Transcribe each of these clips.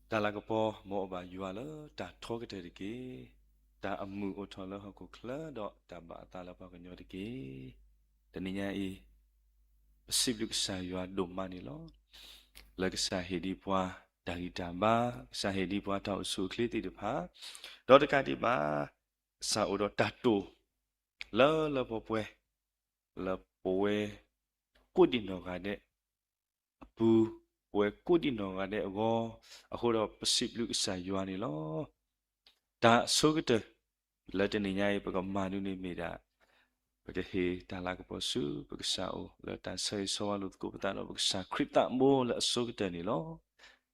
တၢ်လၤကပီၤ မ်အဘၣ်ယွၤလၢတၢ်ထီကတၢၢ်တက့ၢ်. တၢ်အမုာ်အိၣ်ထီၣ်လၢဟီၣ်ခိၣ်ချၢ ဒီးတၢ်ဘၣ်အသးလၢပှၤကညီတက့ၢ်. တနံၤညါအံၤ ပစံးဘျုးကစၢ်ယွၤဒိၣ်မးန့ၣ်လီၤ. လၢကစၢ်ဟ့ၣ်ဒံးပှၤတၢ်ဂံၢ်တၢ်ဘါ, ကစၢ်ဟ့ၣ်ဒံးပှၤတၢ်အိၣ်ဆူၣ်အိၣ်ချ့သ့ၣ်တဖၣ်, ဒီးတကးဒံးဘၣ် ကစၢ်အိၣ်ဒီးတၢ်တိာ် လၢလၢပှဲၤပှဲၤ လၢပဝဲကိးဒံးနီၢ်ဂၤဒဲး အပူၤ, ပဝဲကိးဒံးနီၢ်ဂၤဒဲးအဂီၢ်, အဃိဒီးပစံးဘျုးကစၢ်ယွၤန့ၣ်လီၤ. တၢ်အဆိကတၢၢ် လၢတနံၤညါအံၤ ပကမၤဒ်န့ၣ်မ့ၢ်ဒၣ် ပကဟ့ၣ်တၢ်လၤကပီၤဆူ ပကစၢ်အိၣ် လၢတၢ်ဆၢဂ့ၤဆၢဝါလိာ်သကိးပသးဒီး ပကစၢ်ခရံာ်သးဘိလၢအဆိကတၢၢ်န့ၣ်လီၤ.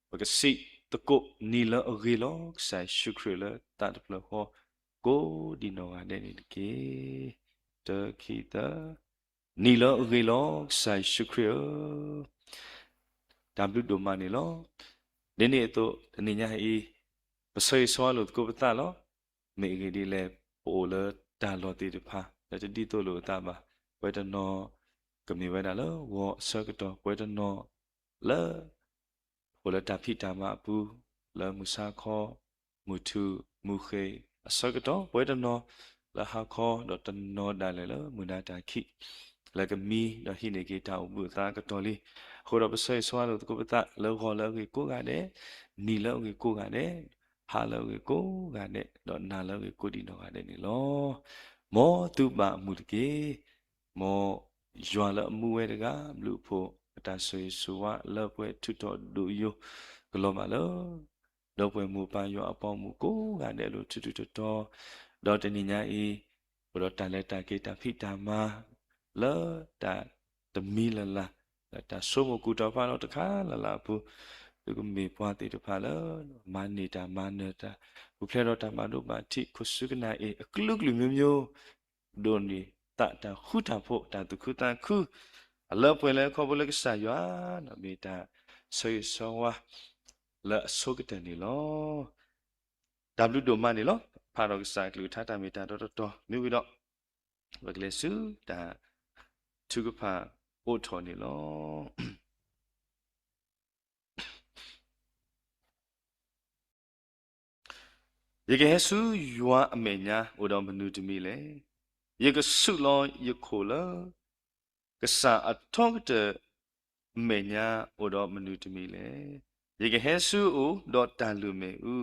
ပကစံးသကိးနံၤလၢအဂ့ၤလီၤ. ကစၢ်ယ့ၣ်ၡူးခရံာ်လၢသးတဖျၢၣ်ဃီ ကိးဒံးနီၢ်ဂၤဒဲးန့ၣ်တက့ၢ်. တၢ ခံ သၢ, နံၤလၢအဂ့ၤလီၤ ကစၢ်ယ့ၣ်ၡူးခရံာ်ဧၢ, တၢ်ဘျုးဒိၣ်မးန့ၣ်လီၤ. ဒ်န့ၣ်အသိး တနံၤညါအံၤ ပဆၢဂ့ၤဆၢဝါလိာ်သကိးပသးလီၤ. မ့ၢ်အဂ့ၢ်ဒ်လဲၣ်, ပအိၣ်လၢတၢ်လီၢ်သ့ၣ်တဖၣ် လၢတဒ်သိးလိာ်အသးဘၣ်. ပဝဲတနီၤ ကမ့ၢ်ဝဲဒၣ်လၢဂီၤအဆၢကတီၢ်, ပဝဲတနီၤ လၢ အိၣ်လၢတၢ်ဖံးတၢ်မၤအပူၤ, လၢမုၢ်ဆါခီ, မုၢ်ထူၣ်, မုၢ်ဃ့ၢ်အဆၢကတီၢ်, ပဝဲတနီၤ လၢဟါခီ, ဒီးတနီၤဒၣ်လဲာ်လၢမုၢ်နၤတၢ်ခံး, လၢကမံဒီးဟံးန့ၢ်က့ၤတၢ်အိၣ်ဘှံးအသးအကတီၢ်လံ. အဃိဒီးပဆၢဂ့ၤဆၢဝါလိာ်သကိးပသး လၢဂီၤလၢအဂ့ၤကိးဂၤဒဲး, နံၤလၢအဂ့ၤကိးဂၤဒဲး, ဟါလၢအဂ့ၤကိးဂၤဒဲး, ဒီးနၤလၢအဂ့ၤကိးဒံးနီၢ်ဂၤဒဲးန့ၣ်လီၤ. မ်သုဘၣ်အမုာ်တက့ၢ်. မ်ယွၤလၢအမူဝဲတဂၤ ဘျုးအဖှိၣ် အတၢ်ဆိၣ်ဂ့ၤဆိၣ်ဝါလၢပှဲၤထုးထီၣ်ဒိၣ်ယိာ်ကလီၤဘၣ်လၢ ဒီပုၢ်ဝဲၢ်မိၢ်ပၢ်ယွၤအပှၤဂီၢ်မုၢ်ကိးဂၤဒဲးအလိၤထူထူတီတီ, ဒီးတနံၤညါအံၤ အိၣ်ဒီးတၢ်လဲၤတၢ်က့ၤတၢ်ဖံးတၢ်မၤ လၢတၢ်တမံၤလၢ်လၢ် လၢတၢ်ဆိကမိၣ်ကူၣ်တီၤဖးလီၤတခါလၢ်လၢ်အပူၤ, သုကမ့ၢ်ပှၤသ့ၣ်တဖၣ်လၢ မၤန့ၢ်တၢ်မၤနၢၤတၢ်, ပူၤဖျဲးဒီးတၢ်ဘၣ်ဒိဘၣ်ထံး ခိၣ်စူကနၣ်အ့ၣ် အကလုာ်ကလုာ်မျိုးမျိုး ဒိးန့ၢ်သးတၢ်ဃူတၢ်ဖိး တၢ်သူၣ်ခုသးခု အလၢပှဲၤလၢခီဖျိလၢကစၢ်ယွၤ ဒီးမ့ၢ်တၢ်ဆၢဂ့ၤဆၢဝါလၢအဆိကတၢၢ်န့ၣ်လီၤ. တၢ်ဘျုးဒိၣ်မးန့ၣ်လီၤ. ဖးဒီးကစၢ်အကလုၢ်ကထါတၢ်မ့ၢ်တၢ်တီတီတီ မ့ၢ်ဝံၤဒီး ပကလဲၤဆူတၢ်ထုကဖၣ်အိးထီၣ်န့ၣ်လီၤ. ယကဟဲဆူယွၤအမဲာ်ညါ အိၣ်ဒီးမနုၤတမံၤလဲၣ်. ယကဆူးလီၤယခိၣ်လၢ ကစၢ်အထီကတၢၢ်အမဲာ်ညါ အိၣ်ဒီးမနုၤတမံၤလဲၣ်. ယကဟဲဆူအအိၣ်ဒီးတၢ်လုၢ်မ့ၣ်အူ,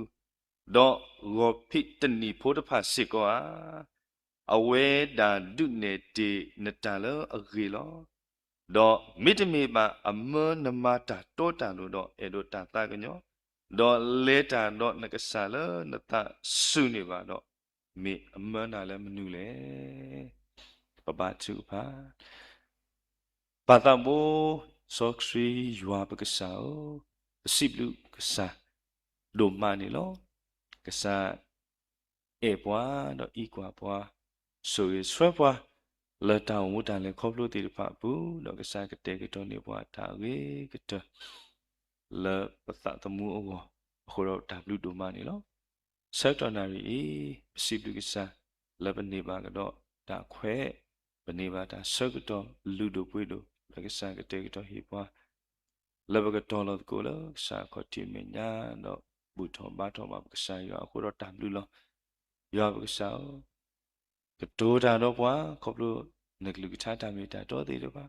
ဒီးဂီၤဖံးတနံၤဖိတဖၣ်စ့ၢ်ကီးဧါ. အဝဲဒၣ်ဒုးနဲၣ်တ့ၢ်နတၢ်လၢအဂ့ၤလီၤ. ဒီးမ့တမ့ၢ်ဘၣ်အမၢနမၤတၢ်တီတၢ်လိၤဒီး အဲၣ်ဒိးတၢ်သးကညီၤ, ဒီးလဲၤတၢ်ဒီးနကစၢ်လၢနသးစူၤန့ၢ်ဘၣ်ဒီး, မ့ၢ်အမၢနၤလၢမနုၤလဲၣ်. ပဘါထုကဖၣ်. ပၢ်သးဘိ စီဆှံယွၤပကစၢ်ဧၢ, ပစံးဘျုးကစၢ်ဒိၣ်မးန့ၣ်လီၤ. ကစၢ် အဲၣ်ပှၤဒီးအံးကွၢ်ပှၤ, ဆိၣ်ဂ့ၤဆှၢပှၤ လၢတၢ်အိၣ်မူတၢ်လဲၤခီဖျိသ့ၣ်တဖၣ်အပူၤ, ဒီးကစၢ်ကတဲာ်ကတီၤန့ၢ်ပှၤတၢ်အဂ့ၤကတၢၢ် လၢပသးသမူအဂီၢ်, အဃိဒီးတၢ်ဘျုးဒိၣ်မးန့ၣ်လီၤ. ဆၢကတီၢ်နၣ်ရံၣ်အံၤ ပစံးဘျုးကစၢ် လၢပန့ၢ်ဘၣ်ကဒီးတၢ်ခွဲး, ပန့ၢ်ဘၣ်တၢ်ဆၢကတီၢ်လုၢ်ဒိၣ်ပှ့ၤဒိၣ် လၢကစၢ်ကတဲာ်ကတီၤဟ့ၣ်ပှၤ လၢပကတီၤလီၤသကိးလၢကစၢ်အခီၣ်ထံးမဲာ်ညါ, ဒီးဘူၣ်ထီၣ်ဘါထီၣ်ဘၣ်ပကစၢ်ယွၤအဃိဒီးတၢ်ဘျုးလီၤ. ယွၤပကစၢ်ဧၢ, ကတိၤတၢ်ဒီးပှၤ ခီဖျိနကလုၢ်ကထါတၢ်မ့ၢ်တၢ်တီသ့ၣ်တဖၣ်,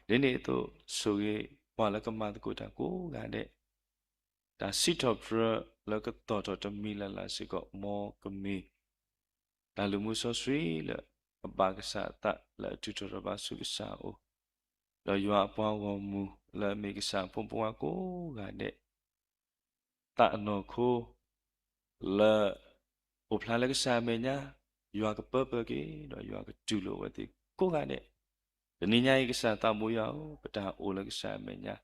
ဒ်န့ၣ်အသိး ဆိၣ်ဂ့ၤပှၤလၢကမၤသကိးတၢ်ကိးဂၤဒဲး, တၢ်စံးထီၣ်ပတြၢၤလၢကသီၣ်ထီၣ်တမံၤလၢ်လၢ်စ့ၢ်ကီး မ်ကမ့ၢ် တၢ်လုၢ်မူစီဆှံလၢ အဘၣ်ကစၢ်အသးလၢအထုးထီၣ်ထီၣ်ဘါဆူကစၢ်အအိၣ်, ဒီးယွၤအပှၤဂီၢ်မုၢ်လၢအမ့ၢ်ကစၢ်အဖိမုၣ်ဖိခွါကိးဂၤဒဲး, သးအနီၢ်ခိ လၢ အိၣ်ဖျါလၢကစၢ်အမဲာ်ညါ, ယွၤကပၢပၢက့ၤ ဒီးယွၤကတူၢ်လိာ်အဝဲသ့ၣ်ကိးဂၤဒဲး, တနံၤညါအံၤကစၢ်သးဘိယွၤဧၢ, ပတၢ်အိၣ်လၢကစၢ်အမဲာ်ညါ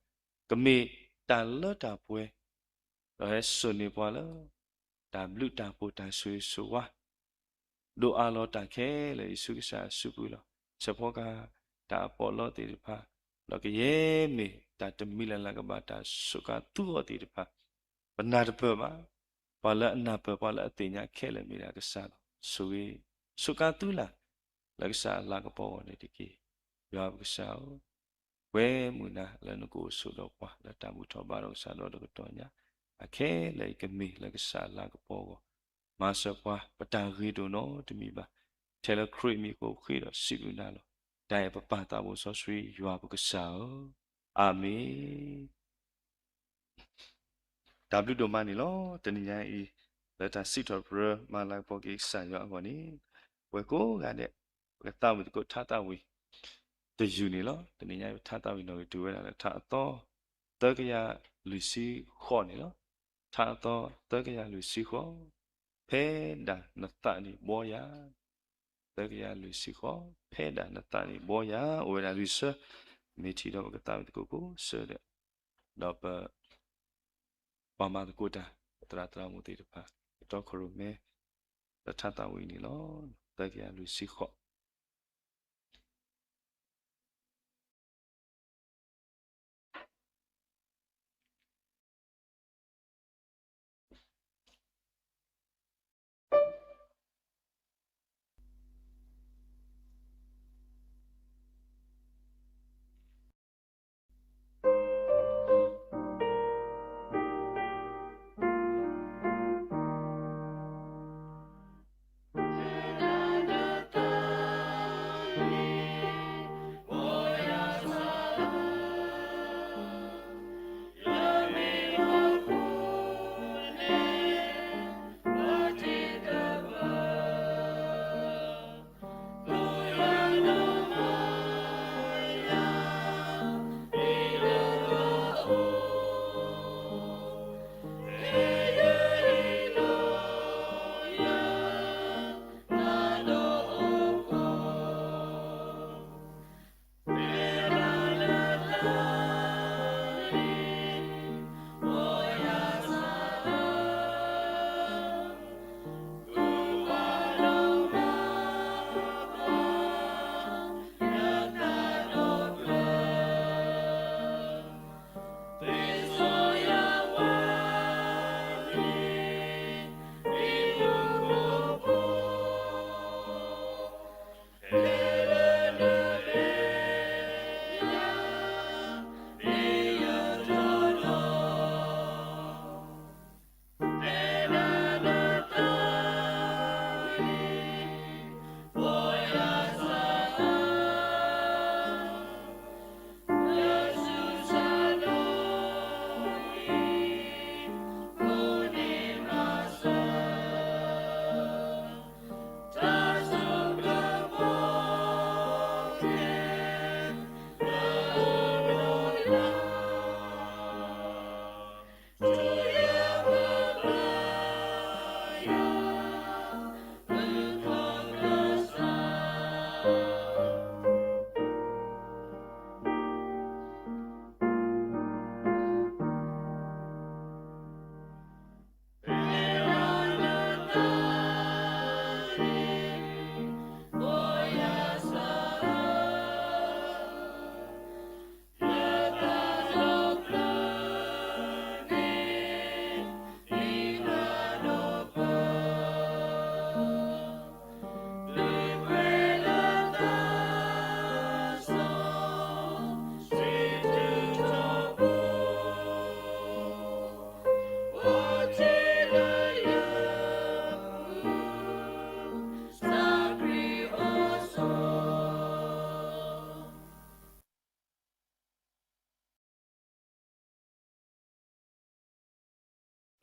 ကမ့ၢ်တၢ်လၢတၢ်ပှဲၤ ဒီးဟဲစိာ်န့ၢ်ပှၤလၢ တၢ်ဘျုးတၢ်ဖှိၣ်တၢ်ဆိၣ်ဂ့ၤဆိၣ်ဝါ ဒိၣ်အါလီၤတၢ်ခဲလၢာ် ယ့ၣ်ၡူးကစၢ်အစုပူၤလီၤ. ဆၢဖှီကၤတၢ်အပီးလီသ့ၣ်တဖၣ်, ဒီးကယဲၢ်မ့ၢ်တၢ်တမံၤလၢ်လၢ်ကဘၣ်တၢ်စူးကါသူအီၤသ့ၣ်တဖၣ်, ပနၢ်တပၢၢ်ဘၣ်. ပှၤလၢအနၢ်ပၢၢ် ပှၤလၢအသ့ၣ်ညါခဲလၢာ်မ့ၢ်ဒၣ်ကစၢ်လီၤ. ဆိၣ်ဂ့ၤ စူးကါသူလၢ် လၢကစၢ်အလၤကပီၤအဂီၢ်န့ၣ်တက့ၢ်. ယွၤပကစၢ်ဧၢ, ပှဲၤမုာ်နၤလၢနကအိၣ်ဆိးဒီးပှၤ လၢတၢ်ဘူၣ်ထီၣ်ဘါထီၣ်ကစၢ်ဒီတကတီၢ်ညါ, အခဲလၢာ်အံၤကမ့ၢ်လၢကစၢ်အလၤကပီၤအဂီၢ်, မၤစၢၤပှၤ ပတၢ်ဂ့ၤတအိၣ်နီတမံၤဘၣ်. ထဲလၢခရံာ်အမံၤအဃိပဃ့ဒီးစံးဘျုးနၤလီၤ. တၢ်အဲၣ်ပပၢ်သးဘိစီဆှံယွၤပကစၢ်ဧၢ, အၤမ့ၣ်. တၢ်ဘျုးဒိၣ်မးန့ၣ်လီၤ. တနံၤညါအံၤ လၢတၢ်စံးထီၣ်ပတြၢၤမၤလၤကပီၤက့ၤကစၢ်ယွၤအဂီၢ်န့ၣ်, ပဝဲကိးဂၤဒဲး ပကသးဝံၣ်သကိးထါသးဝံၣ်တယုၢ်န့ၣ်လီၤ. တနံၤညါအံၤပထါသးဝံၣ်နီၣ်ဂံၢ်တုၤဝဲဒၣ်လၢထါအသီ သၢကယၤလွံၢ်ဆံဃိးန့ၣ်လီၤ. ထါအသီ သၢကယၤလွံၢ်ဆံဃိး, ဖဲဒၣ်နသးန့ၣ်ဘှီယၤ, သၢကယၤလွံၢ်ဆံဃိး, ဖဲဒၣ်နသးန့ၣ်ဘှီယၤ, အိၣ်ဝဲဒၣ်လံာ်ဆၢ, မ့ၢ်ထံၣ်ဒီးပကသးဝံၣ်သကိးကိးဆၢဒီး, ဒီးပ ပှၤမၤသကိးတၢ် ပသရၣ်သရၣ်မုၣ်သ့ၣ်တဖၣ် ကတီခိၣ်ရိၣ်မဲ လၢထါသးဝံၣ်န့ၣ်လီၤ. သၢကယၤလွံၢ်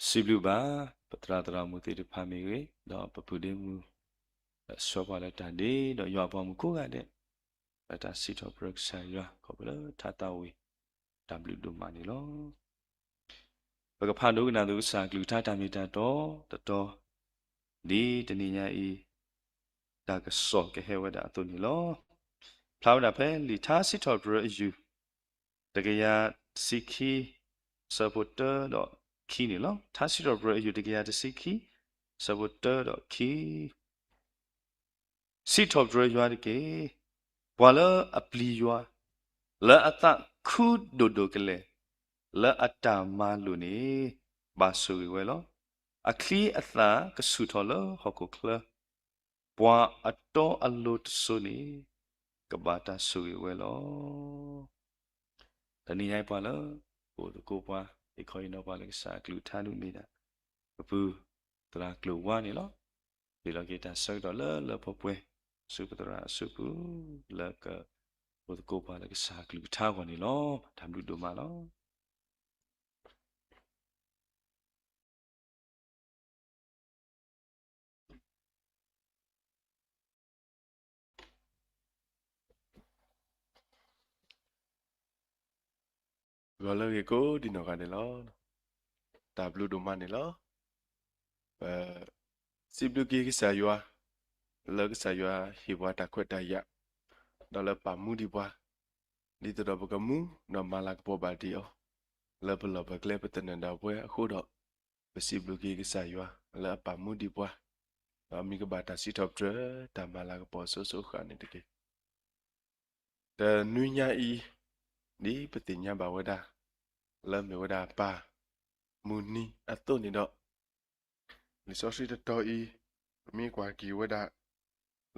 ဆံဃိး.စံးဘျုးဘၣ် ပသရၣ်သရၣ်မုၣ်သ့ၣ်တဖၣ်မ့ၢ်ဂ့ၤ, ဒီးပပုၢ်ဒ့မုၣ် ဒီးဆှၢပှၤလၢတၢ်ဒ့, ဒီးယွၤအပှၤမုၣ်ကိးဂၤဒဲး, လၢတၢ်စံးထီၣ်ပတြၢၤကစၢ်ယွၤ ခီဖျိလၢထါသးဝံၣ် တၢ်ဘျုးဒိၣ်မးန့ၣ်လီၤ. ပကဖးဒိကနၣ်သကိးကစၢ်အကလုၢ်ကထါတၢ်မ့ၢ်တၢ်တီတတီၤ, ဒ်တနံၤညါအံၤ တၢ်ကစီၣ်ကဟဲဝဲဒၣ်အသိးန့ၣ်လီၤ. ဖျါဝဲဒၣ်ဖဲလံာ်ထါစံးထီၣ်ပတြၢၤအယုၢ် တကယၤတဆံခံ ဆၢဖိတၢဒီးခံန့ၣ်လီၤ. ထါစံးထီၣ်ပတြၢၤအယုၢ်တကယၤတဆံခံ ဆၢဖိတၢဒီးခံ စံးထီၣ်ပတြၢၤယွၤတက့ၢ်. ပှၤလၢအပျံၤယွၤ လၢအသးခုဒိၣ်ဒိၣ်ကလဲာ် လၢအတၢ်မၤလိာ်န့ၣ် ဘၣ်ဆိၣ်ဂ့ၤဝဲလီၤ. အချံအသၣ်ကဆူၣ်ထီၣ်လၢဟီၣ်ခိၣ်ချၢ, ပှၤအတီအလိၤတစိၤန့ၣ် ကဘၣ်တၢ်ဆိၣ်ဂ့ၤဝဲလီၤ. တနံၤညါအံၤပှၤလၢ အိၣ်သကိးပှၤ ဟ့ၣ်ခီဟ့ၣ်နီၤပှၤလၢကစၢ်အကလုၢ်ကထါဒ်န့ၣ်ဒီး ပပုၢ်သရၣ်ကျိၤဝါန့ၣ်လီၤ. ဟ့ၣ်လီၤက့ၤတၢ်ဆၢကတီၢ်လၢလၢပှဲၤပှဲၤ ဆူပသရၣ်အစုပူၤ လၢကအိၣ်သကိးပှၤလၢကစၢ်အကလုၢ်ကထါအဂီၢ်န့ၣ်လီၤ. တၢ်ဘျုးဒိၣ်မးလီၤ. ဂီၤလၢအဂ့ၤကိးဒံနီၢ်ဂၤဒဲးလီၤ. တၢ်ဘျုးဒိၣ်မးန့ၣ်လီၤ. ပစံးဘျုးက့ၤကစၢ်ယွၤ လၢကစၢ်ယွၤဟ့ၣ်ပှၤတၢ်ခွဲးတၢ်ယာ် ဒီးလၢပာ်မူဒံးပှၤ ဒ်သိးဒီးပကမူ ဒီးမၤလၤကပီၤဘၣ်ဒံးအီၤ လၢပလီၢ်ပကျဲပသနၢၣ်ဒၣ်ပဝဲအဃိဒီး ပစံးဘျုးက့ၤကစၢ်ယွၤလၢအပာ်မူဒံးပှၤ ဒီးမ့ၢ်ကဘၣ်တၢ်စံးထီၣ်ပတြၢၤ တၢ်မၤလၤကပီၤစိၤစိၤဃၣ်ဃၣ်န့ၣ်တက့ၢ်. တနွံညါအံၤ ဒ်ပသ့ၣ်ညါဘၣ်ဝဲဒၣ် လၢမ့ၢ်ဝဲဒၣ်ပၢ်မုၢ်နံၤအသိးန့ၣ်ဒီး လံာ်စီဆှံတတီၤအံၤ ပမ့ၢ်ကွၢ်က့ၤဝဲဒၣ်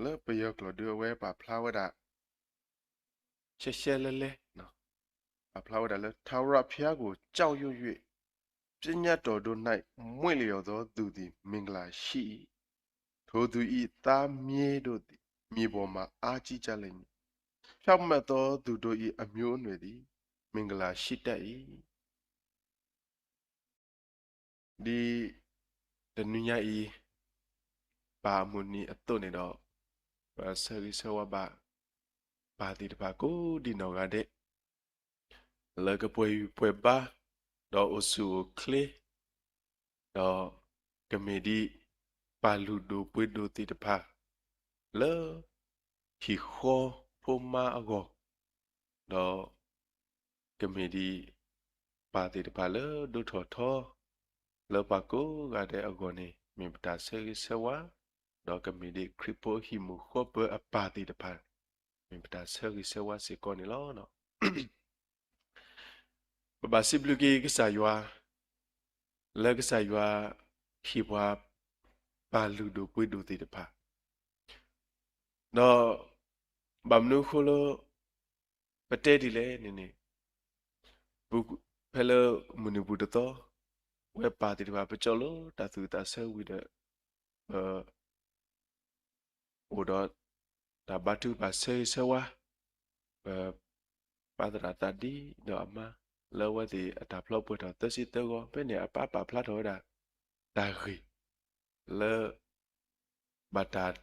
လၢပယီၤကျိာ်ဒုအဝဲပာ်ဖျါဝဲဒၣ် ရှဲရှဲလဲလဲ ပာ်ဖျါဝဲဒၣ်လၢ ထာဝရဘုရားကို ကြောက်ရွံ့၍ ပညတ်တော်တို့၌ မွေ့လျော်သောသူသည် မင်္ဂလာရှိ၏။ ထိုသူ၏သားမြေးတို့သည် မြေပေါ်မှာ အားကြီးကြလိမ့်မည်။ ဖြောင့်မတ်သောသူတို့၏ အမျိုးအနွယ်သည် မင်္ဂလာရှိတတ်၏။ ဒ်တနွံညါအံၤ ပၢ်အမုၢ်နံၤအသိးန့ၣ်ဒီး ပဆၢဂ့ၤဆၢဝါဘၣ် ပၢ်သ့ၣ်တဖၣ်ကိးဒံနီၢ်ဂၤဒဲး လၢကပှဲၤယုၢ်ပှဲၤဘါ ဒီးအိၣ်ဆူၣ်အိၣ်ချ့ ဒီးကမ့ၢ်ဒ်ပၢ်လုၢ်ဒိၣ်ပှ့ၤဒိၣ်သ့ၣ်တဖၣ် လၢဟံၣ်ဃီဖိမါအဂီၢ် ဒီးကမ့ၢ်ဒ် ပၢ်သ့ၣ်တဖၣ်လၢဒိၣ်ထီၣ်ထီ လၢပှၤကိးဂၤဒဲးအဂီၢ်န့ၣ် မ့ၢ်ပတၢ်ဆၢဂ့ၤဆၢဝါ, ဒီးကမ့ၢ်ဒ်ခရံာ်ဖိဟံၣ်မုာ်ဃီပၢၤအပၢ်သ့ၣ်တဖၣ် မ့ၢ်ပတၢ်ဆၢဂ့ၤဆၢဝါစ့ၢ်ကီးန့ၣ်လီၤ. ပဘၣ်စံးဘျုးက့ၤကစၢ်ယွၤ လၢကစၢ်ယွၤဟ့ၣ်ပှၤ ပၢ်လုၢ်ဒိၣ်ပှ့ၤဒိၣ်သ့ၣ်တဖၣ်, ဒီးဘၣ်မနုၤအဃိလၢ ပတဲဒ်လဲၣ်န့ၣ်န့ၣ်, ဖဲလၢမုၢ်နံၤပူၤတသီ, ဝဲပၢ်သ့ၣ်တဖၣ် ပကၠီလိာ်တၢ်သူၣ်ဝံၣ်သးဆၢဝံၤဒီး ပ အိၣ်ဒီးတၢ်ဘါထုကဖၣ်ဆၢဂ့ၤဆၢဝါ, ပပာ်သရၣ်သးဒ်ဒီးအမါ လၢအဝဲသ့ၣ်အတၢ်ဖျီပှဲၤထီၣ်သၢဆံသၢဂီၤ, ဖဲန့ၣ်အပၢ်ပာ်ဖျါထီၣ်ဝဲဒၣ် တၢ်ဂ့ၢ် လၢ ဘၣ်တၢ်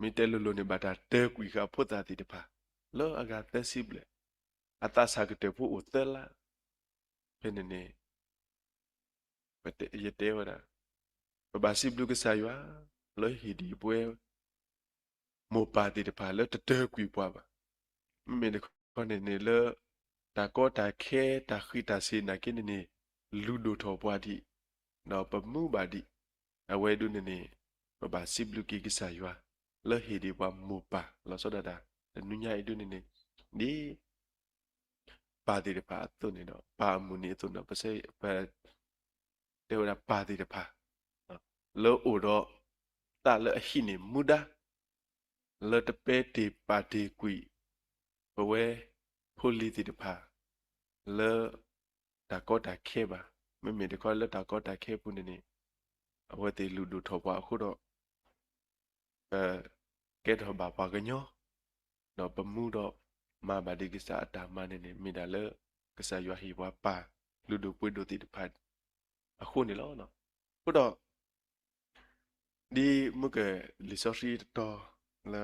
မ့ၢ်တဲလိၤလိၤန့ၣ် ဘၣ်တၢ်တၢၢ်ကွံာ်ဃာ်ဖိသၣ်သ့ၣ်တဖၣ် လၢအဂၤသၢဆံဘျဲၣ်, အသးဆၣ်ကတၢၢ်ဖိအိၣ်သၢလါ, ဖဲန့ၣ်န့ၣ် ယတဲဝဲဒၣ် ပဘၣ်စံးဘျုးကစၢ်ယွၤ လၢဟ့ၣ်ဒံးပဝဲ မိၢ်ပၢ်သ့ၣ်တဖၣ်လၢတတၢၢ်ကွံာ်ပှၤဘၣ်. မ့မ့ၢ်တခီန့ၣ်န့ၣ်လၢ တၢ်ကီတၢ်ခဲ တၢ်ဃံးတၢ်စ့ၤနာ်က့န့ၣ်န့ၣ် လုၢ်ဒိၣ်ထီၣ်ပှၤဒံး, ဒီးပမူဘၣ်ဒံး, အဝဲဒၣ်န့ၣ်န့ၣ် ပဘၣ်စံးဘျုးက့ၤကစၢ်ယွၤ လၢဟ့ၣ်ဒံးပှၤမိၢ်ပၢ်လီၤဆီဒၣ်တၢ် တနွံညါအံၤဒၣ်န့ၣ်န့ၣ် ဒ် ပၢ်သ့ၣ်တဖၣ်အသိးန့ၣ်ဒီး ပၢ်အမုၢ်နံၤအသိးန့ၣ် ပ တဲဝဲဒၣ်ပၢ်သ့ၣ်တဖၣ် လၢအိၣ်ဒီးသးလၢအဟံးန့ၢ်မူဒါ လၢတပာ်တ့ၢ်ပာ်တ့ၢ်ကွံာ် ပဝဲဖိလံၤသ့ၣ်တဖၣ် လၢတၢ်ကီတၢ်ခဲဘၣ်. မ့မ့ၢ်တခီလၢတၢ်ကီတၢ်ခဲပူၤန့ၣ်န့ၣ် အဝဲသ့ၣ်လုၢ်ဒိၣ်ထီၣ်ပှၤအဃိဒီး ပကဲထီၣ်ဘၣ်ပှၤကညီ ဒီးပမူဒီးမၤဘၣ်ဒံးကစၢ်အတၢ်မၤန့ၣ်န့ၣ် မ့ၢ်ဒၣ်လၢ ကစၢ်ယွၤဟ့ၣ်ပှၤပၢ်လုၢ်ဒိၣ်ပှ့ၤဒိၣ်သ့ၣ်တဖၣ်အဃိန့ၣ်လီၤ. အဃိဒီး ဒ်မုၢ်ကလံာ်စီဆှံတတီၤလၢ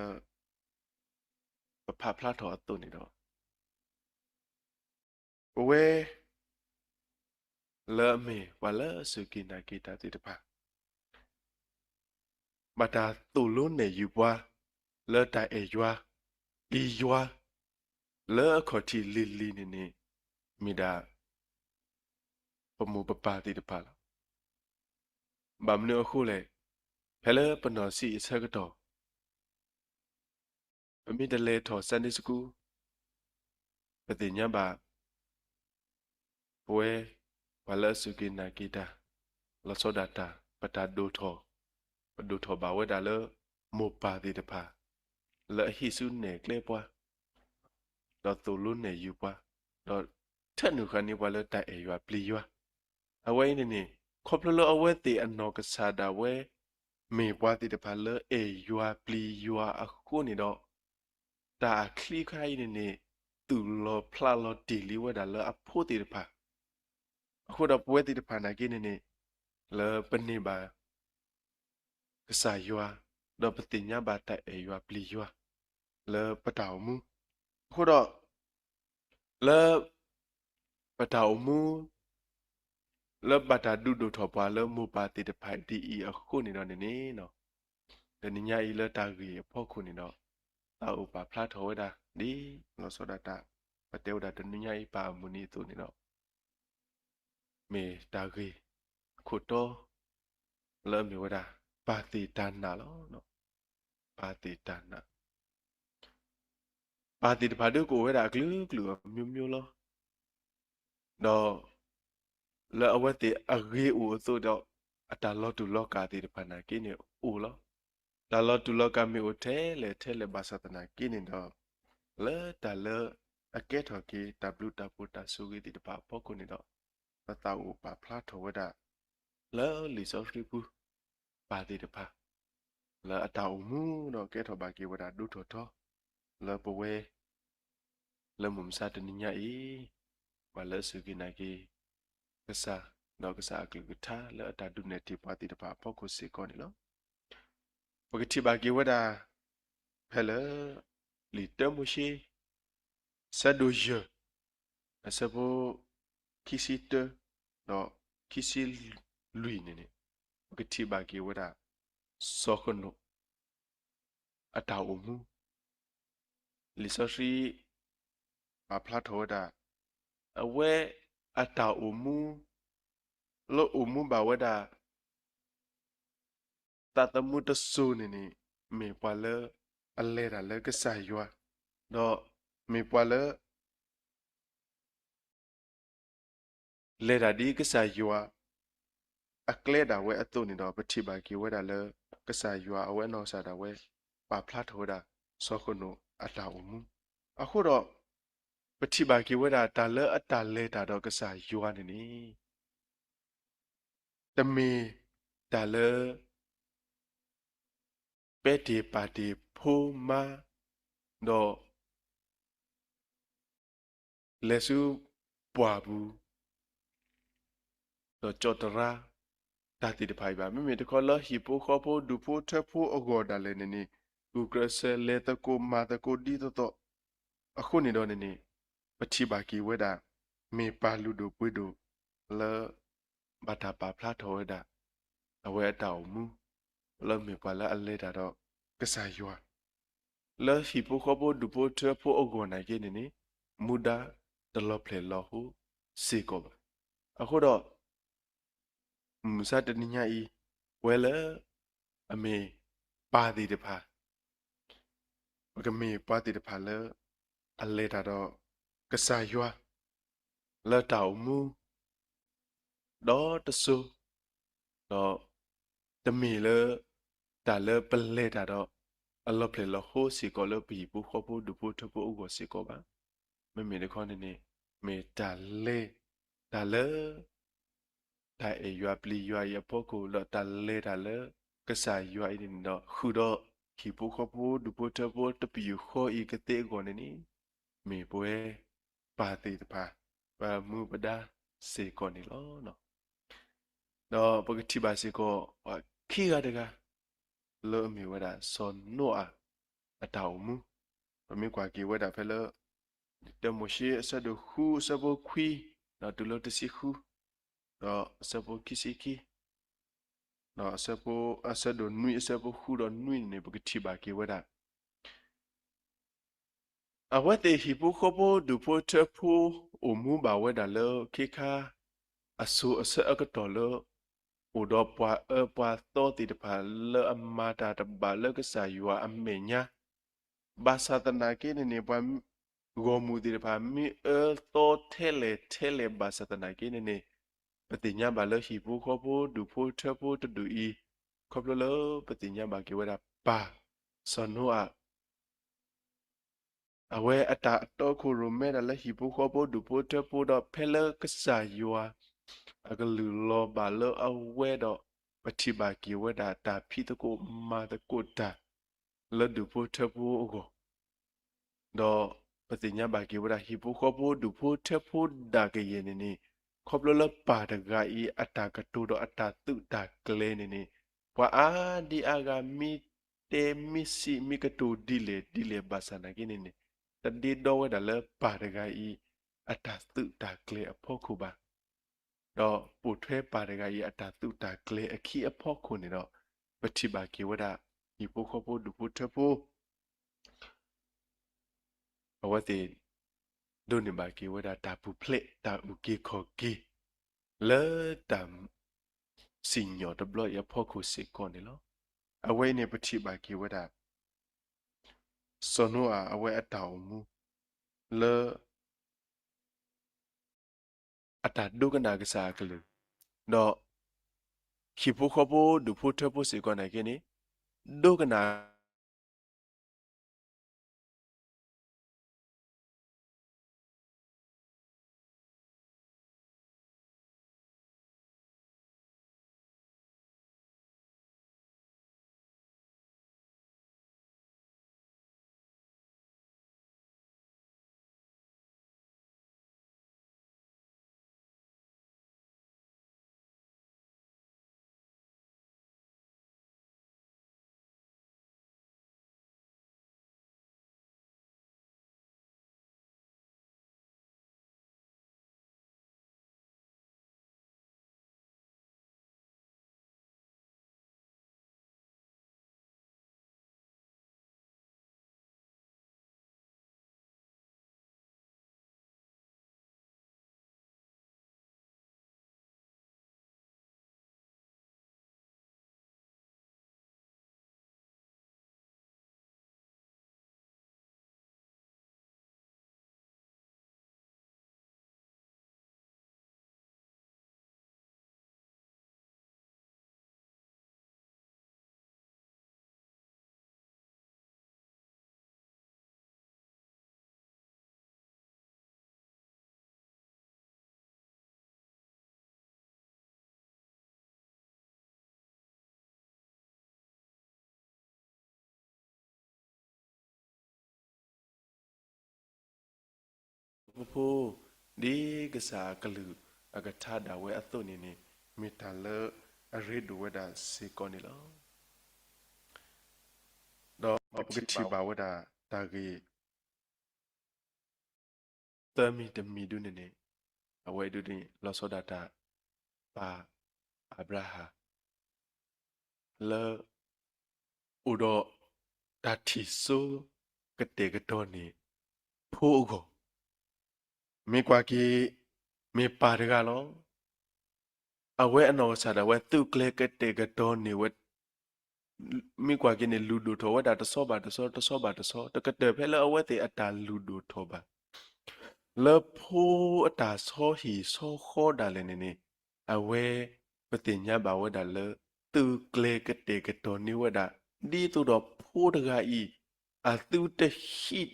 ပဖးဖျါထီၣ်အသိးန့ၣ်ဒီး ပဝဲ လၢအမ့ၢ်ပှၤလၢအစူၢ်က့ၤနာ်က့ၤတၢ်သ့ၣ်တဖၣ် ဘၣ်တၢ်သိၣ်လိနဲၣ်ယုာ်ပှၤ လၢတၢ်အဲၣ်ယွၤ ပျံၤယွၤ လၢအခီၣ်ထံးလံၤလံၤန့ၣ်န့ၣ် မ့ၢ်ဒၣ် ပမိၢ်ပပၢ်သ့ၣ်တဖၣ်လီၤ. ဘၣ်မနုၤအဃိလဲၣ်, ဖဲလၢပနီၢ်ဆံးအဆၢကတီၢ် ပမ့ၢ်တလဲၤထီၣ် Sunday School ပသ့ၣ်ညါဘၣ် ပဝဲ ပှၤလၢအစူၢ်က့ၤနာ်က့ၤတၢ် လီၤဆီဒၣ်တၢ် ပတၢ်ဒိၣ်ထီၣ် ပဒိၣ်ထီၣ်ဘၣ်ဝဲဒၣ်လၢ မိၢ်ပၢ်သ့ၣ်တဖၣ် လၢအဟံးစုနဲၣ်ကျဲပှၤ ဒီးသိၣ်လိနဲၣ်ယုာ်ပှၤ ဒီး ထၢနုာ်ဃာ်န့ၢ်ပှၤလၢတၢ်အဲၣ်ယွၤပျံၤယွၤ. အဝဲအံၤန့ၣ်န့ၣ် ခီဖျိလၢအဝဲသ့ၣ်အနီၢ်ကစၢ်ဒၣ်ဝဲ မ့ၢ်ပှၤသ့ၣ်တဖၣ်လၢအဲၣ်ယွၤပျံၤယွၤအဃိန့ၣ်ဒီး တၢ်အချံခါအံၤန့ၣ်န့ၣ် သူၣ်လီၤဖျးလီၤတ့ၢ်လံဝဲဒၣ်လၢအဖိသ့ၣ်တဖၣ် အဃိဒီးပဝဲသ့ၣ်တဖၣ်နာ်က့န့ၣ်န့ၣ် လၢပန့ၢ်ဘၣ် ကစၢ်ယွၤ, ဒီးပသ့ၣ်ညါဘၣ်တၢ်အဲၣ်ယွၤပျံၤယွၤ လၢပတၢ်အိၣ်မူ, အဃိဒီး လၢ ပတၢ်အိၣ်မူ လၢဘၣ်တၢ်ဒုးဒိၣ်ထီၣ်ပှၤလၢမိၢ်ပၢ်သ့ၣ်တဖၣ်ဒ်အံၤအဃိန့ၣ်ဒီးန့ၣ်န့ၣ်, တနံၤညါအံၤလၢတၢ်ဂ့ၢ်အဖီခိၣ်န့ၣ်ဒီး သးအိၣ်ပာ်ဖျါထီၣ်ဝဲဒၣ် ဒ်လီၤဆီဒၣ်တၢ် ပတဲဝဲဒၣ်တနံၤညါအံၤပၢ်အမုၢ်နံၤအသိးန့ၣ်ဒီး မ့ၢ်တၢ်ဂ့ၢ်ခိၣ်တီ လၢအမ့ၢ်ဝဲဒၣ် ပၢ်သ့ၣ်တၢ်နာ်လီၤ. ပၢ်သ့ၣ်တၢ်နာ်, ပၢ်သ့ၣ်တဖၣ်ဒုးကအိၣ်ဝဲဒၣ်အကလုာ်ကလုာ်အမျိုးမျိုးလီၤ. ဒီး လၢအဝဲသ့ၣ်အဂ့ၤအိၣ်အသိးဒီး အတၢ်လီၤတူာ်လီၤကာ်သ့ၣ်တဖၣ်နာ်က့န့ၣ်အိၣ်လီၤ. တၢ်လီၤတူာ်လီၤကာ်မ့ၢ်အိၣ်ထဲလဲၣ်ထဲလဲၣ်ဘၣ်ဆၣ်သနာ်က့န့ၣ်ဒီး လၢတၢ်လၢအကဲထီၣ်က့ၤတၢ်ဘျုးတၢ်ဖှိၣ်တၢ်ဆိၣ်ဂ့ၤသ့ၣ်တဖၣ်အဖီခိၣ်န့ၣ်ဒီး ပသးအိၣ်ပာ်ဖျါထီၣ်ဝဲဒၣ် လၢလံာ်စီဆှံပူၤ ပၢ်သ့ၣ်တဖၣ် လၢအတၢ်အိၣ်မူဒီးကဲထီၣ်ဘၣ်က့ၤဝဲဒၣ်ဒိၣ်ထီၣ်ထီ လၢပဝဲ လၢမုၢ်မဆါတနံၤညါအံၤ ပှၤလၢအစူၢ်က့ၤနာ်က့ၤ ကစၢ် ဒီးကစၢ်အကလုၢ်ကထါလၢအတၢ်ဒုးနဲၣ်တ့ၢ်ပှၤသ့ၣ်တဖၣ်အဖီခိၣ်စ့ၢ်ကီးန့ၣ်လီၤ. ပကထံၣ်ဘၣ်က့ၤဝဲဒၣ် ဖဲလၢ လံာ်တၢမိၤၡ့ ဆၢဒိၣ်ယဲၢ် အဆၢဖိ ခံဆံတၢ ဒီး ခံဆံလွံၢ်န့ၣ်န့ၣ် ပကထံၣ်ဘၣ်က့ၤဝဲဒၣ် စီၤဃနိၣ် အတၢ်အိၣ်မူ လံာ်စီဆှံ ပာ်ဖျါထီၣ်ဝဲဒၣ် အဝဲအတၢ်အိၣ်မူ လၢအိၣ်မူဘၣ်ဝဲဒၣ် သးသမူတစိၤန့ၣ်န့ၣ် မ့ၢ်ပှၤလၢအလဲၤတၢ်လၢကစၢ်ယွၤ, ဒီးမ့ၢ်ပှၤလၢ လဲၤတၢ်ဒ်ကစၢ်ယွၤ အကျဲဒၣ်ဝဲအသိးန့ၣ်ဒီး ပထံၣ်ဘၣ်က့ၤဝဲဒၣ်လၢ ကစၢ်ယွၤအဝဲအနီၢ်ကစၢ်ဒၣ်ဝဲ ပာ်ဖျါထီၣ်ဝဲဒၣ် စီၤဃနိၣ်အတၢ်အိၣ်မူ, အဃိဒီး ပထံၣ်ဘၣ်က့ၤဝဲဒၣ် တၢ်လၢအတၢ်လဲၤတၢ်ဒီးကစၢ်ယွၤန့ၣ်န့ၣ် တမ့ၢ်တၢ်လၢ ပဲတ့ၢ်ပာ်တ့ၢ်ဖိမါ ဒီး လဲၤဆူပှၢ်ပူၤ ဒီးကၠီၣ်တရါ တၢ်သ့ၣ်တဖၣ်အံၤဘၣ်. မ့မ့ၢ်တခီလၢဟံၣ်ဖိဃီဖိဒူၣ်ဖိထၢဖိအဂီၢ်ဒၣ်လဲာ်န့ၣ်န့ၣ် ဂုာ်ကျဲးစၢးလဲၤသကိးမၤသကိးဒ်သိးသိး အဃိန့ၣ်ဒီးန့ၣ်န့ၣ် ပထံၣ်ဘၣ်က့ၤဝဲဒၣ် မ့ၢ်ပၢ်လုၢ်ဒိၣ်ပှ့ၤဒိၣ်လၢ ဘၣ်တၢ်ပာ်ဖျါထီၣ်ဝဲဒၣ် အဝဲအတၢ်အိၣ်မူ လၢမ့ၢ်ပှၤလၢအလဲၤတၢ်ဒီးကစၢ်ယွၤ လၢဟံၣ်ဖိဃီဖိဒူၣ်ဖိထၢဖိအဂီၢ်နာ်က့န့ၣ်န့ၣ် မူဒါတလီၤဖျဲၣ်လီၤဟိစ့ၢ်ကီးဘၣ်. အဃိဒီး မုၢ်မဆါတနံၤညါအံၤ ပဝဲလၢ အမ့ၢ်ပၢ်သ့ၣ်တဖၣ် ပကမ့ၢ်ပှၤသ့ၣ်တဖၣ်လၢ အလဲၤတၢ်ဒီးကစၢ်ယွၤ လၢတၢ်အိၣ်မူ ဒီတစိၤ ဒီး တမ့ၢ်လၢ တၢ်လၢပလဲၤတၢ်ဒီး အလီၤဖျဲၣ်လီၤဟိစ့ၢ်ကီးလၢပဟံၣ်ဖိဃီဖိဒူၣ်ဖိထၢဖိအဂီၢ်စ့ၢ်ကီးဘၣ်. မ့မ့ၢ်တခီန့ၣ်န့ၣ် မ့ၢ်တၢ်လဲၤ တၢ်လၢ တၢ်အဲၣ်ယွၤပျံၤယွၤအံၤအဖီခိၣ် ဒီးတၢ်လဲၤတၢ်လၢကစၢ်ယွၤအံၤန့ၣ်ဒီး ဃုာ်ဒီးဟံၣ်ဖိဃီဖိဒူၣ်ဖိထၢဖိတပယူာ်ဃီအံၤကသ့အဂီၢ်န့ၣ်န့ၣ် မ့ၢ်ပဝဲပၢ်သ့ၣ်တဖၣ် ပမူပဒါစ့ၢ်ကီးန့ၣ်လီၤ. ဒီးပကထံၣ်ဘၣ်စ့ၢ်ကီး ပှၤခံဂၤတဂၤ လၢအမ့ၢ်ဝဲဒၣ်စီၤနိအၤ အတၢ်အိၣ်မူ, ပမ့ၢ်ကွၢ်က့ၤဝဲဒၣ်ဖဲလၢ တၢမိၤၡ့အဆၢဒိၣ်ဃုအဆၢဖိခွံ ဒီးတုၤလၢတဆံဃု ဒီးအဆၢဖိခံဆံခံ ဒီးအဆၢဖိ အဆၢဒိၣ်နွံအဆၢဖိဃုဒီးနွံန့ၣ် ပကထံၣ်ဘၣ်က့ၤဝဲဒၣ် အဝဲသ့ၣ်ဟံၣ်ဖိဃီဖိဒူၣ်ဖိထၢဖိ အိၣ်မူဘၣ်ဝဲဒၣ်လၢခ့ခါ အစိၤအဆၢအကတီၢ်လၢ အိၣ်ဒီးပှၤအၢပှၤသီသ့ၣ်တဖၣ်လၢအမၤတၢ်တဘၣ်လၢကစၢ်ယွၤအမဲာ်ညါ ဘၣ်ဆၣ်သနာ်က့န့ၣ်န့ၣ် ပှၤဂီၢ်မုၢ်သ့ၣ်တဖၣ် မ့ၢ်အၢသီထဲလဲၣ်ထဲလဲၣ်ဘၣ်ဆၣ်သနာ်က့န့ၣ်န့ၣ် ပသ့ၣ်ညါဘၣ်လၢဟံၣ်ဖိဃီဖိဒူၣ်ဖိထၢဖိတဒူၣ်အံၤ ခီဖျိလၢပသ့ၣ်ညါဘၣ်က့ၤဝဲဒၣ်ပၢ် စီၤနိအၤ အဝဲအတၢ်တီခိၣ်ရိၣ်မဲဒၣ်လၢဟံၣ်ဖိဃီဖိဒူၣ်ဖိထၢဖိဒီး ဖဲလၢကစၢ်ယွၤအကလုၢ်လီၤဘၣ်လၢအဝဲဒီး ပထံၣ်ဘၣ်က့ၤဝဲဒၣ်တၢ်ဖံးသကိးမၤသကိးတၢ်လၢဒူၣ်ဖိထၢဖိအဂီၢ် ဒီးပသ့ၣ်ညါဘၣ်က့ၤဝဲဒၣ်ဟံၣ်ဖိဃီဖိဒူၣ်ဖိထၢဖိဒၣ်ကယဲၢ်န့ၣ်န့ၣ် ခီဖျိလၢပၢ်တဂၤအံၤအတၢ်ကတိၤဒီးအတၢ်သုးတၢ်ကျဲၤန့ၣ်န့ၣ် ပှၤအါဒံအါဂၤမ့ၢ်တဲမ့ၢ်စံးမ့ၢ်ကတိၤဒ်လဲၣ်ဒ်လဲၣ် ဘၣ်ဆၣ်နာ်က့န့ၣ်န့ၣ် တဒ့ဒီဝဲဒၣ်လၢပၢ်တဂၤအံၤ အတၢ်သုးတၢ်ကျဲၤအဖီခိၣ်ဘၣ်. ဒီးပိာ်ထွဲပၢ်တဂၤအံၤအတၢ်သုးတၢ်ကျဲၤအခံအဖီခိၣ်န့ၣ်ဒီး ပထံၣ်ဘၣ်က့ၤဝဲဒၣ် ဟံၣ်ဖိဃီဖိဒူၣ်ဖိထၢဖိ အဝဲသ့ၣ် ဒိးန့ၢ်ဘၣ်က့ၤဝဲဒၣ်တၢ်ပူၤဖျဲးတၢ်အုၣ်က့ၤခီၣ်က့ၤ လၢတၢ်စံၣ်ညီၣ်တဘျီအံၤအဖီခိၣ်စ့ၢ်ကီးန့ၣ်လီၤ. အဝဲအံၤန့ၣ် ပထံၣ်ဘၣ်က့ၤဝဲဒၣ် စီၤနိအၤအဝဲအတၢ်အိၣ်မူ လၢ အတၢ်ဒိကနၣ်ကစၢ်အကလုၢ်, ဒီး ဟံၣ်ဖိဃီဖိဒူၣ်ဖိထၢဖိစ့ၢ်ကီးနာ်က့န့ၣ် ဒိကနၣ် ဖိ ဒ်ကစၢ်အကလုၢ်အကထါဒၣ်ဝဲအသိးန့ၣ်န့ၣ် မ့ၢ်တၢ်လၢအရ့ဒိၣ်ဝဲဒၣ်စ့ၢ်ကီးန့ၣ်လီၤ. ဒီးပကထံၣ်ဘၣ်ဝဲဒၣ်တၢ်ဂ့ၢ် သၢမံၤတမံၤဒုန့ၣ်န့ၣ် အဝဲဒုန့ၣ် လီၤဆီဒၣ်တၢ် ပၢ်အၤဘြၤဟၣ် လၢ အိၣ်ဒီးတၢ်ထံၣ်စိကတဲာ်ကတီၤန့ၢ် ဖိအဂီၢ်, မ့ၢ်ကွၢ်က့ၤ မ့ၢ်ပၢ်တဂၤလီၤ. အဝဲအနီၢ်ကစၢ်ဒၣ်ဝဲသုးကျဲၤကတဲာ်ကတီၤန့ၢ်ဝဲ မ့ၢ်ကွၢ်က့ၤန့ၣ် လုၢ်ဒိၣ်ထီၣ်ဝဲဒၣ်တဆီဘၣ်တဆီ တဆီဘၣ်တဆီ တကတၢၢ်ဖဲလၢအဝဲသ့ၣ်အတၢ်လုၢ်ဒိၣ်ထီၣ်ဘၣ် လၢဖိအတၢ်ဆီဟံၣ်ဆီဃီဒၣ်လဲာ်န့ၣ်န့ၣ် အဝဲ ပသ့ၣ်ညါဘၣ်ဝဲဒၣ်လၢ သုးကျဲၤကတဲာ်ကတီၤန့ၢ်ဝဲဒၣ် ဒ်သိးဒီးဖိတဂၤအံၤ အသုတဟံး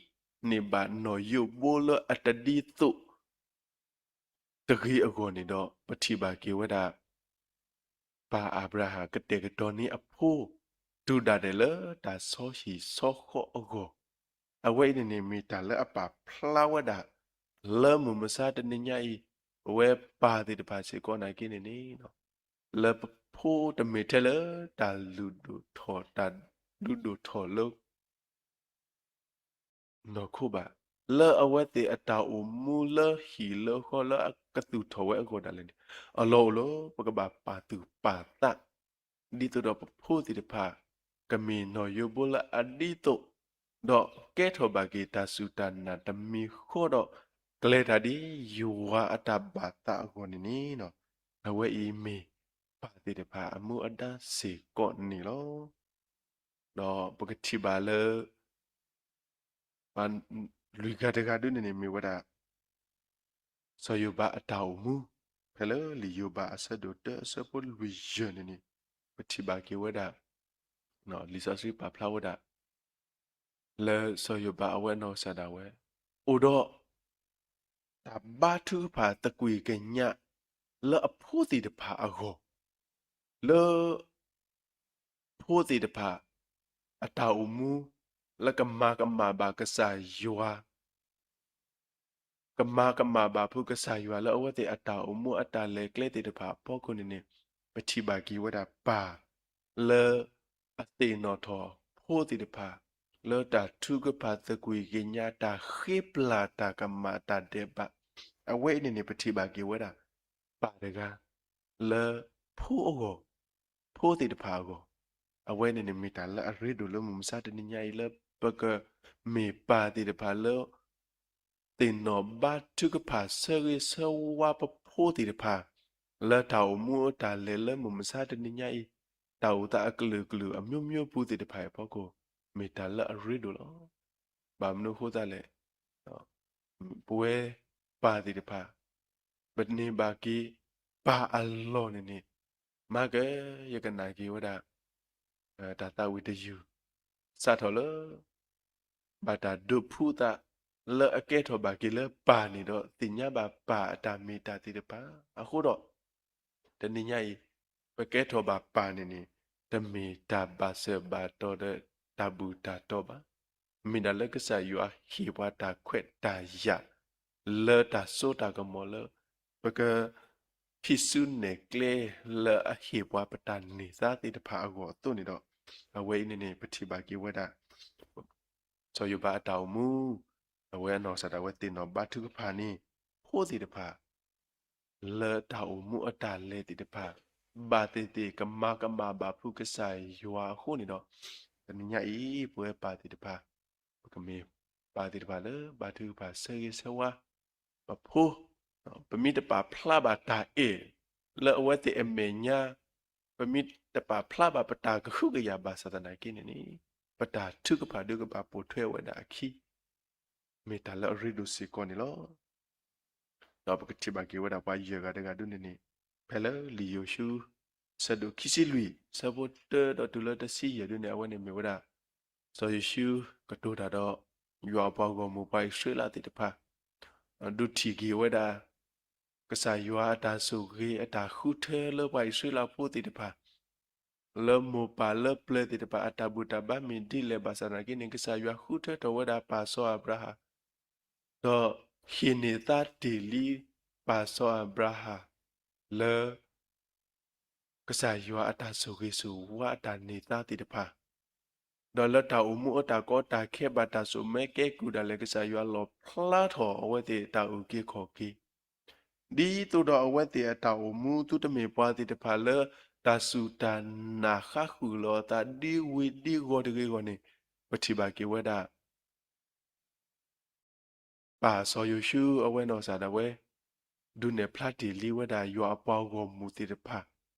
န့ၢ်ဘၣ်နီၣ်ယိးဘိလၢအတဒ်သိး တဂ့ၤအဂီၢ်န့ၣ်ဒီး ပထံၣ်ဘၣ်က့ၤဝဲဒၣ် ပၢ်အၤဘြၤဟၣ်ကတဲာ်ကတီၤန့ၢ်အဖိ တုၤဒၣ်လဲာ်လၢတၢ်ဆီဟံၣ်ဆီဃီအဂီၢ်, အဝဲအံၤန့ၣ်န့ၣ် မ့ၢ်တၢ်လၢအပာ်ဖျါဝဲဒၣ် လၢမုၢ်မဆါတနံၤညါအံၤ ပဝဲပၢ်သ့ၣ်တဖၣ်စ့ၢ်ကီးနာ်က့န့ၣ်န့ၣ် လၢပဖိတမ့ၢ်ထဲလၢတၢ်လုၢ်ဒိၣ်ထီၣ် တၢ်ဒုးဒိၣ်ထီၣ်လၢ နီၢ်ခိဘၣ်, လၢအဝဲသ့ၣ်အတၢ်အိၣ်မူလၢဟံၣ်လၢဃီလၢအကသူၣ်ထီၣ်ဝဲအဂီၢ်ဒၣ်လဲာ်န့ၣ် အလီၢ်အိၣ်လၢပကဘၣ်ပာ်သူၣ်ပာ်သး ဒ်သိးဒီးပဖိသ့ၣ်တဖၣ် ကမ့ၢ်နီၣ်ယိးဘိလၢအဒ်သိး ဒီးကဲထီၣ်ဘၣ်က့ၤတၢ်စူၢ်တၢ်နာ်တမံၤဃီဒီး ကျဲၤတၢ်ဒ်ယွၤအတၢ်ဘၣ်သးအဂီၢ်န့ၣ်န့ၣ် အဝဲအံၤမ့ၢ်ပၢ်သ့ၣ်တဖၣ်အမူအဒါစ့ၢ်ကီးန့ၣ်လီၤ. ဒီးပကထံၣ်ဘၣ်လၢ ပှၤလွံၢ်ဂၤတဂၤဒုန့ၣ်န့ၣ်မ့ၢ်ဝဲဒၣ် စီၤယိၤဘးအတၢ်အိၣ်မူ ဖဲလၢလံာ်ယိၤဘးအဆၢဒိၣ်တၢအဆၢဖိလွံၢ်ယဲၢ်န့ၣ်န့ၣ် ပထံၣ်ဘၣ်က့ၤဝဲဒၣ် လံာ်စီဆှံပာ်ဖျါဝဲဒၣ် လၢစီၤယိၤဘးအဝဲအနီၢ်ကစၢ်ဒၣ်ဝဲ အိၣ်ဒီး တၢ်ဘါထုကဖၣ်သကွံာ်ကညး လၢအဖိသ့ၣ်တဖၣ်အဂီၢ်, လၢ ဖိသ့ၣ်တဖၣ် အတၢ်အိၣ်မူ လၢကမၤကမၣ်ဘၣ်ကစၢ်ယွၤ ကမၤကမၣ်ဘၣ်ဖုကစၢ်ယွၤလၢအဝဲသ့ၣ်အတၢ်အိၣ်မူအတၢ်လဲၤကျဲသ့ၣ်တဖၣ်အဖီခိၣ်န့ၣ်န့ၣ် ပထံၣ်ဘၣ်က့ၤဝဲဒၣ်ပၢ် လၢအသ့ၣ်နီၣ်ထီၣ်ဖိသ့ၣ်တဖၣ် လၢတၢ်ထုကဖၣ်သကွံာ်ကညး တၢ်ဃ့ပျၢ်တၢ်ကမၣ်တၢ်ဒဲးဘး အဝဲအံၤန့ၣ်န့ၣ် ပထံၣ်ဘၣ်က့ၤဝဲဒၣ် ပၢ်တဂၤ လၢဖိအဂီၢ်, ဖိသ့ၣ်တဖၣ်အဂီၢ်, အဝဲန့ၣ်န့ၣ်မ့ၢ်တၢ်လၢအရ့ဒိၣ်လၢမုၢ်မဆါတနံၤညါအံၤ လၢပကမ့ၢ်ပၢ်သ့ၣ်တဖၣ်လၢ သ့ၣ်နီၣ်ဘါထုကဖၣ်ဆၢဂ့ၤဆၢဝါပဖိသ့ၣ်တဖၣ် လၢတၢ်အိၣ်မူအတၢ်လဲၤလၢမုၢ်မဆါတနံၤညါအံၤ တၢ်အိၣ်သးအကလုာ်ကလုာ်အမျိုးမျိုးပူၤသ့ၣ်တဖၣ်အံၤအဖီခိၣ် မ့ၢ်တၢ်လၢအရ့ဒိၣ်လီၤ. ဘၣ်မနုၤအဃိသတးလဲၣ်, ပဝဲပၢ်သ့ၣ်တဖၣ် ပန့ၢ်ဘၣ်က့ၤ ပၢ်အလီၢ်န့ၣ်န့ၣ် မၤက ယကနၣ်က့ၤဝဲဒၣ် တၢ်သးဝံၣ်တယုၢ် စးထီၣ်လၢ ဘၣ်တၢ်ဒုးဖှူသး လၢအကဲထီၣ်ဘၣ်က့ၤလၢပၢ်န့ၣ်ဒီး သ့ၣ်ညါဘၣ်ပၢ်အတၢ်မ့ၢ်တၢ်သ့ၣ်တဖၣ် အဃိဒီး တနံၤညါအံၤ ပကဲထီၣ်ဘၣ်ပၢ်န့ၣ်န့ၣ် တမ့ၢ်တၢ်ဘၣ်စၢၤဘၣ်တီၤဒီးတၢ်ဘူၣ်တၢ်တီၤဘၣ်. မ့ၢ်ဒၣ်လၢကစၢ်ယွၤဟ့ၣ်ပှၤတၢ်ခွဲးတၢ်ယာ် လၢတၢ်စိတၢ်ကမီၤလၢ ပက ဖံးစုနဲၣ်ကျဲလၢအဟ့ၣ်ပှၤပတၢ်န့ၢ်သါသ့ၣ်တဖၣ်အဂီၢ်အသိးန့ၣ်ဒီး အဝဲအံၤန့ၣ်န့ၣ် ပထံၣ်ဘၣ်က့ၤဝဲဒၣ် စီၤယိၤဘးအတၢ်အိၣ်မူ အဝဲအနီၢ်ကစၢ်ဒၣ်ဝဲသ့ၣ်နီၣ်ဘါထုကဖၣ်န့ၣ် ဖိသ့ၣ်တဖၣ် လၢတၢ်အိၣ်မူအတၢ်လဲၤသ့ၣ်တဖၣ် ဘၣ်သ့ၣ်သ့ၣ်ကမၤကမၣ်ဘၣ်ဖုကစၢ်ယွၤအဃိန့ၣ်ဒီး တနံၤညါအံၤ ပဝဲပၢ်သ့ၣ်တဖၣ် ပကမ့ၢ်ပၢ်သ့ၣ်တဖၣ်လၢဘါထုကဖၣ်ဆၢဂ့ၤဆၢဝါ ပဖိ ပမ့ၢ်တပာ်ဖျါဘၣ်တၢ်အဲၣ် လၢအဝဲသ့ၣ်အမဲာ်ညါ ပမ့ၢ်တပာ်ဖျါဘၣ်ပတၢ်ကဟုကယာ်ဘၣ်ဆၣ်သနာ်က့န့ၣ်န့ၣ် ပတၢ်ထုကဖၣ်ဒုးကဘၣ်ပိာ်ထွဲဝဲဒၣ်အခံ မ့ၢ်တၢ်လၢအရ့ဒိၣ်စ့ၢ်ကီးန့ၣ်လီၤ. ဒီးပကထံၣ်ဘၣ်က့ၤဝဲဒၣ်ပှၤယဲၢ်ဂၤတဂၤဒုန့ၣ်န့ၣ် ဖဲလၢလံာ်ယိၤၡူ ဆၢဒိၣ်ခံဆံလွံၢ် ဆၢဖိတၢဒီးတုၤလၢတဆံယဲၢ်ဒုန့ၣ် အဝဲန့ၣ်မ့ၢ်ဝဲဒၣ် စီၤယိၤၡူကတိၤတၢ်ဒီး ယွၤအပှၤဂီၢ်မုၢ်ပှၤအံၣ်စရ့လးသ့ၣ်တဖၣ် ဒုးထံၣ်က့ၤဝဲဒၣ် ကစၢ်ယွၤအတၢ်ဆိၣ်ဂ့ၤအတၢ်ဃုထၢလၢပှၤအံၣ်စရ့လးဖိသ့ၣ်တဖၣ် လၢမိၢ်ပၢ်လၢပျၢၤသ့ၣ်တဖၣ်အတၢ်ဘူၣ်တၢ်ဘါမ့ၢ်ဒ်လဲၣ်ဘၣ်ဆၣ်သနာ်က့န့ၣ် ကစၢ်ယွၤဃုထၢထီၣ်ဝဲဒၣ်ပၢ်စီၤအၤဘြၤဟၣ် ဒီးဟ့ၣ်န့ၢ်သါတ့ၢ်လံပၢ်စီၤအၤဘြၤဟၣ် လၢ ကစၢ်ယွၤအတၢ်ဆိၣ်ဂ့ၤဆိၣ်ဝါအတၢ်န့ၢ်သါသ့ၣ်တဖၣ်, ဒီးလၢတၢ်အိၣ်မူအတၢ်ကီတၢ်ခဲဘၣ်တၢ်စိာ်မဲကဲကုၢ်ဒၣ်လဲာ် ကစၢ်ယွၤလီၣ်ဖျါထီၣ်အဝဲသ့ၣ်အတၢ်အုၣ်က့ၤခီၣ်က့ၤ, ဒ်သိးဒီးအဝဲသ့ၣ်အတၢ်အိၣ်မူသုတမ့ၢ်ပှၤသ့ၣ်တဖၣ်လၢ တၢ်စူၢ်တၢ်နာ်ဃါဃုာ်လီၤအသးဒ်ဝ့ၤဒ်ဂီၤတဂ့ၤအဂီၢ်န့ၣ်, ပထံၣ်ဘၣ်က့ၤဝဲဒၣ် ပၢ်စီၤယိၤၡူအဝဲနီၢ်ကစၢ်ဒၣ်ဝဲ ဒုးနဲၣ်ဖျါတ့ၢ်လံဝဲဒၣ်ယွၤအပှၤဂီၢ်မုၢ်သ့ၣ်တဖၣ်,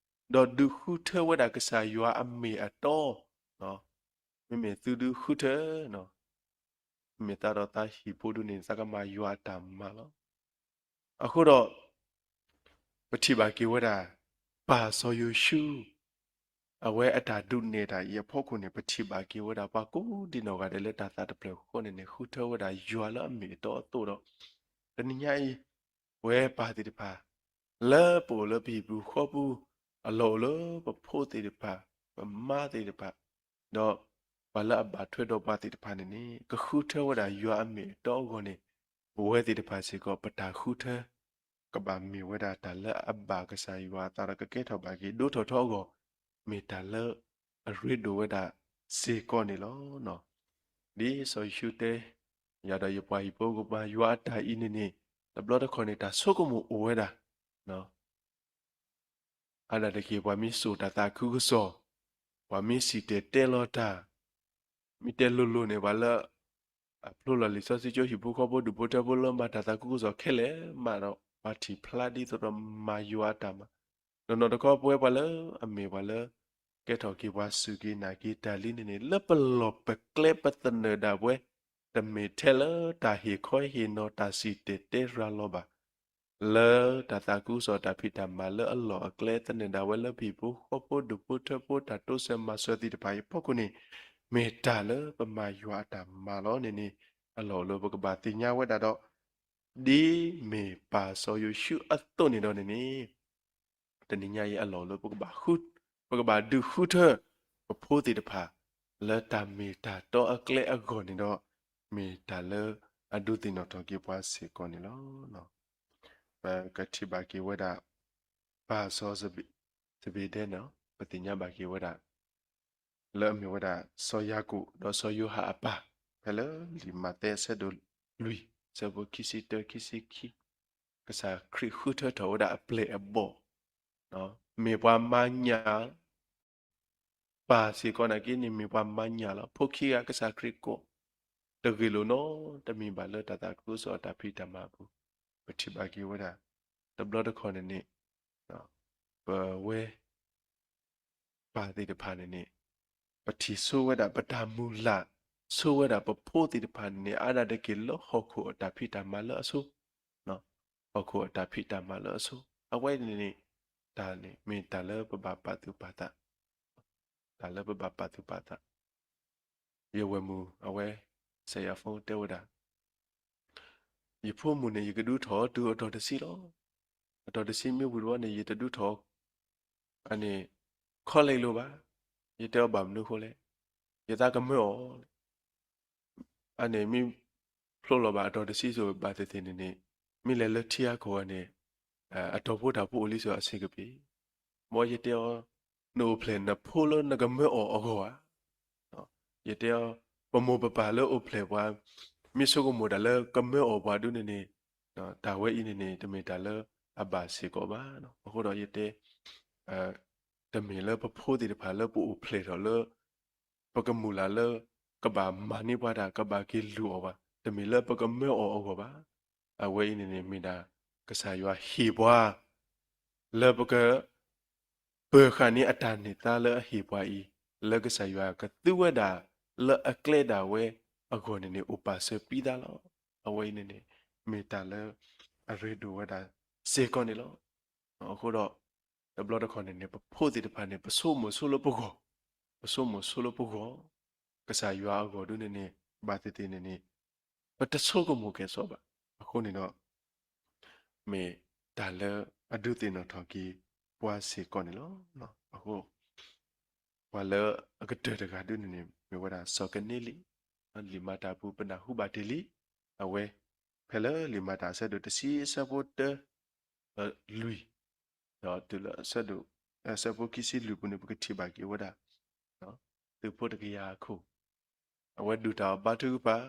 ဒီးဒုးဃုထၢဝဲဒၣ်ကစၢ်ယွၤအမ့ၢ်အတီ, မ့မ့ၢ်သုဒုးဃုထၢ, မ့မ့ၢ်သးဒီးသးဟံၣ်ဖိဒုန့ၣ် သးကမၤယွၤအတၢ်မၤလီၤ. အဃိဒီး ပထံၣ်ဘၣ်က့ၤဝဲဒၣ် ပၢ်စီၤယိၤၡူ အဝဲအတၢ်ဒုးနဲၣ်တၢ်အံၤအဖီခိၣ်န့ၣ် ပထံၣ်ဘၣ်က့ၤဝဲဒၣ်ပှၤကိးဒံနီၢ်ဂၤဒဲးလၢတၢ်သးတဖျၢၣ်ဃီန့ၣ်န့ၣ် ဃုထၢဝဲဒၣ်ယွၤလၢအမ့ၢ်အတီအသိးဒီး, တနံၤညါအံၤ ပဝဲပၢ်သ့ၣ်တဖၣ် လၢပအိၣ်လၢပဟံၣ်ပူၤဃီပူၤ, အလီၢ်အိၣ်လၢပဖိသ့ၣ်တဖၣ်, ပမါသ့ၣ်တဖၣ်, ဒီးပှၤလၢအဘၣ်ထွဲဒီးပှၤသ့ၣ်တဖၣ်န့ၣ်န့ၣ် ကဃုထၢဝဲဒၣ်ယွၤအမ့ၢ်အတီအဂီၢ်န့ၣ်, ပဝဲသ့ၣ်တဖၣ်စ့ၢ်ကီး ပတၢ်ဃုထၢ ကဘၣ်မ့ၢ်ဝဲဒၣ်တၢ်လၢအဘၣ်ကစၢ်ယွၤအသးဒီးကကဲထီၣ်ဘၣ်က့ၤဒိၣ်ထီၣ်ထီအဂီၢ်, မ့ၢ်တၢ်လၢအရ့ဒိၣ်ဝဲဒၣ်စ့ၢ်ကီးန့ၣ်လီၤ. ဒ်စီၤယိၤၡူတဲ, ယၤဒီးယပှၤဟံၣ်ဖိကမၤယွၤအတၢ်အံၤန့ၣ်န့ၣ်, တဘျီတခီၣ်န့ၣ် တၢ်ဆိကမိၣ်အိၣ်ဝဲဒၣ် အါဒၣ်တက့ၢ် ပှၤမ့ၢ်စိာ်တၢ်သးခုကစီၣ်, ပှၤမ့ၢ်စံၣ်တဲၤတဲလီၤတၢ်, မ့ၢ်တဲလိၤလိၤန့ၣ် ပှၤလၢ အဖျိလီၤလံာ်စီဆှံကၠိ ဟံၣ်ဖိဃီဖိဒူၣ်ဖိထၢဖိလၢမၤတၢ်သးခုကစီၣ်ခဲလၢာ်မးဒီး ပှၤထံၣ်ဖျါဒ်သိးဒီးမၤယွၤအတၢ်မၤ, နီၢ်နီၢ်တခီ ပဝဲပှၤလၢအမ့ၢ်ပှၤလၢ ကဲထီၣ်က့ၤပှၤစူၢ်က့ၤနာ်က့ၤတၢ်လံန့ၣ်န့ၣ် လၢပလီၢ်ပကျဲပသနၢၣ်ဒၣ်ပဝဲ တမ့ၢ်ထဲလၢတၢ်ဟ့ၣ်ခီဟ့ၣ်နီၤတၢ်စံၣ်တဲၤတဲရၤလီၤဘၣ် လၢတၢ်သးခုကစီၣ်တၢ်ဖံးတၢ်မၤလၢအလီၢ်အကျဲသနၢၣ်ဒၣ်ဝဲလၢပဟံၣ်ဖိဃီဖိဒူၣ်ဖိထၢဖိတၢ်တိစၢၤမၤစၢၤသ့ၣ်တဖၣ်အံၤအဖီခိၣ်န့ၣ်, မ့ၢ်တၢ်လၢပမၤယွၤအတၢ်မၤလီၤန့ၣ်န့ၣ် အလီၢ်အိၣ်လၢပကဘၣ်သ့ၣ်ညါဝဲဒၣ်ဒီး ဒ်မ့ၢ်ပၢ်စီၤယိၤၡူအသိးန့ၣ်ဒီးန့ၣ်န့ၣ် တနံၤညါအံၤအလီၢ်လၢပကဘၣ်ဃု, ပကဘၣ်ဒုးဃုထၢ ပဖိသ့ၣ်တဖၣ် လၢတၢ်မ့ၢ်တၢ်တီအကျဲအဂီၢ်န့ၣ်ဒီး မ့ၢ်တၢ်လၢအဒုးသ့ၣ်နီၣ်ထီၣ်က့ၤပှၤစ့ၢ်ကီးန့ၣ်လီၤ. ပကထံၣ်ဘၣ်က့ၤဝဲဒၣ် ပၢ်စီၤစဘ့ဒဲန့ၣ် ပသ့ၣ်ညါဘၣ်က့ၤဝဲဒၣ် လၢအမ့ၢ်ဝဲဒၣ် စီၤယၤကိာ်ဒီးစီၤယိၤဟၣ်အပၢ် ဖဲလၢလံာ်မးသဲအဆၢဒိၣ်လွံၢ် အဆၢဖိခံဆံတၢ ခံဆံခံ, ကစၢ်ခရံာ်ဃုထၢထီၣ်ဝဲဒၣ်အပျဲၢ်အဘီၣ်, မ့ၢ်ပှၤမၤညၣ် ပၢ်စ့ၢ်ကီးနာ်က့န့ၣ် မ့ၢ်ပှၤမၤညၣ်လီၤ. ဖိခံဂၤကစၢ်ခရံာ်ကိး တဂ့ၤလိာ်နီတမံၤဘၣ်လၢတၢ်သးခုကစီၣ်အတၢ်ဖံးတၢ်မၤအပူၤ, ပထံၣ်ဘၣ်က့ၤဝဲဒၣ် တဘျီတခီၣ်န့ၣ်န့ၣ် ပဝဲ ပၢ်သ့ၣ်တဖၣ်န့ၣ်န့ၣ် ပထံၣ်ဆိဝဲဒၣ် ပတၢ်မုၢ်လၢ်ဆိဝဲဒၣ် ပဖိသ့ၣ်တဖၣ်န့ၣ်န့ၣ် အါဒၣ်တက့ၢ်လၢဟီၣ်ခိၣ်အတၢ်ဖံးတၢ်မၤလၢအဆိ, ဟီၣ်ခိၣ်အတၢ်ဖံးတၢ်မၤလၢအဆိ အဝဲန့ၣ်န့ၣ် တၢ်န့ၣ်မ့ၢ်တၢ်လၢပဘၣ်ပာ်သူၣ်ပာ်သး, တၢ်လၢပဘၣ်ပာ်သူၣ်ပာ်သး ယဝဲၢ်မုၣ်အဝဲ စဲးယၤဖိတဲဝဲဒၣ်, ယဖိမုၣ်န့ၣ် ယကဒုးထီၣ်တုၤအတီၤတဆံလီၤ. အတီၤတဆံမ့ၢ်ဝံၤတဘျီန့ၣ် ယတဒုးထီၣ် အန့ၣ် college လိၤဘၣ်. ယတဲအီၤဘၣ်မနုၤအဃိလဲၣ်, ယသးကမၢအီၤ အန့ၣ်မ့ၢ်ဖျိလီၤဘၣ်အတီၤတဆံစိၤဘၣ်သ့ၣ်သ့ၣ်န့ၣ်န့ၣ်, မ့ၢ်လဲၤလၢထံအခိၣ်န့ၣ် အတီၤဖိတၢ်ဖိအိၣ်လံစိၤအဆ့ၣ်ကပ့ၤ, မ်ယတဲအီၤ, နအိၣ်ဖျဲၣ်နဖိလၢနကမၢအီၤအဂီၢ်ဧါ. ယတဲအီၤ, ပမိၢ်ပပၢ်လၢအိၣ်ဖျဲၣ်ပှၤ, မ့ၢ်ဆိကမိၣ်တၢ်လၢကမၢအီၤပှၤဒုန့ၣ်န့ၣ်, တၢ်ဝဲအံၤန့ၣ်န့ၣ် တမ့ၢ်တၢ်လၢအဘၣ်စ့ၢ်ကီးဘၣ်. အဃိဒီးယတဲ တမ့ၢ်လၢပဖိသ့ၣ်တဖၣ်လၢပအိၣ်ဖျဲၣ်ထီၣ်လၢ ပကမုၢ်လၢ်လၢ ကဘၣ်မၤန့ၢ်ပှၤတၢ် ကဘၣ်က့ၤလူၤအီၤဘၣ်, တမ့ၢ်လၢပကမၢအီၤအဂီၢ်ဘၣ်. အဝဲအံၤန့ၣ်န့ၣ် မ့ၢ်ဒၣ်ကစၢ်ယွၤဟ့ၣ်ပှၤ လၢပက ပၢၤဃာ်န့ၢ်အတၢ်န့ၢ်သါလၢအဟ့ၣ်ပှၤအံၤ, လၢကစၢ်ယွၤကသူဝဲဒၣ်လၢအကျဲဒၣ်ဝဲအဂီၢ်န့ၣ်န့ၣ် အိၣ်ပာ်စၢၤပံသါလီၤ. အဝဲအံၤန့ၣ်န့ၣ် မ့ၢ်တၢ်လၢအရ့ဒိၣ်ဝဲဒၣ်စ့ၢ်ကီးန့ၣ်လီၤ. အဃိဒီး တဘျီတခီၣ်န့ၣ်န့ၣ် ပဖိသ့ၣ်တဖၣ်န့ၣ် ပဆိကမိၣ်ဆိလၢပဂီၢ်, ပဆိကမိၣ်ဆိလၢပဂီၢ်, ကစၢ်ယွၤအဂီၢ်ဒုန့ၣ်န့ၣ် ဘၣ်သ့ၣ်သ့ၣ်န့ၣ်န့ၣ် ပတဆိကမိၣ်ကဲၣ်ဆိးဘၣ်. အဃိန့ၣ်ဒီး မ့ၢ်တၢ်လၢအဒုးသ့ၣ်နီၣ်ထီၣ်က့ၤပှၤစ့ၢ်ကီးန့ၣ်လီၤ. အဃိ ပှၤလၢအကတၢၢ်တဂၤဒုန့ၣ်န့ၣ် မ့ၢ်ဝဲဒၣ်စီၤကနံလံ, လံာ်မၤတၢ်ပူၤပနၢ်ဟူဘၣ်တ့ၢ်လံ, အဝဲ ဖဲလၢလံာ်မၤတၢ်အဆၢဒိၣ်တဆံအဆၢဖိတၢ လွံၢ်, ဒီးတုၤလၢအဆၢဒိၣ် အဆၢဖိခံဆံလွံၢ်ပူၤန့ၣ် ပကထံၣ်ဘၣ်က့ၤဝဲဒၣ် သုးဖိတကယၤအခိၣ်, အဝဲဒုးတၢ်အီၤဘါထုကဖၣ်,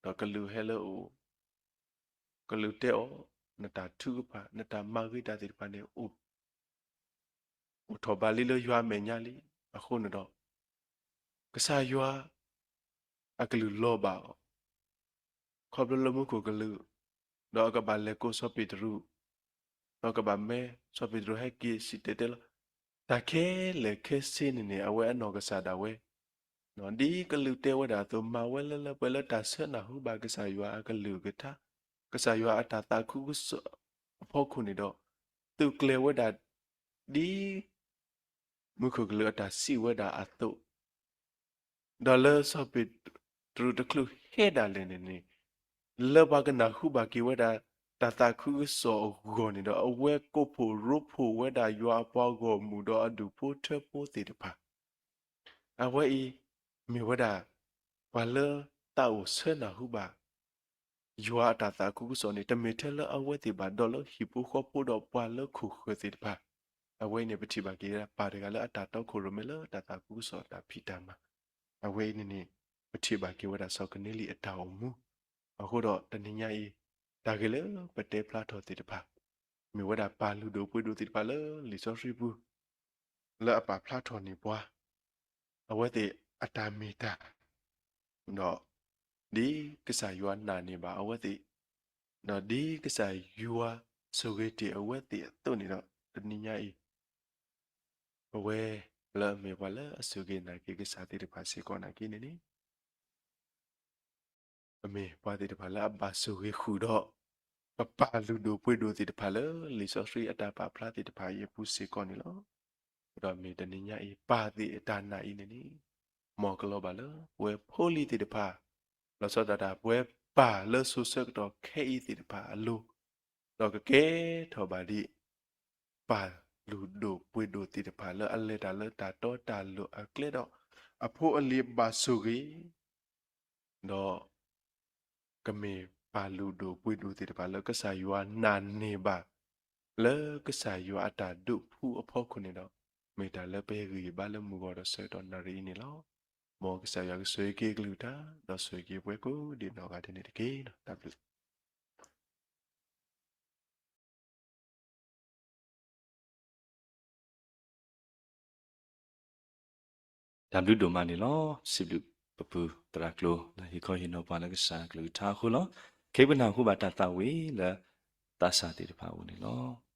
ဒီးကလူးဟဲလၢအအိၣ်, ကလူးတဲအီၤ, နတၢ်ထုကဖၣ် နတၢ်မၤဂ့ၤတၢ်သ့ၣ်တဖၣ်န့ၣ် အိၣ်ထီၣ်ဘၣ်လံလၢယွၤအမဲာ်ညါလံ. အဃိန့ၣ်ဒီး ကစၢ်ယွၤ အကလုၢ်လီၤဘၣ်အီၤ ခီဖျိလၢမူခိၣ်ကလူး, ဒီးအကဘၣ်လဲၤကိးစီၤပ့းတရူး, ဒီးကဘၣ်မၢစီၤပ့းတရူးဟဲက့ၤစံၣ်တဲၤတဲလီၤ. တၢ်ခဲလၢာ်ခဲဆ့န့ၣ်န့ၣ် အဝဲအနီၢ်ကစၢ်ဒၣ်ဝဲ ဒ်ကလူးတဲဝဲဒၣ်အသိး မၤဝဲလၢလၢပှဲၤပှဲၤလၢတၢ်ဆၢနၢ်ဟူဘၣ်ကစၢ်ယွၤအကလုၢ်ကထါ, ကစၢ်ယွၤအတၢ်သးခုကစီၣ်အဖီခိၣ်န့ၣ်ဒီး, သုးကျဲၤဝဲဒၣ် ဒ် မူခိၣ်ကလူးအတၢ်စံးဝဲဒၣ်အသိး, ဒီးလၢစီၤပ့းတရူးတချုးဟဲဒၣ်လဲာ်န့ၣ်န့ၣ်, လၢပှၤကနၢ်ဟူဘၣ်က့ၤဝဲဒၣ် တၢ်သးခုကစီၣ်အဂီၢ်န့ၣ်ဒီး အဝဲကိးဖှိၣ်ရိဖှိၣ်ဝဲဒၣ်ယွၤအပှၤဂီၢ်မုၢ်ဒီးအဒူၣ်ဖိထၢဖိသ့ၣ်တဖၣ်, အဝဲအံၤ မ့ၢ်ဝဲဒၣ် ပှၤလၢသးအိၣ်ဆၢနၢ်ဟူဘၣ် ယွၤအတၢ်သးခုကစီၣ်န့ၣ် တမ့ၢ်ထဲလၢအဝဲသ့ၣ်ဘၣ် ဒီးလၢဟံၣ်ဖိဃီဖိဒီးပှၤလၢခိၣ်ဃၢၤသ့ၣ်တဖၣ်, အဝဲအံၤန့ၣ် ပထံၣ်ဘၣ်က့ၤဝဲဒၣ်ပၢ်တဂၤလၢအတၢ်တီခိၣ်ရိၣ်မဲလၢတၢ်သးခုကစီၣ်တၢ်ဖံးတၢ်မၤ, အဝဲအံၤန့ၣ်န့ၣ် ပထံၣ်ဘၣ်က့ၤဝဲဒၣ်စီၤကနံလံအတၢ်အိၣ်မူ, အဃိဒီးတနံၤညါအံၤ တၢ်ဂ့ၢ်လၢပတဲဖျါထီၣ်သ့ၣ်တဖၣ် မ့ၢ်ဝဲဒၣ်ပၢ်လုၢ်ဒိၣ်ပှ့ၤဒိၣ်သ့ၣ်တဖၣ်လၢလံာ်စီဆှံပူၤ လၢအပာ်ဖျါထီၣ်န့ၢ်ပှၤ အဝဲသ့ၣ်အတၢ်မ့ၢ်တၢ်, ဒီးဒ်ကစၢ်ယွၤနာ်န့ၢ်ဘၣ်အဝဲသ့ၣ်, ဒီးဒ်ကစၢ်ယွၤဆိၣ်ဂ့ၤတ့ၢ်အဝဲသ့ၣ်အသိးန့ၣ်ဒီး တနံၤညါအံၤ ပဝဲလၢအမ့ၢ်ပှၤလၢအစူၢ်က့ၤနာ်က့ၤကစၢ်သ့ၣ်တဖၣ်စ့ၢ်ကီးနာ်က့န့ၣ်န့ၣ် ပမ့ၢ်ပှၤသ့ၣ်တဖၣ်လၢအဘၣ်ဆိၣ်ဂ့ၤဃုာ်ဒီး ပပၢ်လုၢ်ဒိၣ်ပှ့ၤဒိၣ်သ့ၣ်တဖၣ်လၢလံာ်စီဆှံအတၢ်ပာ်ဖျါသ့ၣ်တဖၣ်အံၤအပူၤစ့ၢ်ကီးန့ၣ်လီၤ. ဒီးမ့ၢ်တနံၤညါအံၤ ပၢ်သ့ၣ်အတၢ်နာ်အံၤန့ၣ်န့ၣ် မ်ကလီၤဘၣ်လၢပဝဲဖိလံၤသ့ၣ်တဖၣ်, လီၤဆီဒၣ်တၢ် ပဝဲပၢ်လၢစိၤဆၢကတီၢ်ခဲအံၤသ့ၣ်တဖၣ်အလိၤ, ဒီးကကဲထီၣ်ဘၣ်ဒ် ပၢ်လုၢ်ဒိၣ်ပှ့ၤဒိၣ်သ့ၣ်တဖၣ်လၢအလဲၤတၢ်လၢတၢ်တီတၢ်လိၤအကျဲဒီး အဖိအလံၤဘၣ်ဆိၣ်ဂ့ၤ ဒီး ကမ့ၢ်ပၢ်လုၢ်ဒိၣ်ပှ့ၤဒိၣ်သ့ၣ်တဖၣ်လၢကစၢ်ယွၤနာ်န့ၢ်ဘၣ် လၢကစၢ်ယွၤအတၢ်ဒုးဖှူအဖီခိၣ်န့ၣ်ဒီး မ့ၢ်တၢ်လၢပဟဲဂံၢ်ဘါလၢမုၢ်ဂီၤဒီးဆၢကတီၢ်နၣ်ရံၣ်အံၤန့ၣ်လီၤ. မ်ကစၢ်ယွၤကဆိၣ်ဂ့ၤက့ၤအကလုၢ်ကထါ ဒီးဆိၣ်ဂ့ၤက့ၤပှၤကိးဒံးနီၢ်ဂၤဒဲးန့ၣ်တက့ၢ်. တၢ်ဘျုး တၢ်ဘျုးဒိၣ်မးန့ၣ်လီၤ. စံးဘျုးပပုၢ်သရၣ်ကျိၤ လၢဟ့ၣ်ခီဟ့ၣ်နီၤပှၤလၢကစၢ်ကလုၢ်ကထါအဃိလီၤ. ခဲအံၤပနၢ်ဟူဘၣ်တၢ်သးဝံၣ်လၢသးစၢ်သ့ၣ်တဖၣ်အအိၣ်န့ၣ်လီၤ.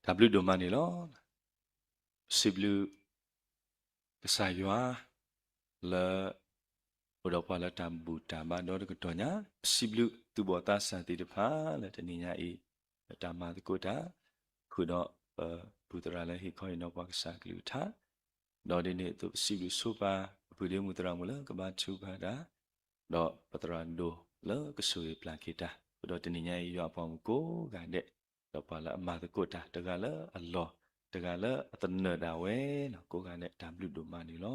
တၢ်ဘျုးဒိၣ်မးန့ၣ်လီၤ. ပစံးဘျုးကစၢ်ယွၤ လၢ အိၣ်ဒီးပှၤလၢတၢ်ဘူၣ်တၢ်ဘါဒီတကတီၢ်ညါ, ပစံးဘျုးသူၣ်ဘီၣ်သးစၢ်သ့ၣ်တဖၣ်လၢတနံၤညါအံၤ လၢတၢ်မၤသကိးတၢ် ဃုာ်ဒီးပပုၢ်သရၣ်လၢဟ့ၣ်ခီဟ့ၣ်နီၤပှၤကစၢ်ကလုၢ်ကထါ, ဒီးဒ်န့ၣ်အသိး ပစံးဘျုးဆိပာ် ပပုၢ်ဒ့မုၣ်သရၣ်မုၣ်လၢကဘါထုကဖၣ်တၢ် ဒီးပသရၣ်ဒိၣ်လၢကဆိၣ်ဂ့ၤပျၢ်က့ၤတၢ်, ဃုာ်ဒီးတနံၤညါအံၤ ယွၤအပှၤမုၣ်ကိးဂၤဒဲး, ဒီးပှၤလၢအမၤသကိးတၢ် တဂၤလၢအလီၢ်, တဂၤလၢအသနၢၣ်ဒၣ်ဝဲန့ၣ် ကိးဂၤဒဲး တၢ်ဘျုးဒိၣ်မးန့ၣ်လီၤ.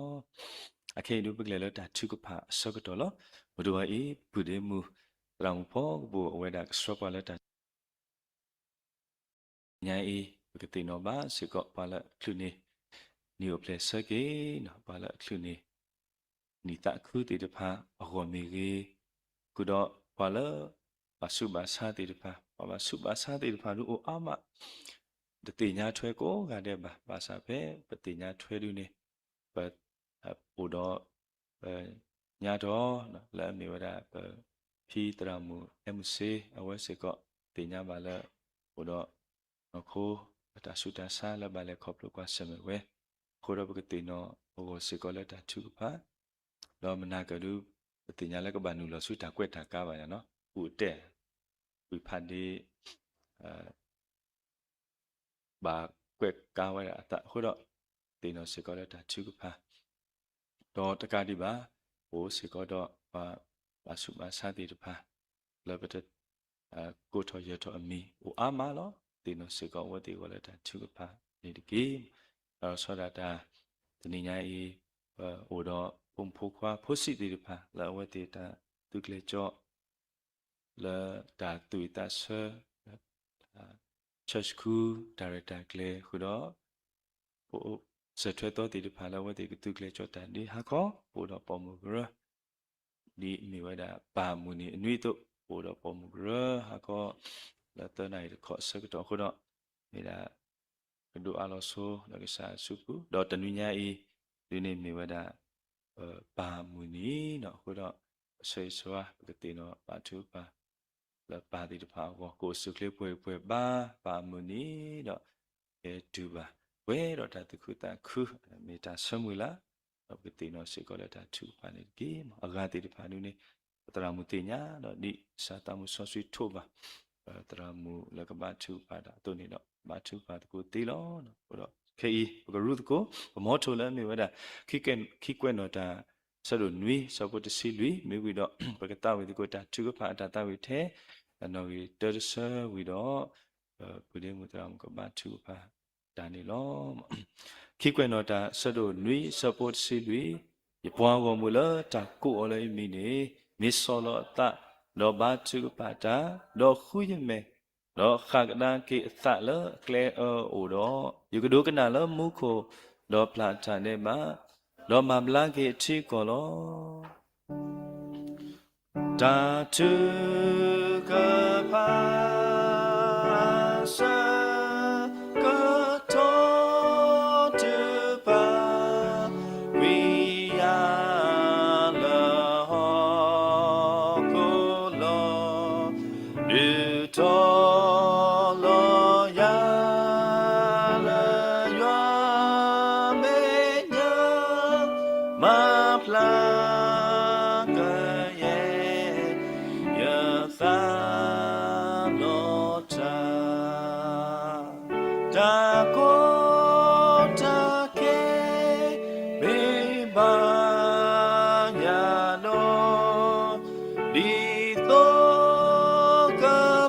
အခဲအံၤဒုး ပကလဲၤလၢတၢ်ထုကဖၣ်အဆၢကတီၢ်လီၤ. မုၢ်တဂီၤအံၤ ပပုၢ်ဒ့မုၣ်သရၣ်မုၣ်ဖီကပူၤ အဝဲဒၣ်ကဆှၢပှၤလၢတၢ် ညါအံၤ ပကသ့ၣ်နီၣ်ဘၣ်စ့ၢ်ကီး ပှၤလၢအချုးန့ၢ် နံၣ်အိၣ်ဖျဲၣ်ဆၢက့ၤ, ပှၤလၢအချုးန့ၢ် နံၣ်သးခုသ့ၣ်တဖၣ်အဂီၢ်မ့ၢ်ဂ့ၤ, ဃုာ်ဒီးပှၤလၢ ဘၣ်ဆူးဘၣ်ဆါသ့ၣ်တဖၣ်, ပှၤဘၣ်ဆူးဘၣ်ဆါသ့ၣ်တဖၣ်ဒုးအိၣ်အါမး, တသ့ၣ်ညါထွဲကိးဂၤဒဲးဘၣ်, ဘၣ်ဆၣ်ဖဲပသ့ၣ်ညါထွဲဒုးန့ၣ် ပ အိၣ်ဒီး ပ ညါထီၣ် လၢအမ့ၢ်ဝဲဒၣ် ပ ဖံသရၣ်မုၣ်အဲမုၢ်စ့ အဝဲစ့ၢ်ကီး သ့ၣ်ညါဘၣ်လၢ အိၣ်ဒီး နီၢ်ခိ အတၢ်ဆူးတၢ်ဆါလၢဘၣ်လဲၤခီဖျိကွၢ်ဆၢၣ်မဲာ်ဝဲ, အဃိဒီးပကသ့ၣ်နီၣ်အဂီၢ်စ့ၢ်ကီးလၢတၢ်ထုကဖၣ်, ဒီးမနၤကဒုး ပသ့ၣ်ညါလၢကဘၣ်နုာ်လီၤဆူတၢ်ကွဲးတၢ်ကါဘၣ်ယၤနီၤ, အူအတဲာ် ဝံဖးဒ့ ဘၣ်ကွဲးကါဝဲဒၣ်အသးအဃိဒီး သ့ၣ်နီၣ်စ့ၢ်ကီးလၢတၢ်ထုကဖၣ်, ဒီးတကးဒံးဘၣ် အိၣ်စ့ၢ်ကီးဒီးပှၤ ဘၣ်ဆူးဘၣ်ဆါသ့ၣ်တဖၣ် လၢပတ ကိးထီၣ်ယၢၤထီၣ်အမံၤအိၣ်အါမးလီၤ. သ့ၣ်နီၣ်စ့ၢ်ကီးအဝဲသ့ၣ်အဂီၢ်လၢတၢ်ထုကဖၣ်န့ၣ်တက့ၢ်. ဒီးဆီဒၣ်တၢ် တနံၤညါအံၤ ပအိၣ်ဒီးဖိမုၣ်ဖိခွါဖိဆံးသ့ၣ်တဖၣ် လၢအဝဲသ့ၣ်တၢ်သုးကျဲၤကၠီ လၢတၢ်သူၣ်ဝံၣ်သးဆၢ church တၢ်ရဲၣ်တၢ်ကျဲၤဃုာ်ဒီး ပအိၣ်စၢၤထွဲသီသ့ၣ်တဖၣ်လၢအဝဲသ့ၣ်ကသုးကျဲၤကၠီတၢ်ဒ်ဟါခီ ပအိၣ်ဒီးပိာ်မုၣ်ကရၢ ဒ်မ့ၢ်ဝဲဒၣ်ပၢ်မုၢ်နံၤအနွံအသိး ပအိၣ်ဒီးပိာ်မုၣ်ကရၢဟါခီ လၢသၢနၣ်ရံၣ်တခီအဆၢကတီၢ်အဃိဒီး မ့ၢ်ဒၣ် ကဒိးအါလီၤဆိလၢကစၢ်အစုပူၤ ဒီးတနွံညါအံၤ ဒ်န့ၣ်မ့ၢ်ဝဲဒၣ် ပပၢ်မုၢ်နံၤနီၤ အဃိဒီး ပဆၢဂ့ၤဆၢဝါ ပကသ့ၣ်နီၣ်ဘါထုကဖၣ် လၢပၢ်သ့ၣ်တဖၣ်အဂီၢ် ကအိၣ်ဆူၣ်ချ့ပှဲၤပှဲၤဘါ ပၢ်မုၢ်နံၤဒီး ကဲတုၤဘၣ် ပှဲၤဒီးတၢ်သူၣ်ခုသးခု မ့ၢ်တၢ်ဆၢမုၢ်လၢ် ဒီးပကသ့ၣ်နီၣ်စ့ၢ်ကီးလၢတၢ်ထုကဖၣ်န့ၣ်တက့ၢ်. အဂၤသ့ၣ်တဖၣ်ဒုးန့ၣ် ပသရၣ်မုၣ်သ့ၣ်ညါ ဒီးဒ်ကစၢ်သးမုၢ်စီဆှံထိးဘၣ် သရၣ်မုၣ်လၢကဘါထုကဖၣ်တၢ်အသိးန့ၣ်ဒီး ဘါထုကဖၣ်သကိးသ့လီၤ. အဃိဒီးခဲအံၤ ပကရူသကိး ပမီထိၣ်လၢအမ့ၢ်ဝဲဒၣ် ခံကွဲးနီၣ်တၢ် ဆၢဒိၣ်နွံ ဆၢဖိတဆံလွံၢ် မ့ၢ်ဝံၤဒီး ပကသးဝံၣ်သကိးတၢ်ထုကဖၣ်အတၢ်သးဝံၣ်ထဲ အနီၣ်ဂံၢ်တၢတဆၢဝံၤဒီး ပပုၢ်ဒ့မုၣ်သရၣ်မုၣ်ကဘါထုကဖၣ်တၢ်န့ၣ်လီၤ. ခံကွဲးနီၣ်တၢ်ဆၢဒိၣ်နွံ ဆၢဖိတဆံလွံၢ်, ယပှၤဂီၢ်မုၢ်လၢတၢ်ကိးအီၤလၢယမံၤန့ၣ် မ့ၢ်ဆီၣ်လီၤအသး ဒီးဘါထုကဖၣ်တၢ်, ဒီးဃုယမဲာ်, ဒီးဃၣ်ကဒါက့ၤအသးလၢအကျဲအၢအအိၣ်ဒီး, ယကဒိကနၣ်လၢမူခိၣ်, ဒီးပျၢ်တၢ်ဒဲးဘး, ဒီးမၤဘျါက့ၤအထံအကီၢ်လီၤ. တၢ်ထုကဖၣ် ဆၢကတီၢ်တုၤပှၤ ကွံာ်ယၤလၢဟီၣ်ခိၣ်လီၤ. ဒုးတီၤလီၤယၤလၢယွၤမဲာ်ညါ မၤဖျါကယဲၢ် ယသးနီၣ်တၢ် တၢ်ကီတၢ်ခဲ မ့ၢ်ဘၣ်ယၤဒီး ဒ်သိးက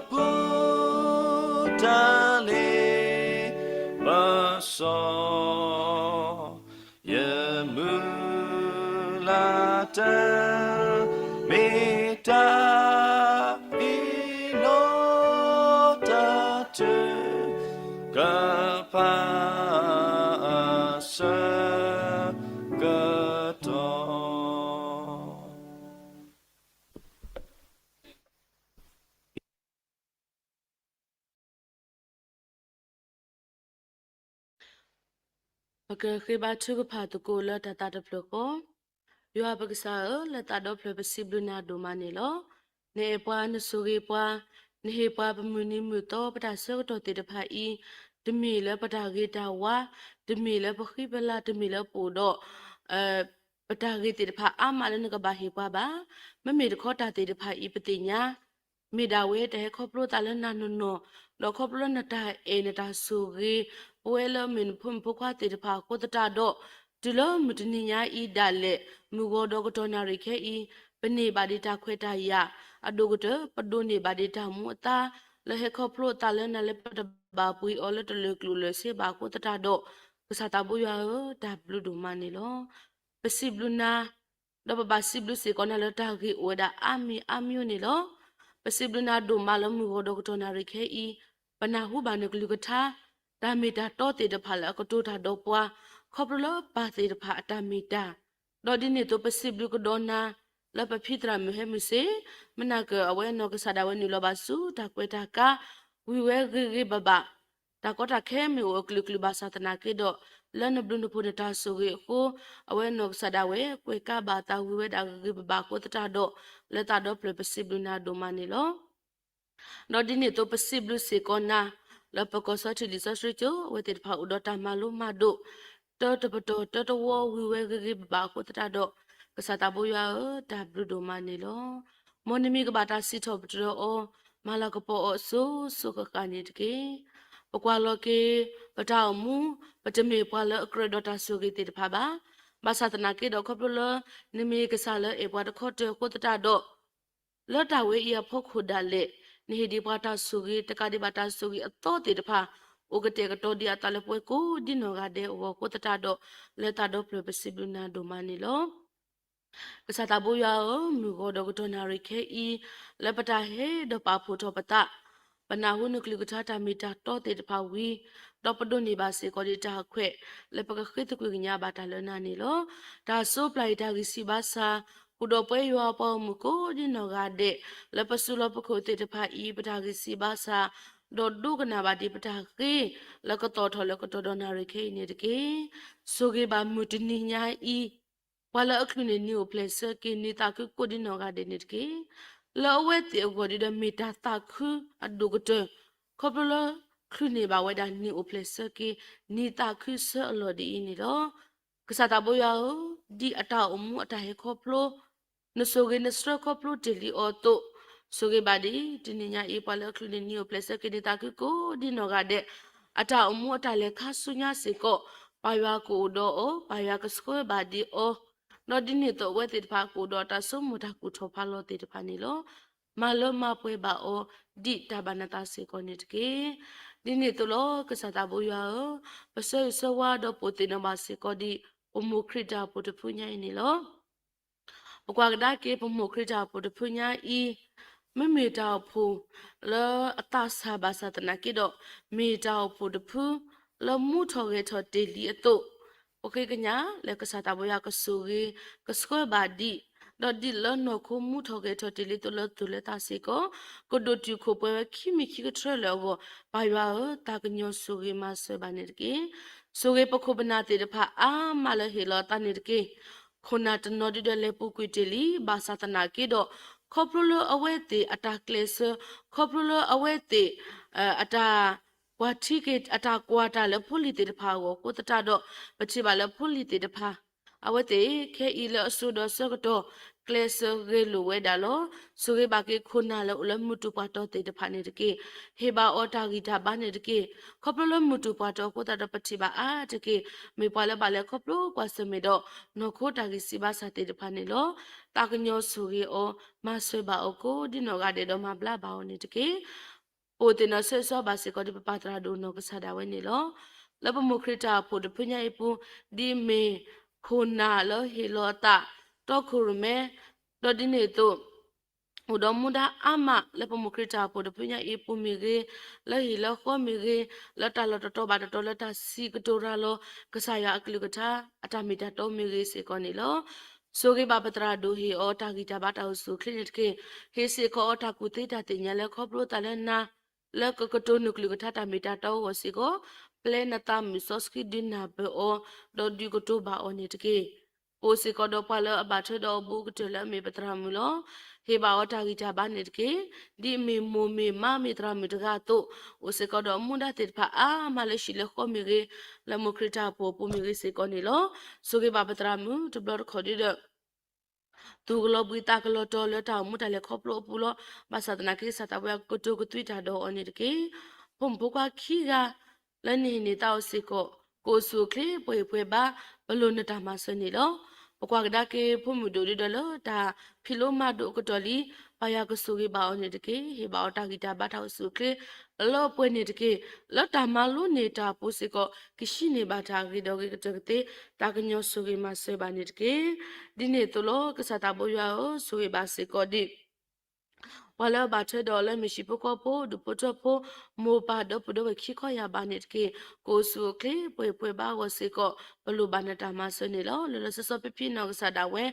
ပူၤတၢ်လ့ပစီ ယမုၢ်လၢ်တၢ် မ့ၢ်တၢ်အံၣ်နီတၢ်ထုကဖၣ်အဆၢကတီၢ် ပကဃ့ဘါထုကဖၣ်သကိးလၢတၢ်သးတဖျၢၣ်ဃီ, ယွၤပကစၢ်ဧၢ, လၢသးဒီဖျၢၣ်ပစံးဘျုးနၤဒိၣ်မးန့ၣ်လီၤ. နအဲၣ်ပှၤ, နဆိၣ်ဂ့ၤပှၤ, နဟ့ၣ်ပှၤပမုၢ်နံၤမုၢ်သီ ပတၢ်ဆၢကတီၢ်သ့ၣ်တဖၣ်အံၤ, တမ့ၢ်လၢပတၢ်ဂ့ၤတၢ်ဝါ, တမ့ၢ်လၢပဃံပလၤ, တမ့ၢ်လၢပအိၣ်ဒီး ပတၢ်ဂ့ၤသ့ၣ်တဖၣ်အါမးလၢနကဘၣ်ဟ့ၣ်ပှၤဘၣ်. မ့မ့ၢ်တခီတၢ်သ့ၣ်တဖၣ်အံၤပသ့ၣ်ညါ မ့ၢ်ဒၣ်ဝဲတၢ်ဟဲခီဖျိသးလၢနၤနီၢ်နီၢ်, ဒီးခီဖျိလၢနတၢ်အဲၣ်နတၢ်ဆိၣ်ဂ့ၤ ပဝဲလၢမ့ၢ်နဖိမုၣ်ဖိခွါသ့ၣ်တဖၣ်အဃိသတးဒီး, တုၤလၢမုၢ်တနံၤညါအံၤဒၣ်လဲာ် မုၢ်ဂီၤဒီးကတီၢ်နၣ်ရံၣ်ခဲအံၤ, ပန့ၢ်ဘၣ်ဒံးတၢ်ခွဲးတၢ်ယာ်အဒိၣ်ကတၢၢ်, ပဒိးန့ၢ်ဘၣ်ဒံးတၢ်မူအသါ လၢဟဲခီဖျိအသးလၢနၤလၢပတဘၣ်ပှ့ၤအီၤလၢတလၢာ်ကျိၣ်လၢာ်စ့ဘၣ်အဃိသတးဒီး, ကစၢ်သးဘိယွၤဧၢ, တၢ်ဘျုးဒိၣ်မးန့ၣ်လီၤ. ပစံးဘျုးနၤ ဒီးပဘၣ်စံးဘျုးစ့ၢ်ကီးနၤလၢတၢ်ဂ့ၢ်အိၣ်ဝဲဒၣ်အါမံၤအါမံၤန့ၣ်လီၤ. ပစံးဘျုးနၤဒိၣ်မးလၢမုၢ်ဂီၤဒီးကတီၢ်နၣ်ရံၣ်ခဲအံၤ, ပနၢ်ဟူဘၣ်နကလုၢ်ကထါ တၢ်မ့ၢ်တၢ်တီသ့ၣ်တဖၣ်လၢအကတိၤတၢ်ဒီးပှၤ, ခီဖျိလၢပၢ်သ့ၣ်တဖၣ်အတၢ်မ့ၢ်တၢ်, ဒီးဒ်န့ၣ်အသိးပစံးဘျုးကဒီးနၤ လၢပဖံသရၣ်မုၣ်ဟဲမုၢ်စ့ၢ်, မနၤကၢၤအဝဲနီၢ်ကစၢ်ဒၣ်ဝဲနုာ်လီၤဘၣ်ဆူတၢ်ကွဲးတၢ်ကါ ဝံၤဝဲဂ့ၤဂ့ၤဘၣ်ဘၣ် တၢ်ကီတၢ်ခဲမ့ၢ်အိၣ်အကလုာ်ကလုာ်ဘၣ်ဆၣ်သနာ်က့ဒီး, လၢနဘျုးနဖှိၣ်နတၢ်ဆိၣ်ဂ့ၤအဃိ, အဝဲနီၢ်ကစၢ်ဒၣ်ဝဲကွဲးကါဘၣ်အသးဝံၤဝဲဒၣ်ဂ့ၤဂ့ၤဘၣ်ဘၣ်အဃိသတးဒီး, လၢသးဒီဖျၢၣ်ပစံးဘျုးနၤဒိၣ်မးန့ၣ်လီၤ. ဒီးဒ်န့ၣ်အသိးပစံးဘျုးစ့ၢ်ကီးနၤ လၢပကီၢ်စီထံးလံာ်စီဆှံကၠိ အဝဲသ့ၣ်တဖၣ်အိၣ်ဒီးတၢ်မၤလိမၤဒိး တၢတပတီၢ်တၢတဝီဝံၤဝဲဂ့ၤဂ့ၤဘၣ်ဘၣ်အဃိသတးဒီး, ကစၢ်သးဘိယွၤဧၢ, တၢ်ဘျုးဒိၣ်မးန့ၣ်လီၤ. မ်နမံၤကဘၣ်တၢ်စံးထီၣ်ပတြၢၤအီၤ, မၤလၤကပီၤအီၤအစိၤစိၤဃၣ်ဃၣ်န့ၣ်တက့ၢ်. ပကွၢ်လီၤက့ၤ ပတၢ်အိၣ်မူ, ပတမ့ၢ်ပှၤလၢအကြၢးဒီးတၢ်ဆိၣ်ဂ့ၤသ့ၣ်တဖၣ်ဘၣ်. ဘၣ်ဆၣ်သနာ်က့ဒီးခီဖျိလၢ နမ့ၢ်ကစၢ်လၢအဲၣ်ပှၤတခီတၢၢ်အဃိသတးဒီး, လၢတၢ်ဝဲအံၤအဖီခိၣ်ဒၣ်လဲာ်, နဟ့ၣ်ဒံးပှၤတၢ်ဆိၣ်ဂ့ၤ တကးဒံးဘၣ်တၢ်ဆိၣ်ဂ့ၤအသီသ့ၣ်တဖၣ်, အိၣ်ကတဲာ်ကတီၤဒံးအသးလၢပဝဲကိးဒ်နီၢ်ဂၤဒဲးအဂီၢ်အဃိသတးဒီး, လၢသးဒီဖျၢၣ်ပစံးဘျုးနၤဒိၣ်မးန့ၣ်လီၤ. ကစၢ်သးဘိယွၤဧၢ, မုၢ်ဂီၤဒီးကတီၢ်နၣ်ရံၣ်ခဲအံၤ, လၢပတၢ်ဟဲဒီးပာ်ဖှိၣ်ထီၣ်ပသး, ပနၢ်ဟူနကလုၢ်ကထါတၢ်မ့ၢ်တၢ်တီသ့ၣ်တဖၣ်ဝံၤ, ဒီးပဒိးန့ၢ်ဘၣ်စ့ၢ်ကီးဒံးတၢ်ခွဲး လၢပကဃ့သကွံာ်ကညးဘၣ်တၢ်လၢနၤန့ၣ်လီၤ. တၢ်စိပျၢ်အံၤတၢ်ဂံၢ်ဆံးဘါစၢ်, ဃုာ်ဒီးပဝဲယွၤပှၤဂီၢ်မုၢ်ကိးဒ်နီၢ်ဂၤဒဲး, လၢပစုလီၢ်ပခိၣ်သ့ၣ်တဖၣ်အံၤ ပတၢ်ဂံၢ်ဆံးဘါစၢ်, ဒီးဒိကနၣ်ဘၣ်ဒံးပတၢ်ဃ့, လၢကသီၣ်ထီၣ်လၢကတီၢ်ဒီးနၣ်ရံၣ်ခဲအံၤန့ၣ်တက့ၢ်. ဆိၣ်ဂ့ၤဘၣ်မုၢ်တနံၤညါအံၤ, ပှၤလၢအချုးန့ၢ်နံၤအိၣ်ဖျဲၣ်ဆၢက့ၤ နံၤသးခုကိးဒ်နီၢ်ဂၤဒဲးန့ၣ်တက့ၢ်. လၢအဝဲသ့ၣ်အဂီၢ်ဒ်ဒီးမ့ၢ်တၢ်သးခုအဒိၣ်ကတၢၢ်, ခီဖျိလၢချုးန့ၢ်ဘၣ်ဝဲဒၣ်နံၤအိၣ်ဖျဲၣ်ဆၢက့ၤ နံၤသးခုဆၢအလီၢ်ဒ်အံၤန့ၣ်လီၤ. ကစၢ်သးဘိယွၤဧၢ, ဒ်အတၢ်အိၣ်မူအတၢ်ဟဲခီဖျိ နဆိၣ်ဂ့ၤနဆှၢခီဖျိတ့ၢ်လံအီၤအသိး, ဆိၣ်ဂ့ၤဘၣ်ဒံး တနံၤညါအံၤ ပှၤလၢအချုးန့ၢ်နံၤအိၣ်ဖျဲၣ်ဆၢက့ၤ နံၤသးခုကိးဒ်နီၢ်ဂၤဒဲး, အတၢ်အိၣ်မူအတၢ်လဲၤခါဆူညါစ့ၢ်ကီး, ပၢ်ယွၤကအိၣ်ဒီးအီၤ, ပၢ်ယွၤကဆှၢဘၣ်ဒံးအီၤ, ဒီးဒ်န့ၣ်အသိးအဝဲသ့ၣ်တဖၣ်ကအိၣ်ဒီးတၢ်ဆိကမိၣ်တၢ်ကူၣ်ထီၣ်ဖးလီၤသ့ၣ်တဖၣ်န့ၣ်လီၤ. မၤလၢမၤပှဲၤဘၣ်အီၤ ဒ်တၢ်ဘၣ်နသးစ့ၢ်ကီးန့ၣ်တက့ၢ်. ဒ်န့ၣ်အသိးလီၤ. ကစၢ်သးဘိယွၤဧၢ, ပဆၢဂ့ၤဆၢဝါဒီးပိာ်သ့ၣ်နီၣ်ဘၣ်စ့ၢ်ကီးဒံး ပမိၢ်ခရံာ်တၢ်အိၣ်ဖှိၣ်တဖုညါအံၤန့ၣ်လီၤ. ပကွၢ်ကဒါက့ၤ ပမိၢ်ခရံာ်တၢ်အိၣ်ဖှိၣ်တဖုညါအံၤ, မ့မ့ၢ်တၢ်အိၣ်ဖှိၣ်လၢအသးစၢ်ဘၣ်ဆၣ်သနာ်က့ဒီး, မ့ၢ်တၢ်အိၣ်ဖှိၣ်တဖုလၢမူထီၣ်ဂဲၤထီၣ်တ့ၢ်လံအသိး, ပဃ့ကညးလၢကစၢ်သးဘိယွၤကဆိၣ်ဂ့ၤ, ကဆှၢဘၣ်ဒံး, ဒီးဒ်လၢနီၢ်ခိမူထီၣ်ဂဲၤထီၣ်တ့ၢ်လံအသိးလၢသူၣ်လၢသးစ့ၢ်ကီး, ကဒိၣ်တုာ်ခိၣ်ပှဲၤဝဲခံမံၤခံကထၢလၢာ်အဂီၢ်, ပၢ်ယွၤဧၢ, သးကညီၤဆိၣ်ဂ့ၤမၤစၢၤဘၣ်န့ၣ်တက့ၢ်. ဆိၣ်ဂ့ၤပခိၣ်ပနၢ်သ့ၣ်တဖၣ်အါမးလၢဟ့ၣ်လီၤအသးန့ၣ်တက့ၢ်. ခိၣ်နၢ်တနီၤဒုဒီးလဲၤပူၤကွံာ်တ့ၢ်လံ ဘၣ်ဆၣ်သနာ်က့ဒီး, ခီဖျိလၢအဝဲသ့ၣ်အတၢ်ကျဲးစၢး, ခီဖျိလၢအဝဲသ့ၣ် အတၢ် ပှၤထံက့ၤအတၢ်ကွၢ်တၢ်လၢဖိလံၤသ့ၣ်တဖၣ်အဂီၢ်အဃိသတးဒီး, ပထံၣ်ဘၣ်လၢဖိလံၤသ့ၣ်တဖၣ် အဝဲသ့ၣ်ခဲအံၤလၢအစိၤဒီးဆၢကတီၢ် ကျဲးစၢးဂဲၤလိာ်ဝဲဒၣ်လီၤ. ဆိၣ်ဂ့ၤဘၣ်က့ၤခိၣ်နၢ်လၢအိၣ်လၢမုၢ်တူၢ်ပှၤတီၤသ့ၣ်တဖၣ်န့ၣ်တက့ၢ်. ဟ့ၣ်ဘၣ်အီၤတၢ်ဂံၢ်တၢ်ဘါန့ၣ်တက့ၢ်. ခီဖျိလၢမုၢ်တူၢ်ပှၤတီၤအဃိသတးဒီး ပထံၣ်ဘၣ်အါတက့ၢ်. မ့ၢ်ပှၤလၢဘၣ်လဲၤခီဖျိကွၢ်ဆၢၣ်မဲာ်ဒီး နီၢ်ခိတၢ်ဂံၢ်စံးဘါစၢ်သ့ၣ်တဖၣ်န့ၣ်လီၤ. သးကညီၤဆိၣ်ဂ့ၤအီၤ, မၤစၢၤဘၣ်အီၤကိးဒ်နီၢ်ဂၤဒဲးဒီးမၤဘျါဘၣ်အီၤန့ၣ်တက့ၢ်. ပအိၣ်သ့ၣ်နီၣ်ဆၢဂ့ၤဆၢဝါဘၣ်စ့ၢ်ကီးဒ်ပပၢ်သရၣ်ဒိၣ်နီၢ်ကစၢ်ဒၣ်ဝဲန့ၣ်လီၤ. လၢပမိၢ်ခရံာ်တၢ်အိၣ်ဖှိၣ်တဖုညါအံၤအပူၤ, ဒ်မ့ၢ်ခိၣ်နၢ်လၢဟ့ၣ်လီၤအသး တီခိၣ်ရိၣ်မဲ, ဒီးဒ်န့ၣ်အသိး အိၣ်ဒီးမူဒါအါမးလၢပမိၢ်ခရံာ်တၢ်အိၣ်ဖှိၣ်တဖုညါအံၤအပူၤမ့ၢ်ဂ့ၤ, လၢဟံၣ်လၢဃီမ့ၢ်ဂ့ၤ, လၢတၢ်လီၢ်တတီၤဘၣ်တတီၤလၢတၢ်စံးကတိၤရၤလီၤ ကစၢ်ယွၤအကလုၢ်ကထါ အတၢ်မ့ၢ်တၢ်တီမ့ၢ်ဂ့ၤစ့ၢ်ကီးန့ၣ်လီၤ. ဆိၣ်ဂ့ၤဘၣ်ပသရၣ်ဒိၣ် ဟ့ၣ်အီၤတၢ်ဂံၢ်တၢ်ဘါတၢ်အိၣ်ဆူၣ်အိၣ်ချ့န့ၣ်တက့ၢ်. ဟ့ၣ်စ့ၢ်ကီးအီၤတၢ်ကူၣ်သ့တၢ်သ့ၣ်ညါလၢခီဖျိသးလၢနၤ, လၢကကတိၤနကလုၢ်ကထါတၢ်မ့ၢ်တၢ်တီအဂီၢ်စ့ၢ်ကီး, ပျဲနသးမုာ်စီဆှံဒုးနၢ်ပၢၢ်အီၤ, ဒီးဒုးကတိၤဘၣ်အီၤန့ၣ်တက့ၢ်. ပအိၣ်စ့ၢ်ကီးဒီးပှၤလၢအဘၣ်ထွဲဒီးအဘူးကတၢၢ်လၢအမ့ၢ်ပသရၣ်မုၣ်လီၤ. ဟ့ၣ်ဘၣ်အီၤတၢ်ဂံၢ်တၢ်ဘါန့ၣ်တက့ၢ်. ဒ်အမ့ၢ်မိၢ်မ့ၢ်မါမ့ၢ်သရၣ်မုၣ်တဂၤအသိး, အိၣ်စ့ၢ်ကီးဒီးအမူဒါသ့ၣ်တဖၣ်အါမးလၢဟံၣ်လၢဃီမ့ၢ်ဂ့ၤ, လၢမိၢ်ခရံာ်တၢ်အိၣ်ဖှိၣ်အပူၤမ့ၢ်ဂ့ၤစ့ၢ်ကီးန့ၣ်လီၤ. ဆိၣ်ဂ့ၤဘၣ်ပသရၣ်မုၣ်တဘျီတခီၣ်ဒ်ဒီး သူၣ်ကလီၤဘှံးသးကလီၤတီၤလၢတၢ်အိၣ်မူတၢ်လဲၤခီဖျိအပူၤလီၤ. ဘၣ်ဆၣ်သနာ်က့ ကစၢ်သးဘိယွၤကကတိၤကသွံတၢ်ဒီးအီၤန့ၣ်တက့ၢ်. ဖိမုၣ်ဖိခွါခံဂၤ လၢနဟံးန့ၢ်သးအိၣ်စ့ၢ်ကီး, ကအိၣ်ဆူၣ်အိၣ်ချ့ပှဲၤပှဲၤဘါ, ပလိၣ်နတၢ်မၤစၢၤန့ၣ်လီၤ. ပကွၢ်ကဒါက့ၤဖိမုၣ်ဒိၣ်ဒ်ဒီးလၢတၢ်ဖံးလိမၤဒိးအကတီၢ်လံ, ပၢ်ယွၤကဆိၣ်ဂ့ၤဘၣ်အီၤန့ၣ်တက့ၢ်. ဟ့ၣ်ဘၣ်အီၤတၢ်ဂံၢ်တၢ်ဘါတၢ်အိၣ်ဆူၣ်အိၣ်ချ့လၢပှဲၤန့ၣ်တက့ၢ်. လၢတၢ်မၤလိန့ၢ်တၢ်အပူၤစ့ၢ်ကီး ကဟံးန့ၢ်ဘၣ်တၢ်ဂ့ၤဒီးဂ့ၤကတၢၢ်ကသ့, တၢ်ကညီၤဆိၣ်ဂ့ၤမၤစၢၤဘၣ်န့ၣ်တက့ၢ်. ဒ်န့ၣ်အသိးလီၤ. ကစၢ်သးဘိယွၤဧၢ, ဆိၣ်ဂ့ၤဘၣ်စ့ၢ်ကီးဒံး ပှၤလၢအဘၣ်ထွဲဒီးလၢမ့ၢ်ဟံၣ်ဖိဃီဖိ, ဒူၣ်ဖိထၢဖိ, မိၢ်ပၢ်ဒီပုၢ်ဝဲၢ်ခံခီယၢ်ဘးန့ၣ်တက့ၢ်. ကအိၣ်ဆူၣ်အိၣ်ချ့ပှဲၤပှဲၤဘါအဂီၢ်စ့ၢ်ကီး, ပလိၣ်ဘၣ်နတၢ်မၤစၢၤန့ၣ်လီၤ. လၢလၢစီစီဖံဖံနီၢ်ကစၢ်ဒၣ်ဝဲ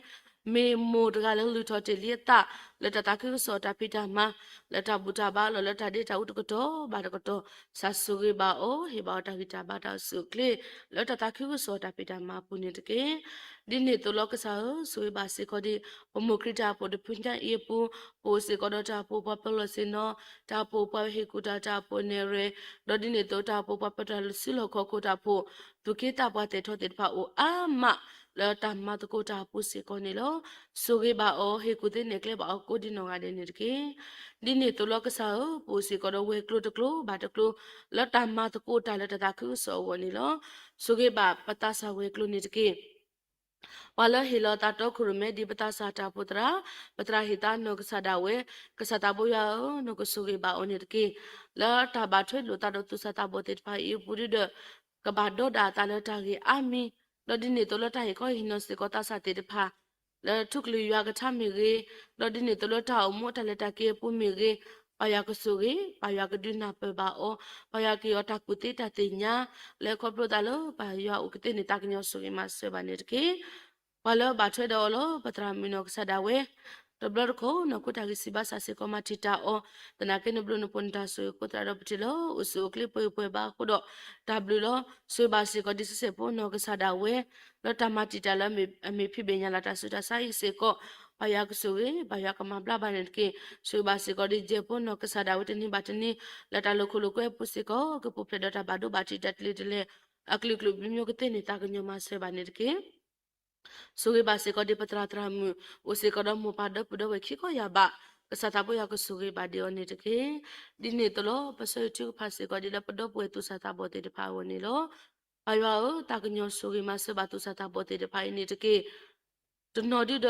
မ့ၢ်မိၢ်တဂၤလၢလုၢ်ထီၣ်တ့ၢ်လံအသး လၢတၢ်သးခုကစီၣ်တၢ်ဖံးတၢ်မၤ, လၢတၢ်ဘူၣ်တၢ်ဘါလီၤ လၢတၢ်ဒ့တၢ်အူတကတီၢ်ဘၣ်တကတီၢ်, ကစၢ်ဆိၣ်ဂ့ၤဘၣ်အီၤ, ဟ့ၣ်ဘၣ်အီၤတၢ်ဂံၢ်တၢ်ဘါတၢ်အိၣ်ဆူၣ်အိၣ်ချ့ လၢတၢ်သးခုကစီၣ်တၢ်ဖံးတၢ်မၤအပူၤန့ၣ်တက့ၢ်. ဒ်န့ၣ်အသိးလီၤ. ကစၢ်ဧၢ, ဆိၣ်ဂ့ၤဘၣ်စ့ၢ်ကီးဒံး ပမိၢ်ခရံာ်တၢ်အိၣ်ဖှိၣ်တဖုညါအံၤအပူၤ, ပအိၣ်စ့ၢ်ကီးဒီးတၢ်အိၣ်ဖှိၣ်ပှၤပၢၤလီၢ်ဆ့ၣ်နီၤ, တၢ်အိၣ်ဖှိၣ်ပှၤဟ့ၣ်ကူၣ်တၢ် တၢ်အိၣ်ဖှိၣ်နဲၣ်ရွဲၣ်, ဒီးဒ်န့ၣ်အသိးတၢ်အိၣ်ဖှိၣ်ပှၤပၢတၢ်လၢစုလီၢ်ခီၣ်ခိၣ်တၢ်အိၣ်ဖှိၣ်, သူၣ်က့သးပှၢ်သဲးထီၣ်သ့ၣ်တဖၣ်အိၣ်အါမး လၢတၢ်မၤသကိးတၢ်အပူၤစ့ၢ်ကီးန့ၣ်လီၤ. ဆိၣ်ဂ့ၤဘၣ်အီၤ, ဟ့ၣ်ကူၣ်သ့နဲၣ်ကျဲဘၣ်အီၤကိးဒ်နီၢ်ဂၤဒဲးန့ၣ်တက့ၢ်. ဒ်န့ၣ်အသိးလီၤ. ကစၢ်ဧၢ, ပအိၣ်စ့ၢ်ကီးဒီးဝဲၤကျိၤတကျိၤဘၣ်တကျိၤ လၢတၢ်မၤသကိးတၢ်လၢတၢ်သးခုကစီၣ်အဂီၢ်န့ၣ်လီၤ. ဆိၣ်ဂ့ၤဘၣ်ပသးစၢ်ဝဲၤကျိၤန့ၣ်တက့ၢ်. ပှၤလၢဟ့ၣ်လီၤသးတီခိၣ်ရိၣ်မဲဒ်ပသးစၢ်တၢ်အိၣ်ဖှိၣ်သရၣ်, ပသရၣ်ဟ့ၣ်သးနီၢ်ကစၢ်ဒၣ်ဝဲ, ကစၢ်သးဘိယွၤဧၢ, နကဆိၣ်ဂ့ၤဘၣ်အီၤန့ၣ်တက့ၢ်. လၢတၢ်ဘၣ်ထွဲလိာ်သးဒီးသူၣ်စၢ်သးဘီၣ်သ့ၣ်တဖၣ်အံၤအပူၤဒ်ဒီး ကဘၣ်ဒီးဒၣ်အသးလၢတၢ်ဂ့ၢ်အါမံၤ, ဒီးဒ်န့ၣ်အသိးလၢတၢ်ဟ့ၣ်ခီဟ့ၣ်နီၤစ့ၢ်ကီးသးစၢ်သ့ၣ်တဖၣ် လၢထူကလုၢ်ယွၤကထါမ့ၢ်ဂ့ၤ, ဒီးဒ်န့ၣ်အသိးလၢတၢ်အိၣ်မူအတၢ်လဲၤတၢ်က့ၤအပူၤမ့ၢ်ဂ့ၤ, ပၢ်ယွၤကဆိၣ်ဂ့ၤ, ပၢ်ယွၤကဒုးနၢ်ပၢၢ်ဘၣ်အီၤ, ပၢ်ယွၤကဟ့ၣ်အီၤတၢ်ကူၣ်သ့တၢ်သ့ၣ်ညါ, လၢခီဖျိသးလၢပၢ်ယွၤအိၣ်ကသ့န့ၣ် တၢ်ကညီၤဆိၣ်ဂ့ၤမၤစၢၤဘၣ်န့ၣ်တက့ၢ်. ပှၤလၢအဘၣ်ထွဲဒီးအီၤလီၤ. ပသရၣ်မုၣ်နီၢ်ကစၢ်ဒၣ်ဝဲ, တဘျီတခီၣ် နီၢ်ခိတၢ်ဂ့ၢ်စံးဘၣ်စၢ်စ့ၢ်ကီးမၤတံာ်တာ်အီၤ, သနာ်က့နဘျုးနဖှိၣ်နတၢ်ဆိၣ်ဂ့ၤအဃိသတးဒီးပထံၣ်လၢအိၣ်ဆူၣ်အိၣ်ချ့ပှဲၤပှဲၤဘါအဃိဒီး တၢ်ဘျုးလီၤ. ဆိၣ်ဂ့ၤဘၣ်စ့ၢ်ကီးဒ်စံးစဲၣ်ဖိနီၢ်ကစၢ်ဒၣ်ဝဲ လၢတၢ်မၤတံာ်တာ်လၢအမ့ၢ်ဖံးဘ့ၣ်ညါလီၤတၢ်ဆူးတၢ်ဆါအံၤစ့ၢ်ကီး, ပၢ်ယွၤကဆိၣ်ဂ့ၤ, ပၢ်ယွၤကမၤဘျါဘၣ်န့ၣ်တက့ၢ်. ဆိၣ်ဂ့ၤဘၣ်စ့ၢ်ကီးဒ်ယဲၢ်ဖိနီၢ်ကစၢ်ဒၣ်ဝဲတနံၤဘၣ်တနံၤ လၢတၢ်လိာ်ခိၣ်လိာ်ကွဲအပူၤစ့ၢ်ကီး ကပူၤဖျဲးဒီးတၢ်ဘၣ်ဒိဘၣ်ထံးတၢ်တလံၤတလဲၢ် အကလုာ်ကလုာ်မံၤမံၤကသ့န့ၣ် တၢ်ကညီၤမၤစၢၤဘၣ်န့ၣ်တက့ၢ်. ဆိၣ်ဂ့ၤဘၣ်စ့ၢ်ကီးဒ်ပသရၣ်သရၣ်မုၣ် အိၣ်စ့ၢ်ကီးဒီးမိၢ်ပၢ်ဒီပုၢ်ဒီဝဲၢ်ခံခီယၢ်ဘး, ကစၢ်သးဘိယွၤကဆိၣ်ဂ့ၤဘၣ်ဒ်အီၤန့ၣ်တက့ၢ်. ဒ်န့ၣ်အသိးလီၤ. ပဆၢဂ့ၤထုကဖၣ်စ့ၢ်ကီးဒ်လၢပဒီပုၢ်ဝဲၢ်သူၣ်စၢ်သးဘီၣ်သ့ၣ်တဖၣ်အဂီၢ်န့ၣ်လီၤ. ပၢ်ယွၤဧၢ, တၢ်ကညီၤဆိၣ်ဂ့ၤမၤစၢၤဘၣ်သူၣ်စၢ်သးဘီၣ်သ့ၣ်တဖၣ်အံၤန့ၣ်တက့ၢ်. တနီၤဒ်ဒီး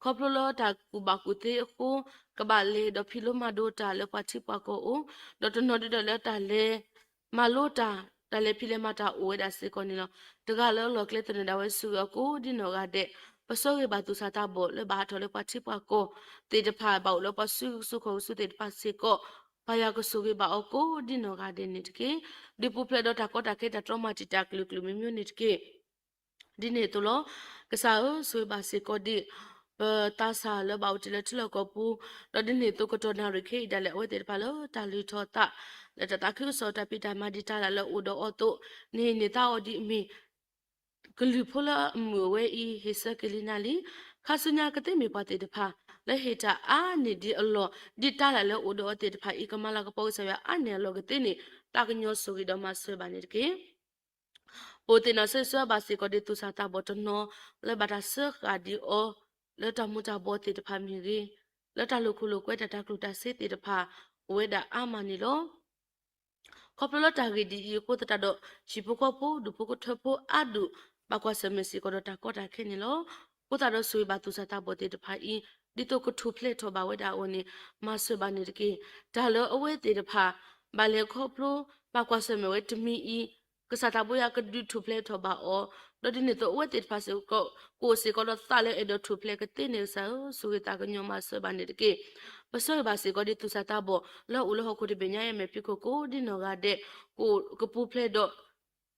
ခီဖျိလၢတၢ်ကူၣ်ဘၣ်ကူၣ်သ့အဃိ ကဘၣ်လဲၤဒီးဖံးလိမၤဒိးတၢ်လၢပှၤထံပှၤကီၢ်အအိၣ်, ဒီးတနီၤဒ်ဒီးလၢတၢ်လဲၤ မၤလိတၢ်, တၢ်လဲၤဖံးလဲၤမၤတၢ်အိၣ်ဝဲဒၣ်စ့ၢ်ကီးန့ၣ်လီၤ. တဂၤလၢအလီၢ်ကျဲသနၢၣ်ဒၣ်ဝဲ ဆိၣ်ဂ့ၤအီၤကိးဒ်နီၢ်ဂၤဒဲး, ပဆၢဂ့ၤဘၣ်သူၣ်စၢ်သးဘီၣ်လၢဘၣ်ဟးထီၣ်လၢပှၤထံပှၤကီၢ်သ့ၣ်တဖၣ် ဘၣ်အိၣ်လၢပှၤစုကဝဲၤဆူၣ်ခီၣ်ကဆူးသ့ၣ်တဖၣ်စ့ၢ်ကီး, ပၢ်ယွၤကဆိၣ်ဂ့ၤဘၣ်အီၤကိးဒ်နီၢ်ဂၤဒဲးန့ၣ်တက့ၢ်. ဒုးပူၤဖျဲးဒီးတၢ်ကီတၢ်ခဲတၢ်တြီမၤတံာ်တာ်ကလုာ်ကလုာ်မံၤမံၤန့ၣ်တက့ၢ်. ဒ်န့ၣ်အသိးလီၤ. ကစၢ်ဧၢ, ဆိၣ်ဂ့ၤဘၣ်စ့ၢ်ကီးဒ် ပသးစၢ်လၢဘၣ်အိၣ်တ့ၢ်လၢထံလီၢ်ကီၢ်ပူၤ, ဒီးဒ်န့ၣ်အသိးကတီၢ်နၣ်ရံၣ်ခဲအံၤဒၣ်လဲာ် အဝဲသ့ၣ်တဖၣ်လၢတၢ်လုၢ်ထီၣ်သး လၢတၢ်သးခုကစီၣ်တၢ်ဖံးတၢ်မၤဒ်တၢ်လၢအအိၣ်ဒီးအီၤအသိး, နဟံးန့ၢ်သးအီၤဒ်အမ့ၢ် ကလုာ်ဖိလၢအမုာ်အဝဲအံၤ ဟ့ၣ်ဆၢက့ၤလံနၤလံ. ခါဆူညါကသ့မ့ၢ်ပှၤသ့ၣ်တဖၣ် လၢဟ့ၣ်တၢ်အါန့ၢ်ဒံးအလီၢ် ဒ်တၢ်လၢ်လၢအအိၣ်ဒီးအီၤသ့ၣ်တဖၣ်အံၤ ကမၤလၤကပီၤကစၢ်ယွၤအါန့ၢ်အလီၢ်ကသ့န့ၣ် တၢ်ကညီၤဆိၣ်ဂ့ၤဒီးမၤစၢၤဘၣ်န့ၣ်တက့ၢ်. ပအိၣ်သ့ၣ်နီၣ်ဆၢဂ့ၤဆၢဝါဘၣ်စ့ၢ်ကီးဒ်သူၣ်စၢ်သးဘီၣ်တနီၤ လၢဘၣ်တၢ်စၢဃာ်ဒံးအီၤ လၢတၢ်မူၤတၢ်ဘှီးသ့ၣ်တဖၣ်မ့ၢ်ဂ့ၤ, လၢတၢ်လိာ်ခိၣ်လိာ်ကွဲတၢ်တၢ်ကျိၣ်တၢ်စ့သ့ၣ်တဖၣ် အိၣ်ဝဲဒၣ်အါမးန့ၣ်လီၤ. ခီဖျိလၢတၢ်ဂ့ၢ်ဒ်အံၤအဃိသတးဒီး ဟံၣ်ဖိဃီဖိ ဒူၣ်ဖိထၢဖိအါဒူၣ် ဘၣ်ကွၢ်ဆၢၣ်မဲာ်စ့ၢ်ကီးဒီးတၢ်ကီတၢ်ခဲန့ၣ်လီၤ. အဃိသတးဒီးဆိၣ်ဂ့ၤဘၣ်သူၣ်စၢ်သးဘီၣ်သ့ၣ်တဖၣ်အံၤ ဒ်သိးကထူၣ်ဖျဲးထီၣ်ဘၣ်ဝဲဒၣ်အဂီၢ်န့ၣ် မၤစၢၤဘၣ်န့ၣ်တက့ၢ်. တၢ်လၢအဝဲသ့ၣ်တဖၣ် ဘၣ်လဲၤခီဖျိ ဘၣ်ကွၢ်ဆၢၣ်မဲာ်ဝဲတမံၤအံၤ ကစၢ်သးဘိယွၤကဒုးထူၣ်ဖျဲးထီၣ်ဘၣ်အီၤ, ဒီးဒ်န့ၣ်အသိးအဝဲသ့ၣ်တဖၣ်စ့ၢ်ကီး ကအိၣ်စ့ၢ်ကီးဒီးသးလၢအဲၣ်ဒိးထူၣ်ဖျဲးကသ့န့ၣ် ကစၢ်ဧၢ, ဆိၣ်ဂ့ၤသးကညီၤမၤစၢၤဘၣ်န့ၣ်တက့ၢ်. ပဆၢဂ့ၤဘၣ်စ့ၢ်ကီးဒ်သူၣ်စၢ်သးဘီၣ် လၢအအိၣ်လၢဟီၣ်ခိၣ်တဘ့ၣ်ညါအံၤ မဲာ်ဖံးခိၣ်ကိးဒ်နီၢ်ဂၤဒဲး ကပူၤဖျဲးဒီး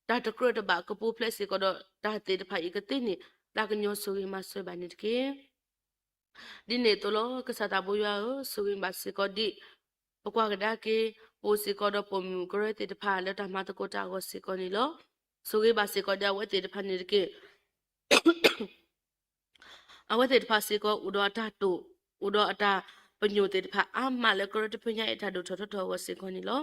တၢ်တကြၢးတဘၣ် ကပူၤဖျဲးစ့ၢ်ကီးဒီးတၢ်သ့ၣ်တဖၣ်အံၤကသ့န့ၣ် သးကညီၤဆိၣ်ဂ့ၤမၤစၢၤဘၣ်န့ၣ်တက့ၢ်. ဒ်န့ၣ်အသိးလီၤ. ကစၢ်သးဘိယွၤဧၢ, ဆိၣ်ဂ့ၤဘၣ်စ့ၢ်ကီးဒ် ပကွၢ်ကဒါက့ၤ ပအိၣ်စ့ၢ်ကီးဒီးပိာ်မုၣ်ကရၢသ့ၣ်တဖၣ် လၢတၢ်မၤသကိးတၢ်အဂီၢ်စ့ၢ်ကီးန့ၣ်လီၤ. ဆိၣ်ဂ့ၤဘၣ်စ့ၢ်ကီးဒ်အဝဲသ့ၣ်တဖၣ်န့ၣ်တက့ၢ်. အဝဲသ့ၣ်တဖၣ်စ့ၢ်ကီး အိၣ်ဒီးအတၢ်တိာ်, အိၣ်ဒီးအတၢ်ပညိၣ်သ့ၣ်တဖၣ်အါမးလၢကရၢတဖုညါအံၤ တၢ်ဒိၣ်ထီၣ်ထီထီၣ်အဂီၢ်စ့ၢ်ကီးန့ၣ်လီၤ.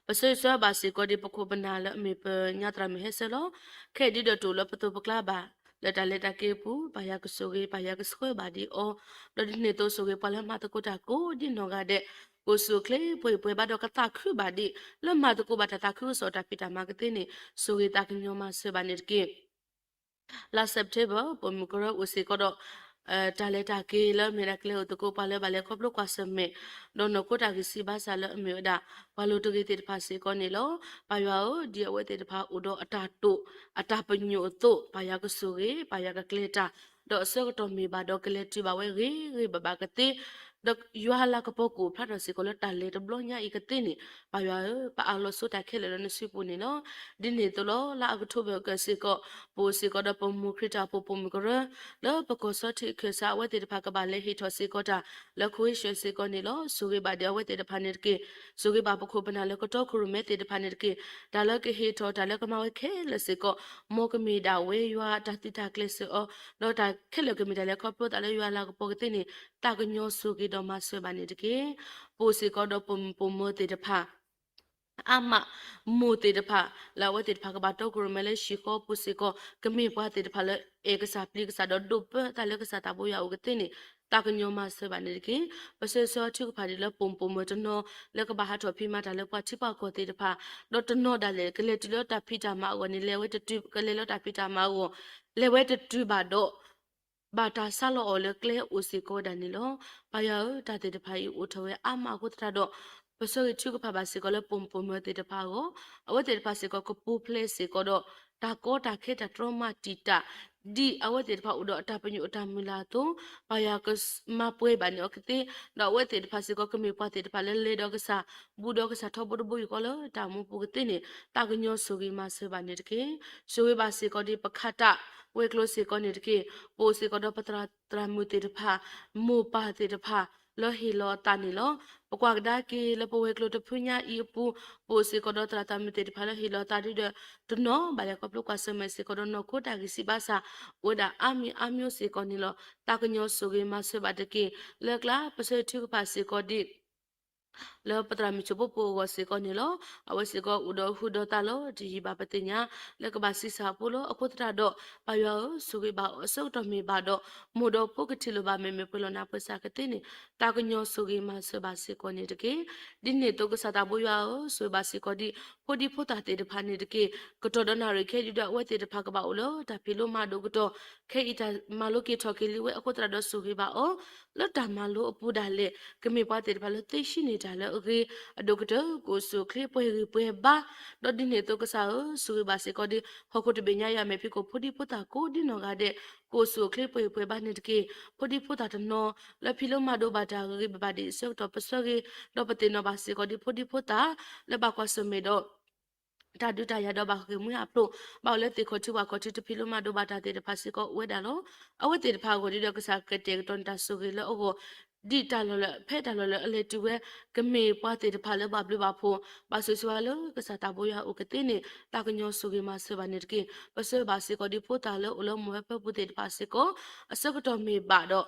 ပဆၢဂ့ၤဆၢဝါဘၣ်စ့ၢ်ကီးဒ်ပခိၣ်ပနၢ်လၢအမ့ၢ်ပညါသရၣ်မုၢ်ဟဲဆၢလီၤ. ခဲအံၤဒုးဒီးတအိၣ်လၢပသိးပကျါဘၣ်, လၢတၢ်လဲၤတၢ်က့ၤအပူၤ ပၢ်ယွၤကဆိၣ်ဂ့ၤ ပၢ်ယွၤကဆှၢဘၣ်ဒံးအီၤ, ဒီးဒ်န့ၣ်အသိးဆိၣ်ဂ့ၤပှၤလၢမၤသကိးတၢ်ကိးဒ်နီၢ်ဂၤဒဲး, ကိၣ်ဆူၣ်အိၣ်ချ့ပှဲၤပှဲၤဘၣ်ဒီးကသးခုဘၣ်ဒံး လၢမၤသကိးဘၣ်တၢ်သးခုကစီၣ်တၢ်ဖံးတၢ်မၤကသ့န့ၣ် ဆိၣ်ဂ့ၤသးကညီၤမၤစၢၤဘၣ်န့ၣ်တက့ၢ်. လါ September ပိာ်မုၣ်ကရၢအိၣ်စ့ၢ်ကီးဒီး တၢ်လဲၤတၢ်က့ၤလၢအမ့ၢ်ဒၣ်ကျဲအိၣ်သကိး ပှၤလၢဘၣ်လဲၤခီဖျိကွၢ်ဆၢၣ်မဲာ်, ဒီးနီၢ်ခိတၢ်ဂံၢ်စၢ်ဘါစၢ်လၢအမ့ၢ်ဝဲဒၣ် ပှၤလိၤတဂ့ၤသ့ၣ်တဖၣ်စ့ၢ်ကီးန့ၣ်လီၤ. ပၢ်ယွၤဧၢ, ဒ်အဝဲသ့ၣ်တဖၣ်အိၣ်ဒီးအတၢ်တိာ် အတၢ်ပညိၣ်အသိး ပၢ်ယွၤကဆိၣ်ဂ့ၤ ပၢ်ယွၤကကျဲၤတၢ်, ဒီးအဆၢကတီၢ်မ့ၢ်ဘၣ်ဒီးကလဲၤတုၤဘၣ်ဝဲဂ့ၤဂ့ၤဘၣ်ဘၣ်ကသ့ ဒီးယွၤလၤကပီၤကအိၣ်ဖျါထီၣ်စ့ၢ်ကီးလၢတၢ်လဲၤတဘျီညါအံၤကသ့န့ၣ် ပၢ်ယွၤဧၢ, ပအးလီၤဆိတၢ်ခဲလၢာ်လၢနစုပူၤန့ၣ်လီၤ. ဒ်န့ၣ်အသိးလီၤ လါအီးကထိဘၢၣ်ကၢၢ်စ့ၢ်ကီး ပအိၣ်စ့ၢ်ကီးဒီးပမိၢ်ခရံာ်တၢ်အိၣ်ဖှိၣ်ပိာ်မုၣ်ကရၢ လၢပကီၢ်စီထံးခၢၣ်စး အဝဲသ့ၣ်တဖၣ်ကဘၣ်လဲၤဟ့ၣ်ထီၣ်စ့ၢ်ကီးတၢ်လၢ cohesion စ့ၢ်ကီးန့ၣ်လီၤ. ဆိၣ်ဂ့ၤဘၣ်ဒံးအဝဲသ့ၣ်တဖၣ်န့ၣ်တက့ၢ်. ဆိၣ်ဂ့ၤဘၣ်ပခိၣ်ပနၢ်လၢကတီခိၣ်ရိၣ်မဲသ့ၣ်တဖၣ်န့ၣ်တက့ၢ်. တၢ်လၢကဟ့ၣ်ထီၣ်တၢ်လၢကမၤဝဲခဲလၢာ်စ့ၢ်ကီး မ်ကမ့ၢ်ဒၣ်ဝဲယွၤတၢ်သုးတၢ်ကျဲၤစၢၤအီၤ, ဒီးတၢ်ခဲလၢာ်ကမ့ၢ်တၢ်လဲၤခီဖျိသးလၢယွၤလၤကပီၤကသ့န့ၣ် သးကညီၤဆိၣ်ဂ့ၤဒီးမၤစၢၤဘၣ်န့ၣ်တက့ၢ်. ပအိၣ်စ့ၢ်ကီးဒီးပိာ်မုၣ်ပိာ်မၢၤသ့ၣ်တဖၣ် အါမး မိၢ်သ့ၣ်တဖၣ် လၢအဝဲသ့ၣ်တဖၣ်ကဘၣ်တီခိၣ်ရိၣ်မဲလၢဟံၣ်ဃီပူၤစ့ၢ်ကီး ကမ့ၢ်ပှၤသ့ၣ်တဖၣ်လၢအဲၣ်ကစၢ်ပျံၤကစၢ်ဒီးဒိးပၢသးလၢကစၢ်သးဘိယွၤအအိၣ်ကသ့န့ၣ် သးကညီၤမၤစၢၤဘၣ်န့ၣ်တက့ၢ်. ပဆၢဂ့ၤဆၢဝါထုကဖၣ်ဒံးလၢပိာ်မုၣ်ပိာ်မၢၤတနီၤ လၢကဘၣ်ဟးထီၣ်ဖံးမၤတၢ်လၢပှၤထံပှၤကီၢ်သ့ၣ်တဖၣ်, ဒီးတနီၤဒၣ်လဲာ် ကလဲၤတုၤလၢတၢ်ဖံးတၢ်မၤအဂီၢ်န့ၣ် လဲၤဝဲတတုၤ ကလဲၤလၢတၢ်ဖံးတၢ်မၤအဂီၢ် လဲၤဝဲတတုၤဘၣ်ဒီး ဘၣ်တၢ်ဆါလီၤအီၤလၢကျဲအိၣ်စ့ၢ်ကီးဝဲဒၣ်န့ၣ်လီၤ. ပၢ်ယွၤဧၢ, တၢ်သ့ၣ်တဖၣ်အံၤအိၣ်ထီၣ်ဝဲအါမးအဃိသတးဒီး ပဆၢဂ့ၤထုကဖၣ်ဘၣ်စ့ၢ်ကီးလၢပိာ်မုၣ်ပိာ်မၢၤသ့ၣ်တဖၣ်အဂီၢ်, အဝဲသ့ၣ်တဖၣ်စ့ၢ်ကီးကပူၤဖျဲးစ့ၢ်ကီးဒီး တၢ်ကီတၢ်ခဲတၢ်တြီမၤတံာ်တာ် ဒ်အဝဲသ့ၣ်တဖၣ်အိၣ်ဒီးအတၢ်ပညိၣ်အတၢ်မုၢ်လၢ်အသိး, ပၢ်ယွၤကမၤပှဲၤဘၣ်န့ၢ်အီၤကသ့, ဒီးအဝဲသ့ၣ်တဖၣ်စ့ၢ်ကီးကမ့ၢ်ပှၤသ့ၣ်တဖၣ်လၢလဲၤဒီးကစၢ် ဘူးဒီးကစၢ်ထီဘိတဘိယူၢ်ဃီလၢတၢ်မူပူၤကသ့န့ၣ် သးကညီၤဆိၣ်ဂ့ၤမၤစၢၤဘၣ်န့ၣ်တက့ၢ်. ဆိၣ်ဂ့ၤဘၣ်စ့ၢ်ကီးဒ်ပခးတၢ်ဝဲၤကျိၤစ့ၢ်ကီးန့ၣ်တက့ၢ်. ပအိၣ်စ့ၢ်ကီးဒီးပသရၣ်သရၣ်မုၣ်သ့ၣ်တဖၣ်, မိၢ်ပၢ်သ့ၣ်တဖၣ် လၢဟ့ၣ်လီၤအသးန့ၣ်လီၤ. ပကွၢ်ကဒါက့ၤလၢပဝဲၤကျိၤတဖုညါအံၤအပူၤ, ပအိၣ်စ့ၢ်ကီးဒီးသရၣ်သရၣ်မုၣ်သ့ၣ်တဖၣ်လၢဟ့ၣ်လီၤအသးဒုဒီး တနီၤဘၣ်လဲၤခီဖျိကွၢ်ဆၢၣ်မဲာ်စ့ၢ်ကီးဒီးနီၢ်ခိတၢ်ဂံၢ်စၢ်ဘါစၢ် အိၣ်ဝဲဒၣ်အါမံၤအါမံၤစ့ၢ်ကီးန့ၣ်လီၤ. သးကညီၤဆိၣ်ဂ့ၤမၤစၢၤဘၣ်တက့ၢ်. လၢကျါပဆၢဂ့ၤထုကဖၣ်စ့ၢ်ကီးဒ် လၢပသရၣ်မုၣ်ဆိၣ်ဖိဖိအဂီၢ်စ့ၢ်ကီးန့ၣ်လီၤ. အဝဲစ့ၢ်ကီးအိၣ်ဒီးအဟုဒီးသးလီၤတယံာ်ဘၣ်ပသ့ၣ်ညါ လၢကဘၣ်ဆံးစၢ်ဖိလီၤ. အဃိသတးဒီး ပၢ်ယွၤဧၢ, ဆိၣ်ဂ့ၤဘၣ်အီၤအဆၢကတီၢ်မ့ၢ်ဘၣ်ဒီး မိၢ်ဒီးဖိကထံၣ်လိာ်ဘၣ်မဲာ်မဲာ်ပှဲၤလီၤနးပှဲၤစၢ်ကသ့န့ၣ် သးကညီၤဆိၣ်ဂ့ၤမၤစၢၤဘၣ်စ့ၢ်ကီးန့ၣ်တက့ၢ်. ဒ်န့ၣ်အသိးကစၢ်သးဘိယွၤဧၢ, ဆိၣ်ဂ့ၤဘၣ်စ့ၢ်ကီးဒ် ဖိဒံဖိသၣ်သ့ၣ်တဖၣ်န့ၣ်တက့ၢ်. ကတီၢ်ဒီးနၣ်ရံၣ်ခဲအံၤဒုဒီး အဝဲသ့ၣ်တဖၣ်ကဘၣ်အိၣ်လၢတၢ်ဖံးလိမၤဒိးကတီၢ်, ခဲအံၤတၢ်မၤလိက့ၤထီၣ်က့ၤလံဝဲအဃိသတးဒီး ဆိၣ်ဂ့ၤဘၣ်အီၤ လၢတၢ်မၤလိအပူၤဒၣ်လဲာ် ကမ့ၢ်ပှၤသ့ၣ်တဖၣ်လၢသ့ၣ်ဆှံန့ၢ်တၢ်လၢအဂ့ၤ, အဒိၣ်ကတၢၢ် ကအိၣ်ဆူၣ်အိၣ်ချ့ပှဲၤဂံၢ်ပှဲၤဘါ, ဒီးဒ်န့ၣ်အသိးကစၢ်ဧၢ, ဆိၣ်ဂ့ၤဘၣ်စ့ၢ်ကီးဒ် ဟီၣ်ခိၣ်တဘ့ၣ်ညါယွၤမဲာ်ဖံးခိၣ် ဖိဒံဖိသၣ်ကိးဒ်နီၢ်ဂၤဒဲး ကအိၣ်ဆူၣ်အိၣ်ချ့ပှဲၤဂံၢ်ပှဲၤဘါန့ၣ်တက့ၢ်. ဖိဒံဖိသၣ်တနီၤ လၢဖံးလိမၤဒိးဘၣ်တၢ်ဂ့ၤဂ့ၤဘၣ်ဘၣ်ဒ်အံၤ ဆၢကတီၢ်ပဆၢဂ့ၤ, ဒီးပသ့ၣ်နီၣ်ဘၣ်စ့ၢ်ကီးဒ်ဖိဒံဖိသၣ် လၢဘၣ်ကွၢ်ဆၢၣ်မဲာ်ဒီး တၢ်ဒုးတၢ်ယၤဒီးဘၣ်ဃ့ၢ်မှံဟးဖျိး, ဘၣ်အိၣ်လၢသ့ၣ်ခီၣ်ထံးဝၣ်ခီၣ်ထံး တဖံးလိမၤဒိးဘၣ်တၢ်သ့ၣ်တဖၣ်စ့ၢ်ကီးအိၣ်ဝဲဒၣ်လီၤ. အဝဲသ့ၣ်တဖၣ်အဂီၢ်ဒ်ဒီးကစၢ်ကတဲာ်ကတီၤန့ၢ်တၢ်ဆိၣ်ဂ့ၤလၢအဂီၢ်, ဒ်တၢ်လီၢ်လၢ ဖဲတၢ်လီၢ်လၢအလဲၤတုၤဝဲ ကမ့ၢ်ပှၤသ့ၣ်တဖၣ်လၢဘၣ်ဘျုးဘၣ်ဖှိၣ်, ဘၣ်ဆိၣ်ဂ့ၤဆိၣ်ဝါလၢကစၢ်သးဘိယွၤအအိၣ်ကသ့န့ၣ် သးကညီၤဆိၣ်ဂ့ၤမၤစၢၤဘၣ်န့ၣ်တက့ၢ်. ပဆၢဘၣ်စ့ၢ်ကီးဒ်ဖိသၣ်လၢအိၣ်လၢမိၢ်ဟၢဖၢပူၤသ့ၣ်တဖၣ်စ့ၢ်ကီး အဆၢကတီၢ်မ့ၢ်ဘၣ်ဒီး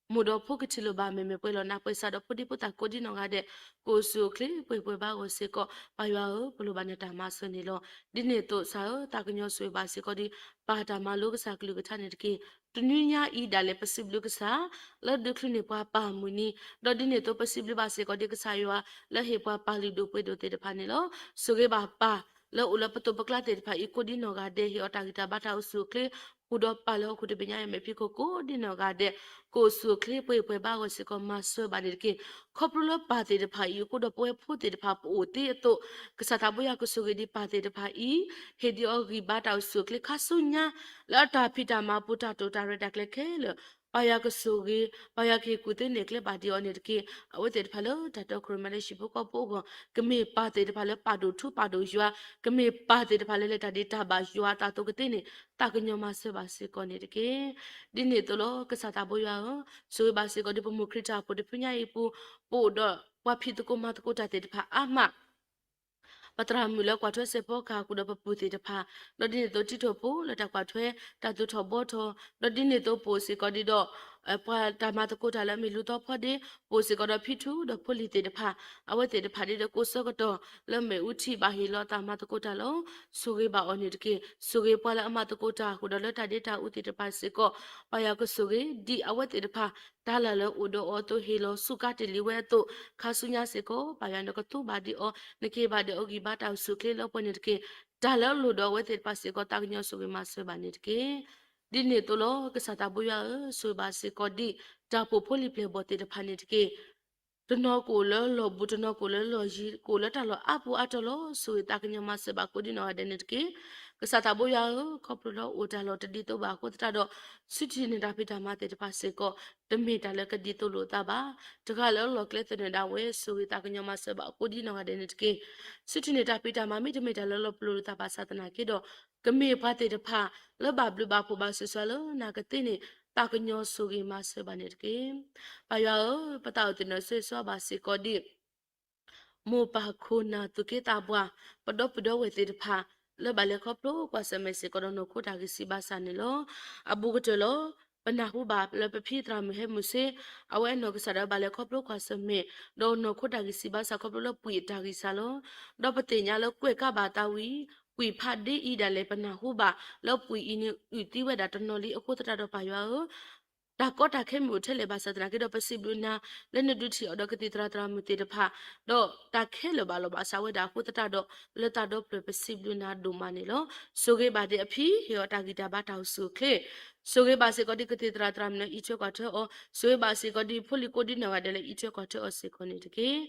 မိၢ်ဒီးဖိကထံၣ်လိာ်ဘၣ်မဲာ်မဲာ်ပှဲၤလီၤနးပှဲၤစၢ်ဒီး ဖိဒံဖိသၣ်ကိးဒ်နီၢ်ဂၤဒဲး ကအိၣ်ဆူၣ်အိၣ်ချ့ပှဲၤပှဲၤဘါအဂီၢ်စ့ၢ်ကီး ပၢ်ယွၤဧၢ, ပလိၣ်ဘၣ်နတၢ်မၤစၢၤန့ၣ်လီၤ. ဒ်န့ၣ်အသိးကစၢ်ဧၢ, သးကညီၤဆိၣ်ဂ့ၤဘၣ်စ့ၢ်ကီးဒ် ပၢ်တၢ်မၤလိကစၢ်ကလုၢ်ကထါန့ၣ်တက့ၢ်. တနွံညါအံၤဒၣ်လဲာ် ပစံးဘျုးကစၢ် လၢဒုးချုးန့ၢ်ပှၤပၢ်မုၢ်နံၤ, ဒီးဒ်န့ၣ်အသိးပစံးဘျုးဘၣ်စ့ၢ်ကီးဒ်ကစၢ်ယွၤ လၢဟ့ၣ်ပှၤပၢ်လုၢ်ဒိၣ်ပှ့ၤဒိၣ်သ့ၣ်တဖၣ်န့ၣ်လီၤ. ဆိၣ်ဂ့ၤဘၣ်ပၢ် လၢအိၣ်လၢပသိးပကျါသ့ၣ်တဖၣ်အံၤ ကိးဒ်နီၢ်ဂၤဒဲး ဟ့ၣ်အီၤတၢ်ဂံၢ်တၢ်ဘါတၢ်အိၣ်ဆူၣ်အိၣ်ချ့ ဃုာ်ဒီးပၢ်လၢဟီၣ်ခိၣ်တဘ့ၣ်ညါအံၤ မဲာ်ဖံးခိၣ်ကိးဒ်နီၢ်ဂၤဒဲး ကအိၣ်ဆူၣ်အိၣ်ချ့ပှဲၤပှဲၤဘါအဂီၢ်စ့ၢ်ကီး မၤစၢၤဘၣ်န့ၣ်တက့ၢ်. ခီဖျိလၢပၢ်သ့ၣ်တဖၣ်အံၤအဃိဒီး ပဝဲဖိသ့ၣ်တဖၣ်ပအိၣ်သ့အသိး ကစၢ်သးဘိယွၤကဆိၣ်ဂ့ၤဒံးပၢ်သ့ၣ်တဖၣ်အံၤ, ဟ့ၣ်ဒံးအီၤဂံၢ်ဘါတၢ်အိၣ်ဆူၣ်အိၣ်ချ့ခါဆူညါ လၢအတၢ်ဖံးတၢ်မၤပူၤ တၢ်တိာ်တၢ်ရဲၣ်တၢ်ကျဲၤခဲလၢာ် ပၢ်ယွၤကဆိၣ်ဂ့ၤ, ပၢ်ယွၤကဟ့ၣ်ကူၣ်သ့န့ၢ်ကျဲဘၣ်ဒံးအီၤန့ၣ်တက့ၢ်. အဝဲသ့ၣ်တဖၣ်လၢတၢ်တီခိၣ်ရိၣ်မဲလၢဟံၣ်ဖိဃီဖိအဂီၢ် ကမ့ၢ်ပၢ်သ့ၣ်တဖၣ်လၢပာ်ဒိၣ်ထူပာ်ဒိၣ်ယွၤ, ကမ့ၢ်ပၢ်သ့ၣ်တဖၣ်လၢလဲၤတၢ်ဒံးတၢ်ဘၣ်ယွၤအသးအသိးကသ့န့ၣ် သးကညီၤမၤစၢၤဘၣ်စ့ၢ်ကီးန့ၣ်တက့ၢ်. ဒ်န့ၣ်အသိးလီၤ ကစၢ်သးဘိယွၤဧၢ, ဆိၣ်ဂ့ၤဘၣ်စ့ၢ်ကီးဒ်ပမိၢ်ခရံာ်တၢ်အိၣ်ဖှိၣ်တဖုညါအံၤအပူၤ, ပအိၣ်ဒီးပှၤဖံးသကိးမၤသကိးတၢ်သ့ၣ်တဖၣ်အါမး ပသရၣ်မုၣ်လၢကွၢ်ထွဲစဲးဖီကဟၣ်ဃုာ်ဒီးပပုၢ်သ့ၣ်တဖၣ်, ဒီးဒ်န့ၣ်အသိးတံထီၣ်ဖိလၢတၢ်ကွၢ်ထွဲတၢ်သူၣ်ထီၣ်ဘှီထီၣ်, ဒီးဒ်န့ၣ်အသိးပအိၣ်စ့ၢ်ကီးဒံးဒီး ပှၤတၢ်မၤသကိးတၢ်လၢအမ့ၢ်လူၤသီဖီဒ့, ပအိၣ်စ့ၢ်ကီးဒီးဖံထူဒီးဖိလံၤသ့ၣ်တဖၣ်, အဝဲသ့ၣ်တဖၣ်ဒ်ဒီးကိးဆၢကတီၢ်လၢမ့ၣ်အူထံဘၣ်ဟ့ၣ်လီၤသးမၤသကိးတၢ်လီၤ. ဆိၣ်ဂ့ၤဘၣ်အီၤန့ၣ်တက့ၢ်. ဆိၣ်ဂ့ၤပှၤလၢအမၤသကိးတၢ်အဃုာ်ဒီးလၢတၢ်ဒ့တၢ်အူသ့ၣ်တဖၣ်စ့ၢ်ကီး, ပၢ်ယွၤကဆိၣ်ဂ့ၤဒ်အဝဲသ့ၣ်တဖၣ် တၢ်လၢ်လၢအိၣ်ဒီးအီၤအသိးဟ့ၣ်လီၤဆူၣ်ကါတ့ၢ်လံဝဲအသိး, ခါဆူညါစ့ၢ်ကီး ပၢ်ယွၤနကသူဘၣ်ဒံးအီၤ, နကဟ့ၣ်ဘၣ်ဒံးအီၤဂံၢ်ဘါတၢ်အိၣ်ဆူၣ်အိၣ်ချ့လၢပှဲၤန့ၣ်တက့ၢ်. တၢ်လၢအလိၣ်ဒီးအဝဲသ့ၣ်တဖၣ်စ့ၢ်ကီး သးကညီၤဆိၣ်ဂ့ၤမၤစၢၤဘၣ်န့ၣ်တက့ၢ်. ဒ်န့ၣ်အသိးလီၤ. ကစၢ်သးဘိယွၤဧၢ, ဆိၣ်ဂ့ၤဘၣ်စ့ၢ်ကီးဒ် တၢ်ပိာ်ဖိလံၤပျဲၢ်ဘီၣ်သ့ၣ်တဖၣ်န့ၣ်တက့ၢ်. တနီၤကအိၣ်လၢလီၢ်ဘူး, တနီၤကအိၣ်လၢလီၢ်ယံၤ, ကအိၣ်လၢတၢ်လီၢ်အါပူၤအါတီၤလီၤ. ဆိၣ်ဂ့ၤသးကညီၤမၤစၢၤဘၣ်ကိးဒ်နီၢ်ဂၤဒဲးန့ၣ်တက့ၢ်. ကစၢ်သးဘိယွၤဧၢ, ခီဖျိလၢအိၣ်တၢ်လီၢ်တဒ်သိးဘၣ်အဃိသတးဒီး ဆူထံၣ်န့ၢ်တၢ်ဖံးတၢ်မၤသ့ၣ်တဖၣ်စ့ၢ်ကီး တမ့ၢ်တၢ်လၢကဒ်သိးလိာ်အသးဘၣ်. တဂၤလၢအလီၢ်ကျဲသနၢၣ်ဒၣ်ဝဲ ဆိၣ်ဂ့ၤသးကညီၤမၤစၢၤဘၣ်ကိးဒ်နီၢ်ဂၤဒဲးန့ၣ်တက့ၢ်. ဆူထံၣ်န့ၢ်တၢ်ဖံးတၢ်မၤ မ့တမ့ၢ်တၢ်လၢလီၤပလိာ်လိာ်သးဘၣ်ဆၣ်သနာ်က့ဒီး ကမ့ၢ်ပှၤသ့ၣ်တဖၣ် လၢဘၣ်ဘျုးဘၣ်ဖှိၣ်ဘၣ်စၢၤစၢၤလၢနၤကသ့န့ၣ် သးကညီၤဆိၣ်ဂ့ၤမၤစၢၤဘၣ်န့ၣ်တက့ၢ်. ပၢ်ယွၤဧၢ, ပသးအိၣ်သ့ၣ်နီၣ်ဆိၣ်ဂ့ၤဘၣ်စ့ၢ်ကီးဒ် မိၢ်ပၢ်ခိၣ်နၢ်သူၣ်က့သးပှၢ် ပဒီပုၢ်ဒီဝဲၢ်သ့ၣ်တဖၣ် လၢဘၣ်လဲၤခီဖျိကွၢ်ဆၢၣ်မဲာ်စ့ၢ်ကီးဒီးနီၢ်ခိတၢ်ဂံၢ်စၢ်ဘါစၢ်န့ၣ်လီၤ. အဘူးကတၢၢ်လီၤ. ပနၢ်ဟူဘၣ်လၢပဖံသရၣ်မုၣ်ဟဲမုၢ်ဆ့ အဝဲအနီၢ်ကစၢ်ဒၣ်ဘၣ်လဲၤခီဖျိကွၢ်ဆၢၣ်မဲာ် ဒီးနီၢ်ခိတၢ်ဂံၢ်စၢ်ဘါစၢ်ခီဖျိလၢပှံာ်အတၢ်ဂံၢ်စၢ်လီၤ. ဒီးပသ့ၣ်ညါလၢကွဲးကါဘၣ်သးဝံၤ ပှံာ်ဖးဒ့အံၤဒၣ်လဲာ် ပနၢ်ဟူဘၣ်လၢပှံာ်အံၤန့ၣ် အုၣ်သံဝဲဒၣ်တနီၤလံအဃိသတးဒီးပၢ်ယွၤဧၢ တၢ်ကီတၢ်ခဲမ့ၢ်အိၣ်ထဲလဲၣ်ဘၣ်ဆၣ်သနာ်က့ဒီး ပစံးဘျုးနၤ လၢနဒုးထံၣ်အီၤဒီးကသံၣ်သရၣ်သရၣ်မုၣ်သ့ၣ်တဖၣ်, ဒီးတၢ်ခဲလၢာ်ဘၣ်လီၤဘၣ်စးဝဲဒၣ်အဃိသတးဒီး လၢသးဒီဖျၢၣ်ပစံးဘျုးနၤဒိၣ်မးန့ၣ်လီၤ. ဆိၣ်ဂ့ၤဘၣ်ဒံးအဖံ ဟ့ၣ်အီၤတၢ်ဂံၢ်တၢ်ဘါတၢ်အိၣ်ဆူၣ်အိၣ်ချ့, ဆိၣ်ဂ့ၤဘၣ်စ့ၢ်ကီးဒ်ကသံၣ်သရၣ်သရၣ်မုၣ်လၢအံးထွဲကွၢ်ထွဲအီၤ, ဆိၣ်ဂ့ၤဘၣ်စ့ၢ်ကီးဒ်ဖိလံၤကိးဒ်နီၢ်ဂၤဒဲးလၢအံးထွဲကွၢ်ထွဲအီၤစ့ၢ်ကီးန့ၣ်တက့ၢ်.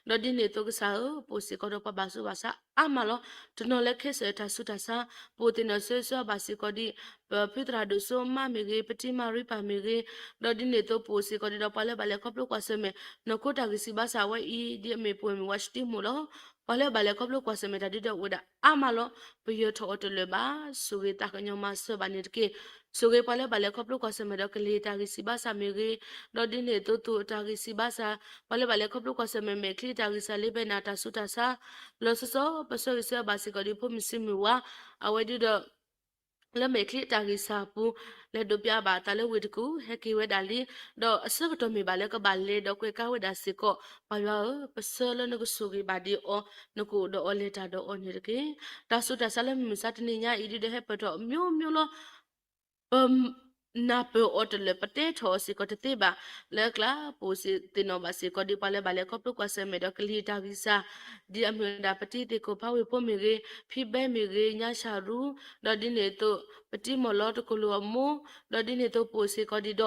ဒီးဒ်န့ၣ်အသိးကစၢ်ဧၢ, ပအိၣ်စ့ၢ်ကီးဒီးပှၤဘၣ်ဆူးဘၣ်ဆါအါမးလီၤ. တနီၤလၢခဲစၢၣ်တၢ်ဆူးတၢ်ဆါ, ပအိၣ်သ့ၣ်နီၣ်ဆိၣ်ဂ့ၤဘၣ်စ့ၢ်ကီးဒ် ပဖုသရၣ်ဒိၣ်စိမးမ့ၢ်ဂ့ၤ, ပတံၤမၤရံပၢ်မ့ၢ်ဂ့ၤ, ဒီးဒ်န့ၣ်အသိးပအိၣ်စ့ၢ်ကီးဒ်ဒီးပှၤလၢဘၣ်လဲၤခီဖျိကွၢ်ဆၢၣ်မဲာ် နီၢ်ခိတၢ်ဂံၢ်စၢ်ဘါစၢ်ဝဲအံၤ ဒ်အမ့ၢ်ပဝဲၢ်မုၣ်ဝါရှတံမိၢ်လီၤ. ပှၤလၢဘၣ်လဲၤခီဖျိကွၢ်ဆၢၣ်မဲာ်တၢ်ဒ်ဒီးအိၣ်ဝဲဒၣ်အါမးလီၤ. ပယၢၤထီၣ်အီၤတလၢာ်ဘၣ်. ဆိၣ်ဂ့ၤသးကညီၤမၤစၢၤဘၣ်န့ၣ်တက့ၢ်. ဆိၣ်ဂ့ၤပှၤလၢဘၣ်လဲၤခီဖျိကွၢ်ဆၢၣ်မဲာ်ဒီးကလံၤတၢ်ဂံၢ်စၢ်ဘါစၢ်မ့ၢ်ဂ့ၤ, ဒီးဒ်န့ၣ်အသိးသူၣ်တၢ်ဂံၢ်စၢ်ဘါစၢ်, ပှၤလၢဘၣ်လဲၤခီဖျိကွၢ်ဆၢၣ်မဲာ်မဲာ်ချံတၢ်ဂံၢ်စၢ်လၢဘဲနၢ်တၢ်ဆူးတၢ်ဆါ လီၤဆီဆီ ပဆၢဂ့ၤဆၢဝါဘၣ်စ့ၢ်ကီးဒ်ဖိမုၣ်ဆံးမုၢ်ဝါ, အဝဲဒ်ဒီး လၢမဲာ်ချံအတၢ်ဂံၢ်စၢ်အပူၤ လဲၤဒိးပၠးဘၣ်အသးလၢဝ့ၢ်တကူၣ် ဟဲက့ၤဝဲဒၣ်လံ, ဒီးအဆၢကတီၢ်မ့ၢ်ဘၣ်လၢကဘၣ်လဲၤဒီးကွဲးကါဝဲဒၣ်စ့ၢ်ကီး, ပၢ်ယွၤဧၢ, ပဆၢလၢနကဆိၣ်ဂ့ၤဘၣ်ဒံးအီၤ, နကအိၣ်ဒီးအီၤလဲၤတၢ်ဒီးအီၤန့ၣ်တက့ၢ်. တၢ်ဆူးတၢ်ဆါလၢမုၢ်မဆါတနံၤညါအံၤဒ်ဒီးဟဲပၢၢ်ထီၣ် မျိုးမျိုးလီၤ. ပနၢ်ပၢၢ်အီၤတလၢာ် ပတဲထီၣ်အီၤစ့ၢ်ကီးတသ့ဘၣ်. လၢအကျါ ပအိၣ်သ့ၣ်နီၣ်ဘၣ်စ့ၢ်ကီးဒ်ပှၤလၢဘၣ်လဲၤခီဖျိကွၢ်ဆၢၣ်မဲာ်ဒီးကလံၤတၢ်ဂံၢ်စၢ်, ဒ်အမ့ၢ်ဝဲဒၣ်ပတံၤသ့ၣ်ခိၣ်ဖးဝ့ၢ်ဖိမ့ၢ်ဂ့ၤ, ဖံဘဲမ့ၢ်ဂ့ၤ, ညါဆၣ်ရူ, ဒီးဒ်န့ၣ်အသိး ပတံၤမီၢ်လီၤတကလိာ်အမိၢ်, ဒီးဒ်န့ၣ်အသိးပအိၣ်စ့ၢ်ကီးဒ်ဒီး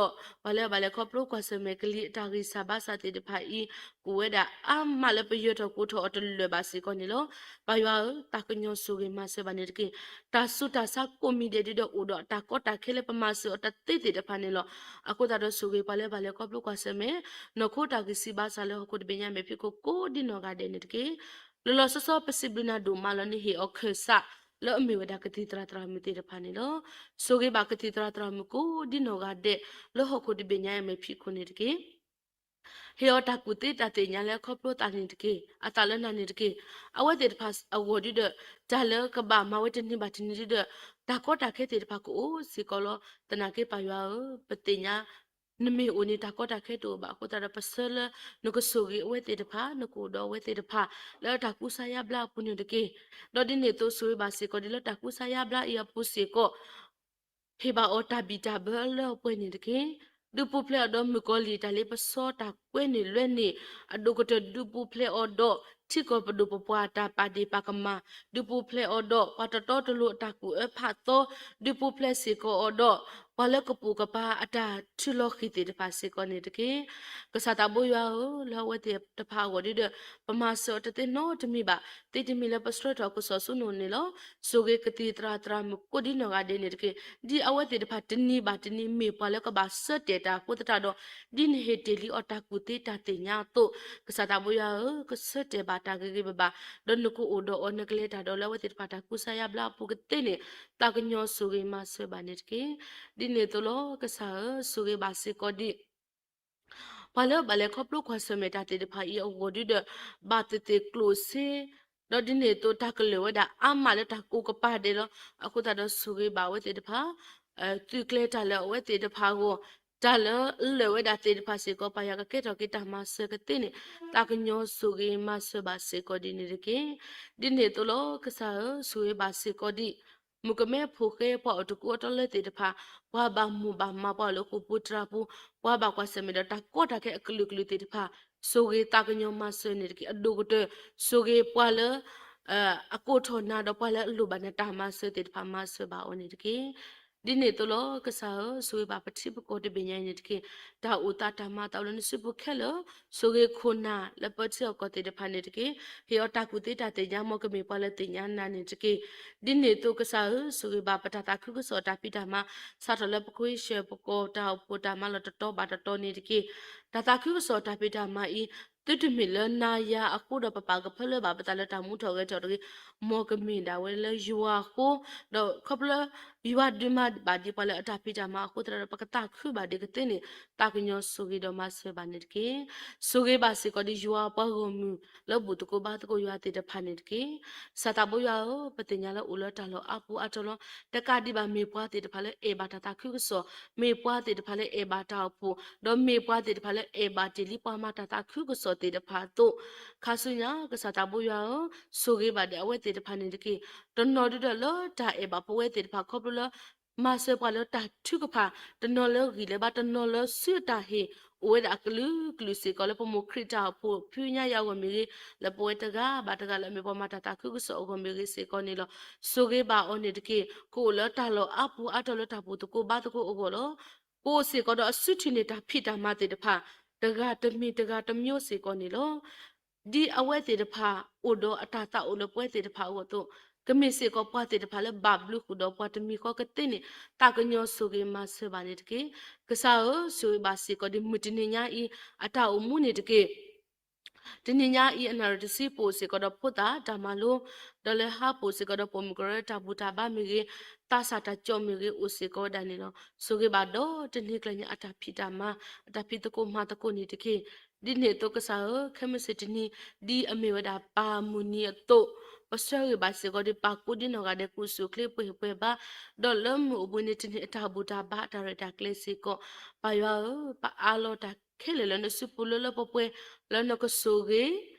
ပှၤလၢဘၣ်လဲၤခီဖျိကွၢ်ဆၢၣ်မဲာ်ကလံၤအတၢ်ဂံၢ်စၢ်ဘါစၢ်သ့ၣ်တဖၣ်အံၤ ကအိၣ်ဝဲဒၣ်အါမးလၢပယၢၤထီၣ်ကိးထီၣ်အီၤတလၢာ်ဘၣ်စ့ၢ်ကီးန့ၣ်လီၤ. ပၢ်ယွၤဧၢ, သးကညီၤဆိၣ်ဂ့ၤမၤစၢၤဘၣ်န့ၣ်တက့ၢ်. တၢ်ဆူးတၢ်ဆါကိးမံၤဒဲးဒ်ဒီးအိၣ်ဒီးတၢ်ကီတၢ်ခဲလၢပမၤစၢၤအီၤတသ့သ့ၣ်တဖၣ်န့ၣ်လီၤ. အဃိသတးဒီးဆိၣ်ဂ့ၤပှၤလၢဘၣ်လဲၤခီဖျိကွၢ်ဆၢၣ်မဲာ် နီၢ်ခိတၢ်ဂံၢ်စၢ်ဘါစၢ်လၢဟီၣ်ခိၣ်တဘ့ၣ်ညါမဲာ်ဖံးခိၣ်ကိးဒ်နီၢ်ဂၤဒဲးန့ၣ်တက့ၢ်. လီၤလီၤဆီဆီပစံးဘျုးနၤဒိၣ်မးလီၤ နဟ့ၣ်အီၤခၢၣ်စးလၢအမ့ၢ်ဝဲဒၣ်ကသံၣ်သရၣ်သရၣ်မုၣ်သ့ၣ်တဖၣ်န့ၣ်လီၤ. ဆိၣ်ဂ့ၤဘၣ်ကသံၣ်သရၣ်သရၣ်မုၣ်ကိးဒ်နီၢ်ဂၤဒဲး လၢဟီၣ်ခိၣ်တဘ့ၣ်ညါမဲာ်ဖံးခိၣ်န့ၣ်တက့ၢ်. ဟ့ၣ်အီၤတၢ်ကူၣ်သ့တၢ်သ့ၣ်ညါလၢခီဖျိသးန့ၣ်တက့ၢ်, အသးလၢနၤန့ၣ်တက့ၢ်. အဝဲသ့ၣ်တဖၣ်အဂီၢ်ဒ်ဒီး တၢ်လၢကဘၣ်မၤဝဲတနံၤဘၣ်တနံၤဒ်ဒီး တၢ်ကီတၢ်ခဲသ့ၣ်တဖၣ်ကအိၣ်စ့ၢ်ကီးလီၤ. သနာ်က့ပၢ်ယွၤဧၢ, ပသ့ၣ်ညါ နမ့ၢ်အိၣ်န့ၣ် တၢ်ကီတၢ်ခဲတအိၣ်ဘၣ်အဃိသတးဒီး ပဆၢလၢနကဆိၣ်ဂ့ၤအဝဲသ့ၣ်တဖၣ်, နကအိၣ်ဒီးအဝဲသ့ၣ်တဖၣ် လၢတၢ်ကူစါယါဘျါအပူၤန့ၣ်တက့ၢ်. ဒီးဒ်န့ၣ်အသိးဆိၣ်ဂ့ၤဘၣ်စ့ၢ်ကီးဒ်လၢတၢ်ကူစါယါဘျါအံၤအပူၤစ့ၢ်ကီး ဟ့ၣ်ဘၣ်အီၤတၢ်ဘံၣ်တၢ်ဘၢလၢအပှဲၤန့ၣ်တက့ၢ်. ဒုးပူၤဖျဲးအီၤဒီးမုၣ်ကီၤလံၢ် တၢ်လ့ပစီတၢ်ကွဲန့ၢ်လွဲန့ၢ်, အဒိၣ်ကတၢၢ်ဒုးပူၤဖျဲးအီၤဒီး ထံကီၢ်ပဒိၣ်ပပှၢ်တၢ်ပာ်ဒ့ၣ်ပာ်ကမၣ်, ဒုးပူၤဖျဲးအီၤဒီး ပှၤတတီတလိၤအတၢ်ကူၣ်အၢဖးသီ, ဒုးပူၤဖျဲးစ့ၢ်ကီးအီၤဒီး ပှၤလၢကပိာ်ကပၤအတၢ်ထုးလီၤဃံၤသ့ၣ်တဖၣ်စ့ၢ်ကီးန့ၣ်တက့ၢ်. ကစၢ်သးဘိယွၤဧၢ, လၢအဝဲသ့ၣ်တဖၣ်အဂီၢ်ဒ်ဒီး ပမၤစၢၤအီၤတသ့နီတမံၤဘၣ်, သ့တမံၤလၢပဆှၢထီၣ်ကစီၣ်ဆူနအိၣ်န့ၣ်လီၤ. ဆိၣ်ဂ့ၤကသံၣ်သရၣ်သရၣ်မုၣ်ကိးဒ်နီၢ်ဂၤဒဲးန့ၣ်တက့ၢ်. ဒ်အဝဲသ့ၣ်တဖၣ်တနံၤဘၣ်တနံၤမ့ၢ်ပှၤလၢကဘၣ်ဆၢတဲာ်တၢ်အဃိသတးဒီး ဒ်နဟ့ၣ်တ့ၢ်လံအီၤတၢ်ကူၣ်သ့တၢ်သ့ၣ်ညါအသိး, ကစၢ်သးဘိယွၤဧၢ, ကဆၢတဲာ်ဘၣ်တၢ်ဂ့ၤဂ့ၤဘၣ်ဘၣ်, ဒီးနကအိၣ်ဒီးအီၤ နကလဲၤတၢ်ဒီးလၢအဝဲသ့ၣ်တဖၣ်တၢ်ကူစါယါဘျါအပူၤကသ့န့ၣ် သးကညီၤဆိၣ်ဂ့ၤမၤစၢၤဘၣ်န့ၣ်တက့ၢ်. ဒ်န့ၣ်အသိးလီၤ. ကစၢ်ဧၢ, ဆိၣ်ဂ့ၤဘၣ်စ့ၢ်ကီးဒ် ပှၤလၢဘၣ်လဲၤခီဖျိကွၢ်ဆၢၣ်မဲာ်တၢ်သ့ၣ်တဖၣ်အံၤအဂီၢ်ဒ်ဒီး ဘၣ်သ့ၣ်သ့ၣ်ကျိၣ်စ့ ဒီးဒ်န့ၣ်အသိးတၢ်ကလုာ်ဝဲဒၣ်အါမးလၢတၢ်ကိးကပၤဒဲးလီၤ. အဃိသတးဒီးဆိၣ်ဂ့ၤဘၣ်အဝဲသ့ၣ်တဖၣ် သုးကျဲၤတၢ်လၢအဝဲသ့ၣ်တဖၣ်အဂီၢ်, တၢ်လၢလၢာ်ဝဲဒၣ်သ့ၣ်တဖၣ်စ့ၢ်ကီး ပာ်ယၤကကဲထီၣ်က့ၤတၢ်မၤစၢၤကသ့န့ၣ် သးကညီၤဆိၣ်ဂ့ၤမၤစၢၤဘၣ်စ့ၢ်ကီးဒ်န့ၣ်တက့ၢ်. ဒ်န့ၣ်အသိးလီၤ. ကစၢ်ဧၢ, ဆိၣ်ဂ့ၤဘၣ်စ့ၢ်ကီးဒံး မုၣ်ကမဲဖိဃဲပှၤအိၣ်တကူအတီလၢသ့ၣ်တဖၣ်, ပှၤဘၣ်မိၣ်ဘၣ်မး ပှၤလၢဃိာ်ပူၤတြၤပူၤ, ပှၤဘၣ်ကွၢ်ဆၢၣ်မဲာ်ဒီးတၢ်ကီတၢ်ခဲအကလုာ်ကလုာ်သ့ၣ်တဖၣ်, ဆိၣ်ဂ့ၤသးကညီၤမၤစၢၤန့ၣ်တက့ၢ်. အဒိၣ်ကတၢၢ် ဆိၣ်ဂ့ၤပှၤလၢ အကိးထီၣ်နၤဒီးပှၤလၢအလိၣ်ဘၣ်နတၢ်မၤစၢၤသ့ၣ်တဖၣ် မၤစၢၤဘၣ်အီၤန့ၣ်တက့ၢ်. ဒ်န့ၣ်အသိးလီၤ. ကစၢ်ဧၢ, ဆိၣ်ဂ့ၤဘၣ်ပထံပကီၢ်တဘ့ၣ်ညါအံၤန့ၣ်တက့ၢ်. တၢ်အိၣ်သးတၢ်မၤသးအိၣ်လၢနစုပူၤခဲလၢာ်, ဆိၣ်ဂ့ၤခိၣ်နၢ်လၢပထံအကီၢ်သ့ၣ်တဖၣ်န့ၣ်တက့ၢ်. ဟ့ၣ်အီၤတၢ်ကူၣ်သ့တၢ်သ့ၣ်ညါ မ်ကမ့ၢ်ပှၤလၢသ့ၣ်ညါနၤန့ၣ်တက့ၢ်. ဒ်န့ၣ်အသိးကစၢ်ဧၢ, ဆိၣ်ဂ့ၤဘၣ်ပတၢ်သးခုကစီၣ်တၢ်ဖံးတၢ်မၤ စးထီၣ်လၢပခွ့ဆၢၣ်ပကီၢ် တၢ်အိၣ်ဖှိၣ်တၢ်မၤလီၢ်တတီၤဘၣ်တတီၤန့ၣ်တက့ၢ်. တၢ်သးခုကစီၣ်တၢ်ဖံးတၢ်မၤအံၤ သုတမ့ၢ်လၢနၤယၤအဃိဒီးပပာ်ကဖၢလၢဘၣ်ပသးလၢတၢ်မူထီၣ်ဂဲၤထီၣ်တဂ့ၤ, မ်ကမ့ၢ်ဒၣ်ဝဲလၢယွၤအဃိ, ဒီးခီဖျိလၢ ယွၤဒုးမၤဘၣ်ဒံးပှၤလၢအတၢ်ဖံးတၢ်မၤအဃိသတးဒီး ပကသးခုဘၣ်ဒံးကသ့န့ၣ် သးကညီၤဆိၣ်ဂ့ၤဒီးမၤစၢၤဘၣ်န့ၣ်တက့ၢ်. ဆိၣ်ဂ့ၤဘၣ်စ့ၢ်ကီးဒ်ယွၤပှၤဂီၢ်မုၢ်လၢဘူၣ်သကိးဘါသကိးယွၤသ့ၣ်တဖၣ်န့ၣ်တက့ၢ်. ကစၢ်သးဘိယွၤဧၢ, ပသ့ၣ်ညါလၢအိၣ်လၢတၢ်လီၢ်အါပူၤအါတီၤလီၤ. တကးဒံးဘၣ်မ့ၢ်ပှၤသ့ၣ်တဖၣ်လၢအဲၣ်ဘၣ်တၢ်သးခုကစီၣ်, မ့ၢ်ပှၤသ့ၣ်တဖၣ်လၢအဲၣ်ဘၣ်တၢ်အိၣ်ဖှိၣ်, ဒီးမ့ၢ်ပှၤသ့ၣ်တဖၣ်လၢအဲၣ်ဘၣ်တ့ၢ်လံပှၤမၤတၢ်သးခုကစီၣ်သ့ၣ်တဖၣ်အသိး, ခါဆူညါကစၢ်သးဘိယွၤဧၢ, ဆိၣ်ဂ့ၤဘၣ်ဒံးအဝဲသ့ၣ်တဖၣ်န့ၣ်တက့ၢ်. တနီၤဒုဒီးလၢတၢ်အဲၣ်ဘၣ်ပဝဲသ့ၣ်တဖၣ်ခီဖျိလၢ မၤစၢၤပှၤလၢတၢ်ထုကဖၣ်, တနီၤလၢဂံၢ်လၢဘါ, တနီၤလၢစုအတၢ်ဟ့ၣ်, အိၣ်ဝဲဒၣ်အကလုာ်ကလုာ်စ့ၢ်ကီး လၢပမိၢ်ခရံာ်တၢ်အိၣ်ဖှိၣ်ဖုညါယၤအဂီၢ်မ့ၢ်ဂ့ၤ, လၢပဝဲတဂၤဘၣ်တဂၤလၢအမ့ၢ်ပှၤမၤတၢ်သးခုကစီၣ်အဂီၢ်မ့ၢ်ဂ့ၤစ့ၢ်ကီးန့ၣ်လီၤ. ဆိၣ်ဂ့ၤဘၣ်အီၤန့ၣ်တက့ၢ်. ကအိၣ်လၢတၢ်လီၢ်အါပူၤအါတီၤလၢတၢ်ဘူၣ်သကိးဘါသကိးအဂီၢ်လီၤ. ကအိၣ်စ့ၢ်ကီးဒီးအစုထွံၣ်န့ၢ်တၢ်ဖံးတၢ်မၤသ့ၣ်တဖၣ်, တဂၤတမံၤတဂၤတမျိုးစ့ၢ်ကီးန့ၣ်လီၤ. ဒ်အဝဲသ့ၣ်တဖၣ်အိၣ်ဒီးအတၢ်သးအိၣ်လၢပဝဲသ့ၣ်တဖၣ်အဂီၢ်အသိး, ကမ့ၢ်စ့ၢ်ကီးပှၤသ့ၣ်တဖၣ်လၢဘၣ်ဘျုးဃုာ်ဒီးပှၤတမံၤဃီကသ့န့ၣ် သးကညီၤဆိၣ်ဂ့ၤမၤစၢၤဘၣ်န့ၣ်တက့ၢ်. ကစၢ်ဧၢ, ဆိၣ်ဂ့ၤဘၣ်စ့ၢ်ကီးဒ်မုၢ်တနံၤညါအံၤ အတၢ်အိၣ်မူန့ၣ်တက့ၢ်. တနံၤညါအံၤအနၣ်ရံၣ်တဆံ ပအိၣ်စ့ၢ်ကီးဒီးဖိသၣ်တၢ်မၤလိ, ဒီးလၢဟါပအိၣ်စ့ၢ်ကီးဒီးပိာ်မုၣ်ကရၢတၢ်ဘူၣ်တၢ်ဘါမ့ၢ်ဂ့ၤ, သးစၢ်တၢ်ကၠီၣ်မ့ၢ်ဂ့ၤ အိၣ်စ့ၢ်ကီးဝဲဒၣ်န့ၣ်လီၤ. ဆိၣ်ဂ့ၤဘၣ်ဒီးတနံၤကျၢၤညါအတၢ်ဖံးတၢ်မၤ, အတၢ်ဖံးသကိးမၤသကိးန့ၣ်တက့ၢ်. ဒ်န့ၣ်အသိးကစၢ်ဧၢ, ခဲမုၢ်ဆ့ၣ်တနံၤ ဒ်အမ့ၢ်ဝဲဒၣ်ပၢ်မုၢ်နံၤအသိး, ပဆၢဂ့ၤဘၣ်စ့ၢ်ကီးဒ်ပၢ်ကိးဒ်နီၢ်ဂၤဒဲး ကူၣ်စူၣ်ချ့ပှဲၤပှဲၤဘါ, ဒီးလၢမုၢ်အိၣ်ဘှံးနံၤတနံၤအတၢ်ဘူၣ်တၢ်ဘါအတၢ်ရဲၣ်တၢ်ကျဲၤစ့ၢ်ကီး, ပၢ်ယွၤဧၢ, ပအးလီၤတၢ်ခဲလၢာ်လၢနစုပူၤလၢလၢပှဲၤပှဲၤ, လၢနကဆိၣ်ဂ့ၤ,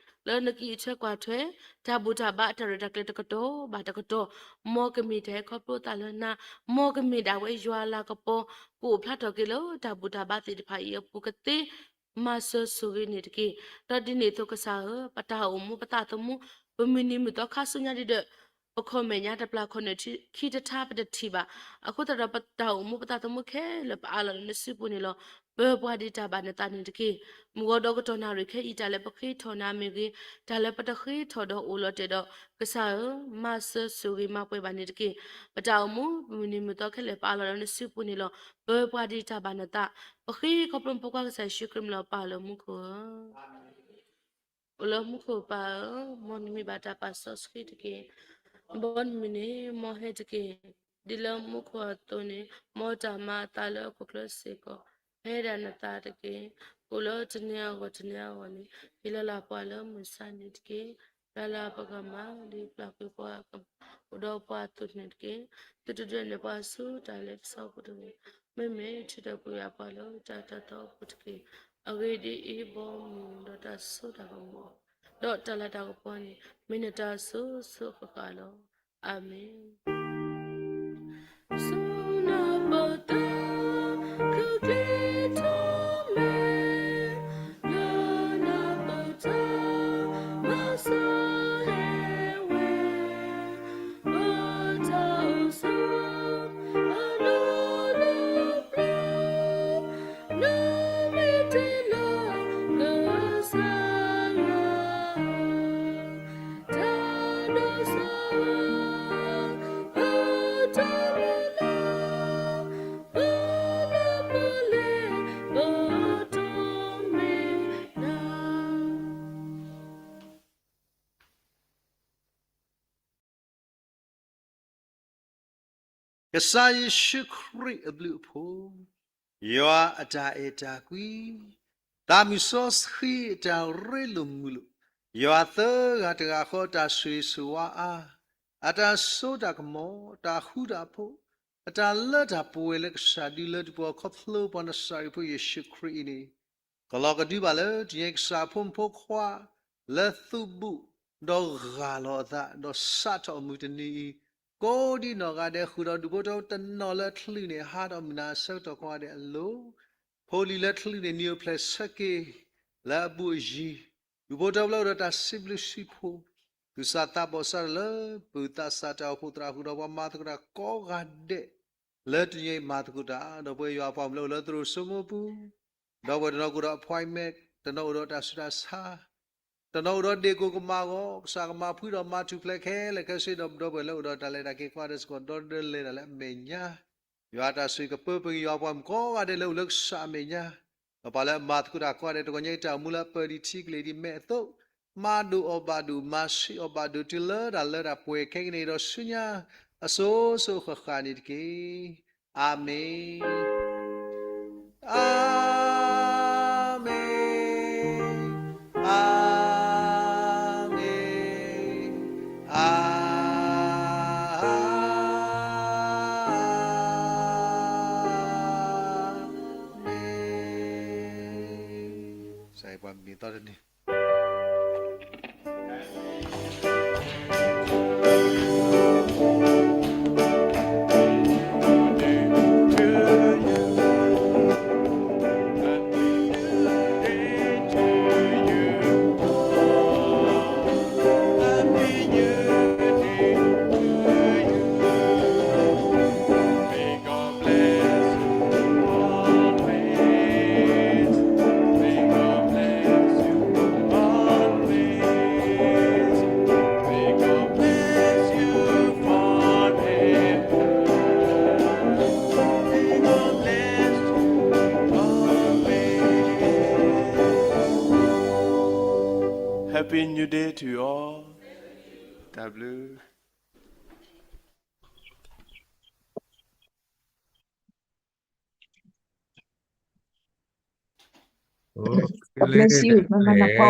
လၢနကအံးထွဲကွၢ်ထွဲ, တၢ်ဘူၣ်တၢ်ဘါအတၢ်ရဲၣ်တၢ်ကျဲၤတကတီၢ်ဘၣ်တကတီၢ်, မ်ကမ့ၢ်တၢ်ဟဲခီဖျိသးလၢနၤ, မ်ကမ့ၢ်ဒၣ်ဝဲယွၤအလၤကပီၤ, ကအိၣ်ဖျါထီၣ်က့ၤလၢတၢ်ဘူၣ်တၢ်ဘါသ့ၣ်တဖၣ်အံၤအပူၤကသ့ မၤစၢၤဆိၣ်ဂ့ၤန့ၣ်တက့ၢ်. ဒီးဒ်န့ၣ်အသိးကစၢ်ဧၢ, ပတၢ်အိၣ်မူပသးသမူ, ပမုၢ်နံၤမုၢ်သီခါဆူညါဒ်ဒီး ပခီၣ်မဲာ်ညါတပျၢ်ခီၣ်နၢၣ်ခံတထါပတထံၣ်ဘၣ်. အဃိသတးဒီးပတၢ်အိၣ်မူပသးသမူခဲလၢာ် ပအးလီၤလၢနစုပူၤန့ၣ်လီၤ. ပၢပှၤဒံးတၢ်ဘၣ်နသးန့ၣ်တက့ၢ်. မုၢ်ဂီၤဒီးကတီၢ်နၣ်ရံၣ်ခဲအံၤ တၢ်လၢပဃ့ထီၣ်နၤမ့ၢ်ဂ့ၤ, တၢ်လၢပတဃ့ထီၣ်ဒီးအိၣ်လီၤတဲာ်ဒီး, ကစၢ်ဧၢ, မၤစၢၤဆိၣ်ဂ့ၤမၤပှဲၤဘၣ်န့ၣ်တက့ၢ်. ပတၢ်အိၣ်မူပမုၢ်နံၤမုၢ်သီခဲလၢာ် ပအးလီၤလၢနစုပူၤန့ၣ်လီၤ. ပၢပှၤဒံးတၢ်ဘၣ်နသး, ပဃ့ခီဖျိဖိခွါကစၢ်ယ့ၣ်ၡူးခရံာ်မံၤလီၤ ပၢ်လၢမူခိၣ်ဧၢ. အိၣ်လၢမူခိၣ်ပၢ်ဧၢ, မ်နမံၤဘၣ်တၢ်ပာ်စီဆှံတက့ၢ်. ဘီနမံၤန့ၣ် မ်ဟဲတက့ၢ်. ဒ်လၢမူခိၣ်အသိးန့ၣ်, မ်တၢ်မၤအသးလၢဟီၣ်ခိၣ်ချၢစ့ၢ်ကီး, ဟဲဒၣ်နသးတက့ၢ်. အိၣ်လၢတနံၤအဂီၢ်တနံၤအဂီၢ်န့ၣ်, ဟ့ၣ်လီၤလၢ်ပှၤလၢမုၢ်ဆါန့ၣ်တက့ၢ်. ပျၢ်လၢ်ပကမၤ ဒ်ပျၢ်ကွံာ်ပှၤကမၤအိၣ်ဒီးပှၤအသိးန့ၣ်တက့ၢ်. သုတဒုးနဲၣ်ပှၤဆူတၢ်လ့ပစီအပူၤတဂ့ၤ. မ့မ့ၢ်ထုးထီၣ်ကွံာ်ယၤပှၤလၢတၢ်တၢ်သီအပူၤတက့ၢ်. အဂ့ၢ်ဒ်အံၤ, ဘီမုၢ်ဒီးတၢ်စိတၢ်ကမီၤ, ဒီးတၢ်လၤတၢ်ကပီၤန့ၣ်, မ့ၢ်နတၢ်စိၤစိၤဃၣ်ဃၣ်လီၤ. အၤမ့ၣ်. ဆူနပတၢ်ခုၣ်ချ့ထီၣ်မဲာ်, လၢနပတၢ်မၤစၢၤဟဲဝဲ, ပတၢ်အိၣ်ဆူအလီၢ်လၢပျၢၤ, နမ့ၢ်တ့လီၤကစၢ်ယွၤဧၢ, တၢ်ဒိးစၢ် ပတၢ်မုၢ်လၢ်, ပလၢပလ့ၤပတိၢ်မ့ၢ်နၤ. ကစၢ်ယ့ၣ်ၡူးခရံာ်အဘျုးအဖှိၣ်, ယွၤအတၢ်အဲၣ်တၢ်ကွံ, သးမုၢ်စီဆှံအတၢ်ရ့လိာ်မုာ်လိာ်, ယွၤသၢဂၤတဂၤဃီအတၢ်ဆိၣ်ဂ့ၤဆိၣ်ဝါအါ, အတၢ်စိတၢ်ကမီၤ, တၢ်ဃူတၢ်ဖိး, အတၢ်လၢတၢ်ပဝဲလၢကစၢ်ဒုလၢတပှၤခီဖျိပှၤနစၤရ့းဖိယ့ၣ်ၡူးခရံာ်အံၤန့ၣ်, ကလီၤကဒုဘၣ်လၢတနံၤအံၤကစၢ်အဖိမုၣ်ဖိခွါ လၢသုးဘူး ဒီးဂၢ်လီၤအသး ဒီးစးထီၣ်အမုၢ်တနံၤအံၤ, ကိးဒံနီၢ်ဂၤဒဲးဃုာ်ဒီးဒူၣ်ဖိထၢဖိတနီၤလၢအချုးန့ၣ် ဟးထီၣ်မုၢ်နၤအဆၢကတီၢ်ကိးဂၤဒဲးအလိၤ, ဖိလံၤလၢချုးန့ၣ် နံၤအိၣ်ဖျဲၣ်ဆၢက့ၤ လၢအဘူးအယံၤ, ဒူၣ်ဖိထၢဖိလၢအိၣ်ဒီးတၢ်စံးဘျုးစံးဖှိၣ်, သူၣ်စၢ်သးဘီၣ်စးထီၣ်လၢ ပုၢ်သးစၢ်တၢ်အိၣ်ဖှိၣ်သရၣ်ဃုာ်ဒီးပှၤမၤသကိးတၢ်ကိးဂၤဒဲး လၢတနံၤအံၤမၤသကိးတၢ်, ဒီးပဝဲယွၤအပှၤမုၣ်လၢအိၣ်လၢသရိာ်စိမိပူၤ, ဒီးပဝဲတနီၤကအိၣ်ဒီး appointment, တနီၤအိၣ်ဒီးတၢ်ဆူးတၢ်ဆါ, တနီၤအိၣ်ဒီးဒ့ၣ်ကိၢ်ကမၣ်အဂီၢ်, ကစၢ်ကမၤဖှံဒီးမၤထူၣ်ဖျဲးခဲလၢာ်ခဲဆ့, ဒီးပဒီပုၢ်ဝဲၢ်လၢအိၣ်ဒီးတၢ်လဲၤတၢ်က့ၤကိးဂၤဒဲးစ့ၢ်ကီး ဒီတၢ်လဲၤတၢ်က့ၤကိးဂၤဒဲးလၢအမဲာ်ညါ, ယွၤအတၢ်ဆိၣ်ဂ့ၤကပၢပှၤက့ၤယွၤအပှၤမုၣ်ကိးဂၤဒဲးလၢအိၣ်လၢကစၢ်အမဲာ်ညါ, ဒီးပှၤလၢအမၤသကိးတၢ်ကိးဂၤဒဲး တဂီၤညါအံၤတၢ်အိၣ်မူလၢအပၢၢ်ဒံးထံကလ့ၤဒံးမဲာ်အသိး, မၤဒိၣ်အီၣ်ဘၣ်ဒိၣ် မၤဆံးအီၣ်ဘၣ်ဒိၣ် တုၤလၢတၢ်လၢတၢ်ပှဲၤခဲကနံၣ်အံၤဒီးဆူညါ အစိၤစိၤဃၣ်ဃၣ်န့ၣ်တက့ၢ်. အၤမ့ၣ်, အၤမ့ၣ်, အၤမ့ၣ်, အၤမ့ၣ်. ကစၢ်ယွၤပှၤမ့ၢ်သီတနံၤ Happy New Day to you all. တၢ်ဘျုး God bless you မမနဖီ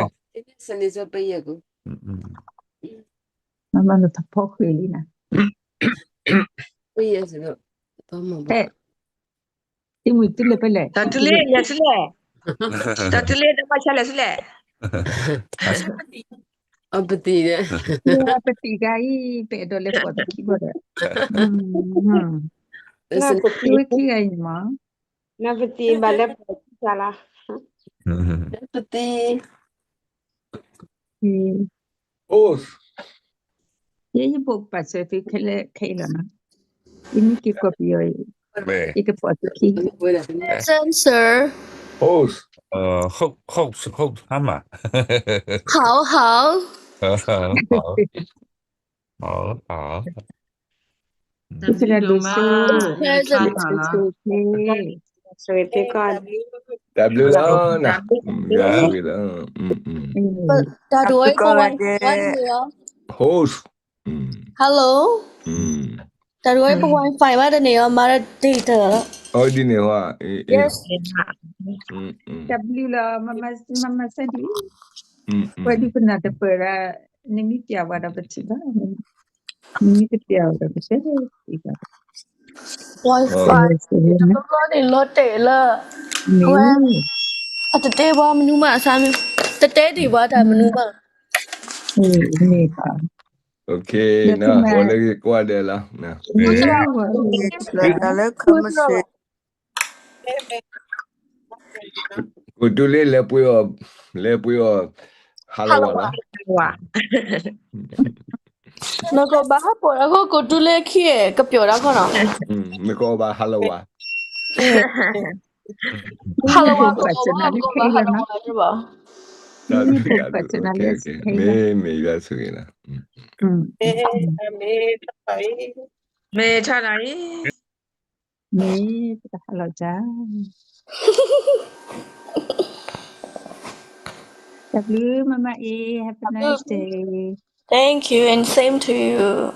မမနဖီဃ့လံနၤ တံၤမုၢ်တုၤလၢဖဲလဲၣ် တၢ်တုၤလံ လဲၤဆူလဲၣ် တၢ်တုၤလံ တၢ်ဘၣ်ဆါလဲၤဆူလဲၣ် အပတံၤဒီး ပတံၤဂၤအံၤ ပအဲၣ်ဒိးလဲၤပိာ်သုခံဘၣ်ဒီး ဝဲခံဂၤအံၤမး နပတံၤဘၣ်လဲၤပိာ်သုဆါလီၤ ပတံၤ ယဲယဘိးကပာ်စၢၤသုခဲလၢာ်ခဲအံၤလီၤနီၤ ယမ့ၢ်က့ၤကီၢ်ပယီၤအံၤ ယကပိာ်သုခံ Present, sir. Host. ဟါမး ဟါ ဟါ ဟါ တၢ်ဘျုးဒိၣ်မး Present. တၢ်ဘျုးလီၤနၤ တၢ်ဘျုးလီၤ တၢ်ဒိးဝဲပ Wi-Fi ဘၣ်တန့ၢ်အီၤ Host. Hello. တၢ်ဒိးဝဲပ Wi-Fi ဘၣ်တန့ၢ်အီၤ မၤဒီး data လီၤ ဒ်န့ၣ်ဟီ Yes. တၢ်ဘျုးလီၤ မမစဲဒံ ဝဲဒုးပနၢ်တပၢၢ်ဒၣ် နမ့ၢ်ပျဲဝဲဒီးပထံၣ်ဘၣ် နမ့ၢ်တပျဲဝဲဒီးပတဲဘၣ် Wi-Fi တဘျီဘျီန့ၣ်လီၤတဲာ်လၢ အဝဲ အတတဲပှၤမနုၤမး အစၢ်မ့ၢ် တတဲဒံးပှၤတၢ်မနုၤမး မ့ၢ်ဘၣ် Okay, နဝဲလၢကွၢ်ဒဲးလီၤ တၢ်လၢခမစ့ ကိးတူလ့လဲၤပှ့ၤအီၤ လဲၤပှ့ၤအီၤ ဟါလီၤဝါလီၤ နကဘၣ်ဟးပိာ်အဃိ ကိးတူလ့ခံ ကပျီၤတၢ်ခီနီၤ နကဘၣ်ဟါလီၤဝါ ဟါလီၤဝါ ကဘၣ်ဟါလီၤဝါ တဘၣ် မ့ၢ်မ့ၢ်ယွၤဆိၣ်ဂ့ၤလီၤ မ့ၢ်ထါနၤအံၤ မ့ၢ်ပတဟးလီၤတၢ် တၢ်ဘျုးမမအံၤ Have a nice day. Thank you and same to you.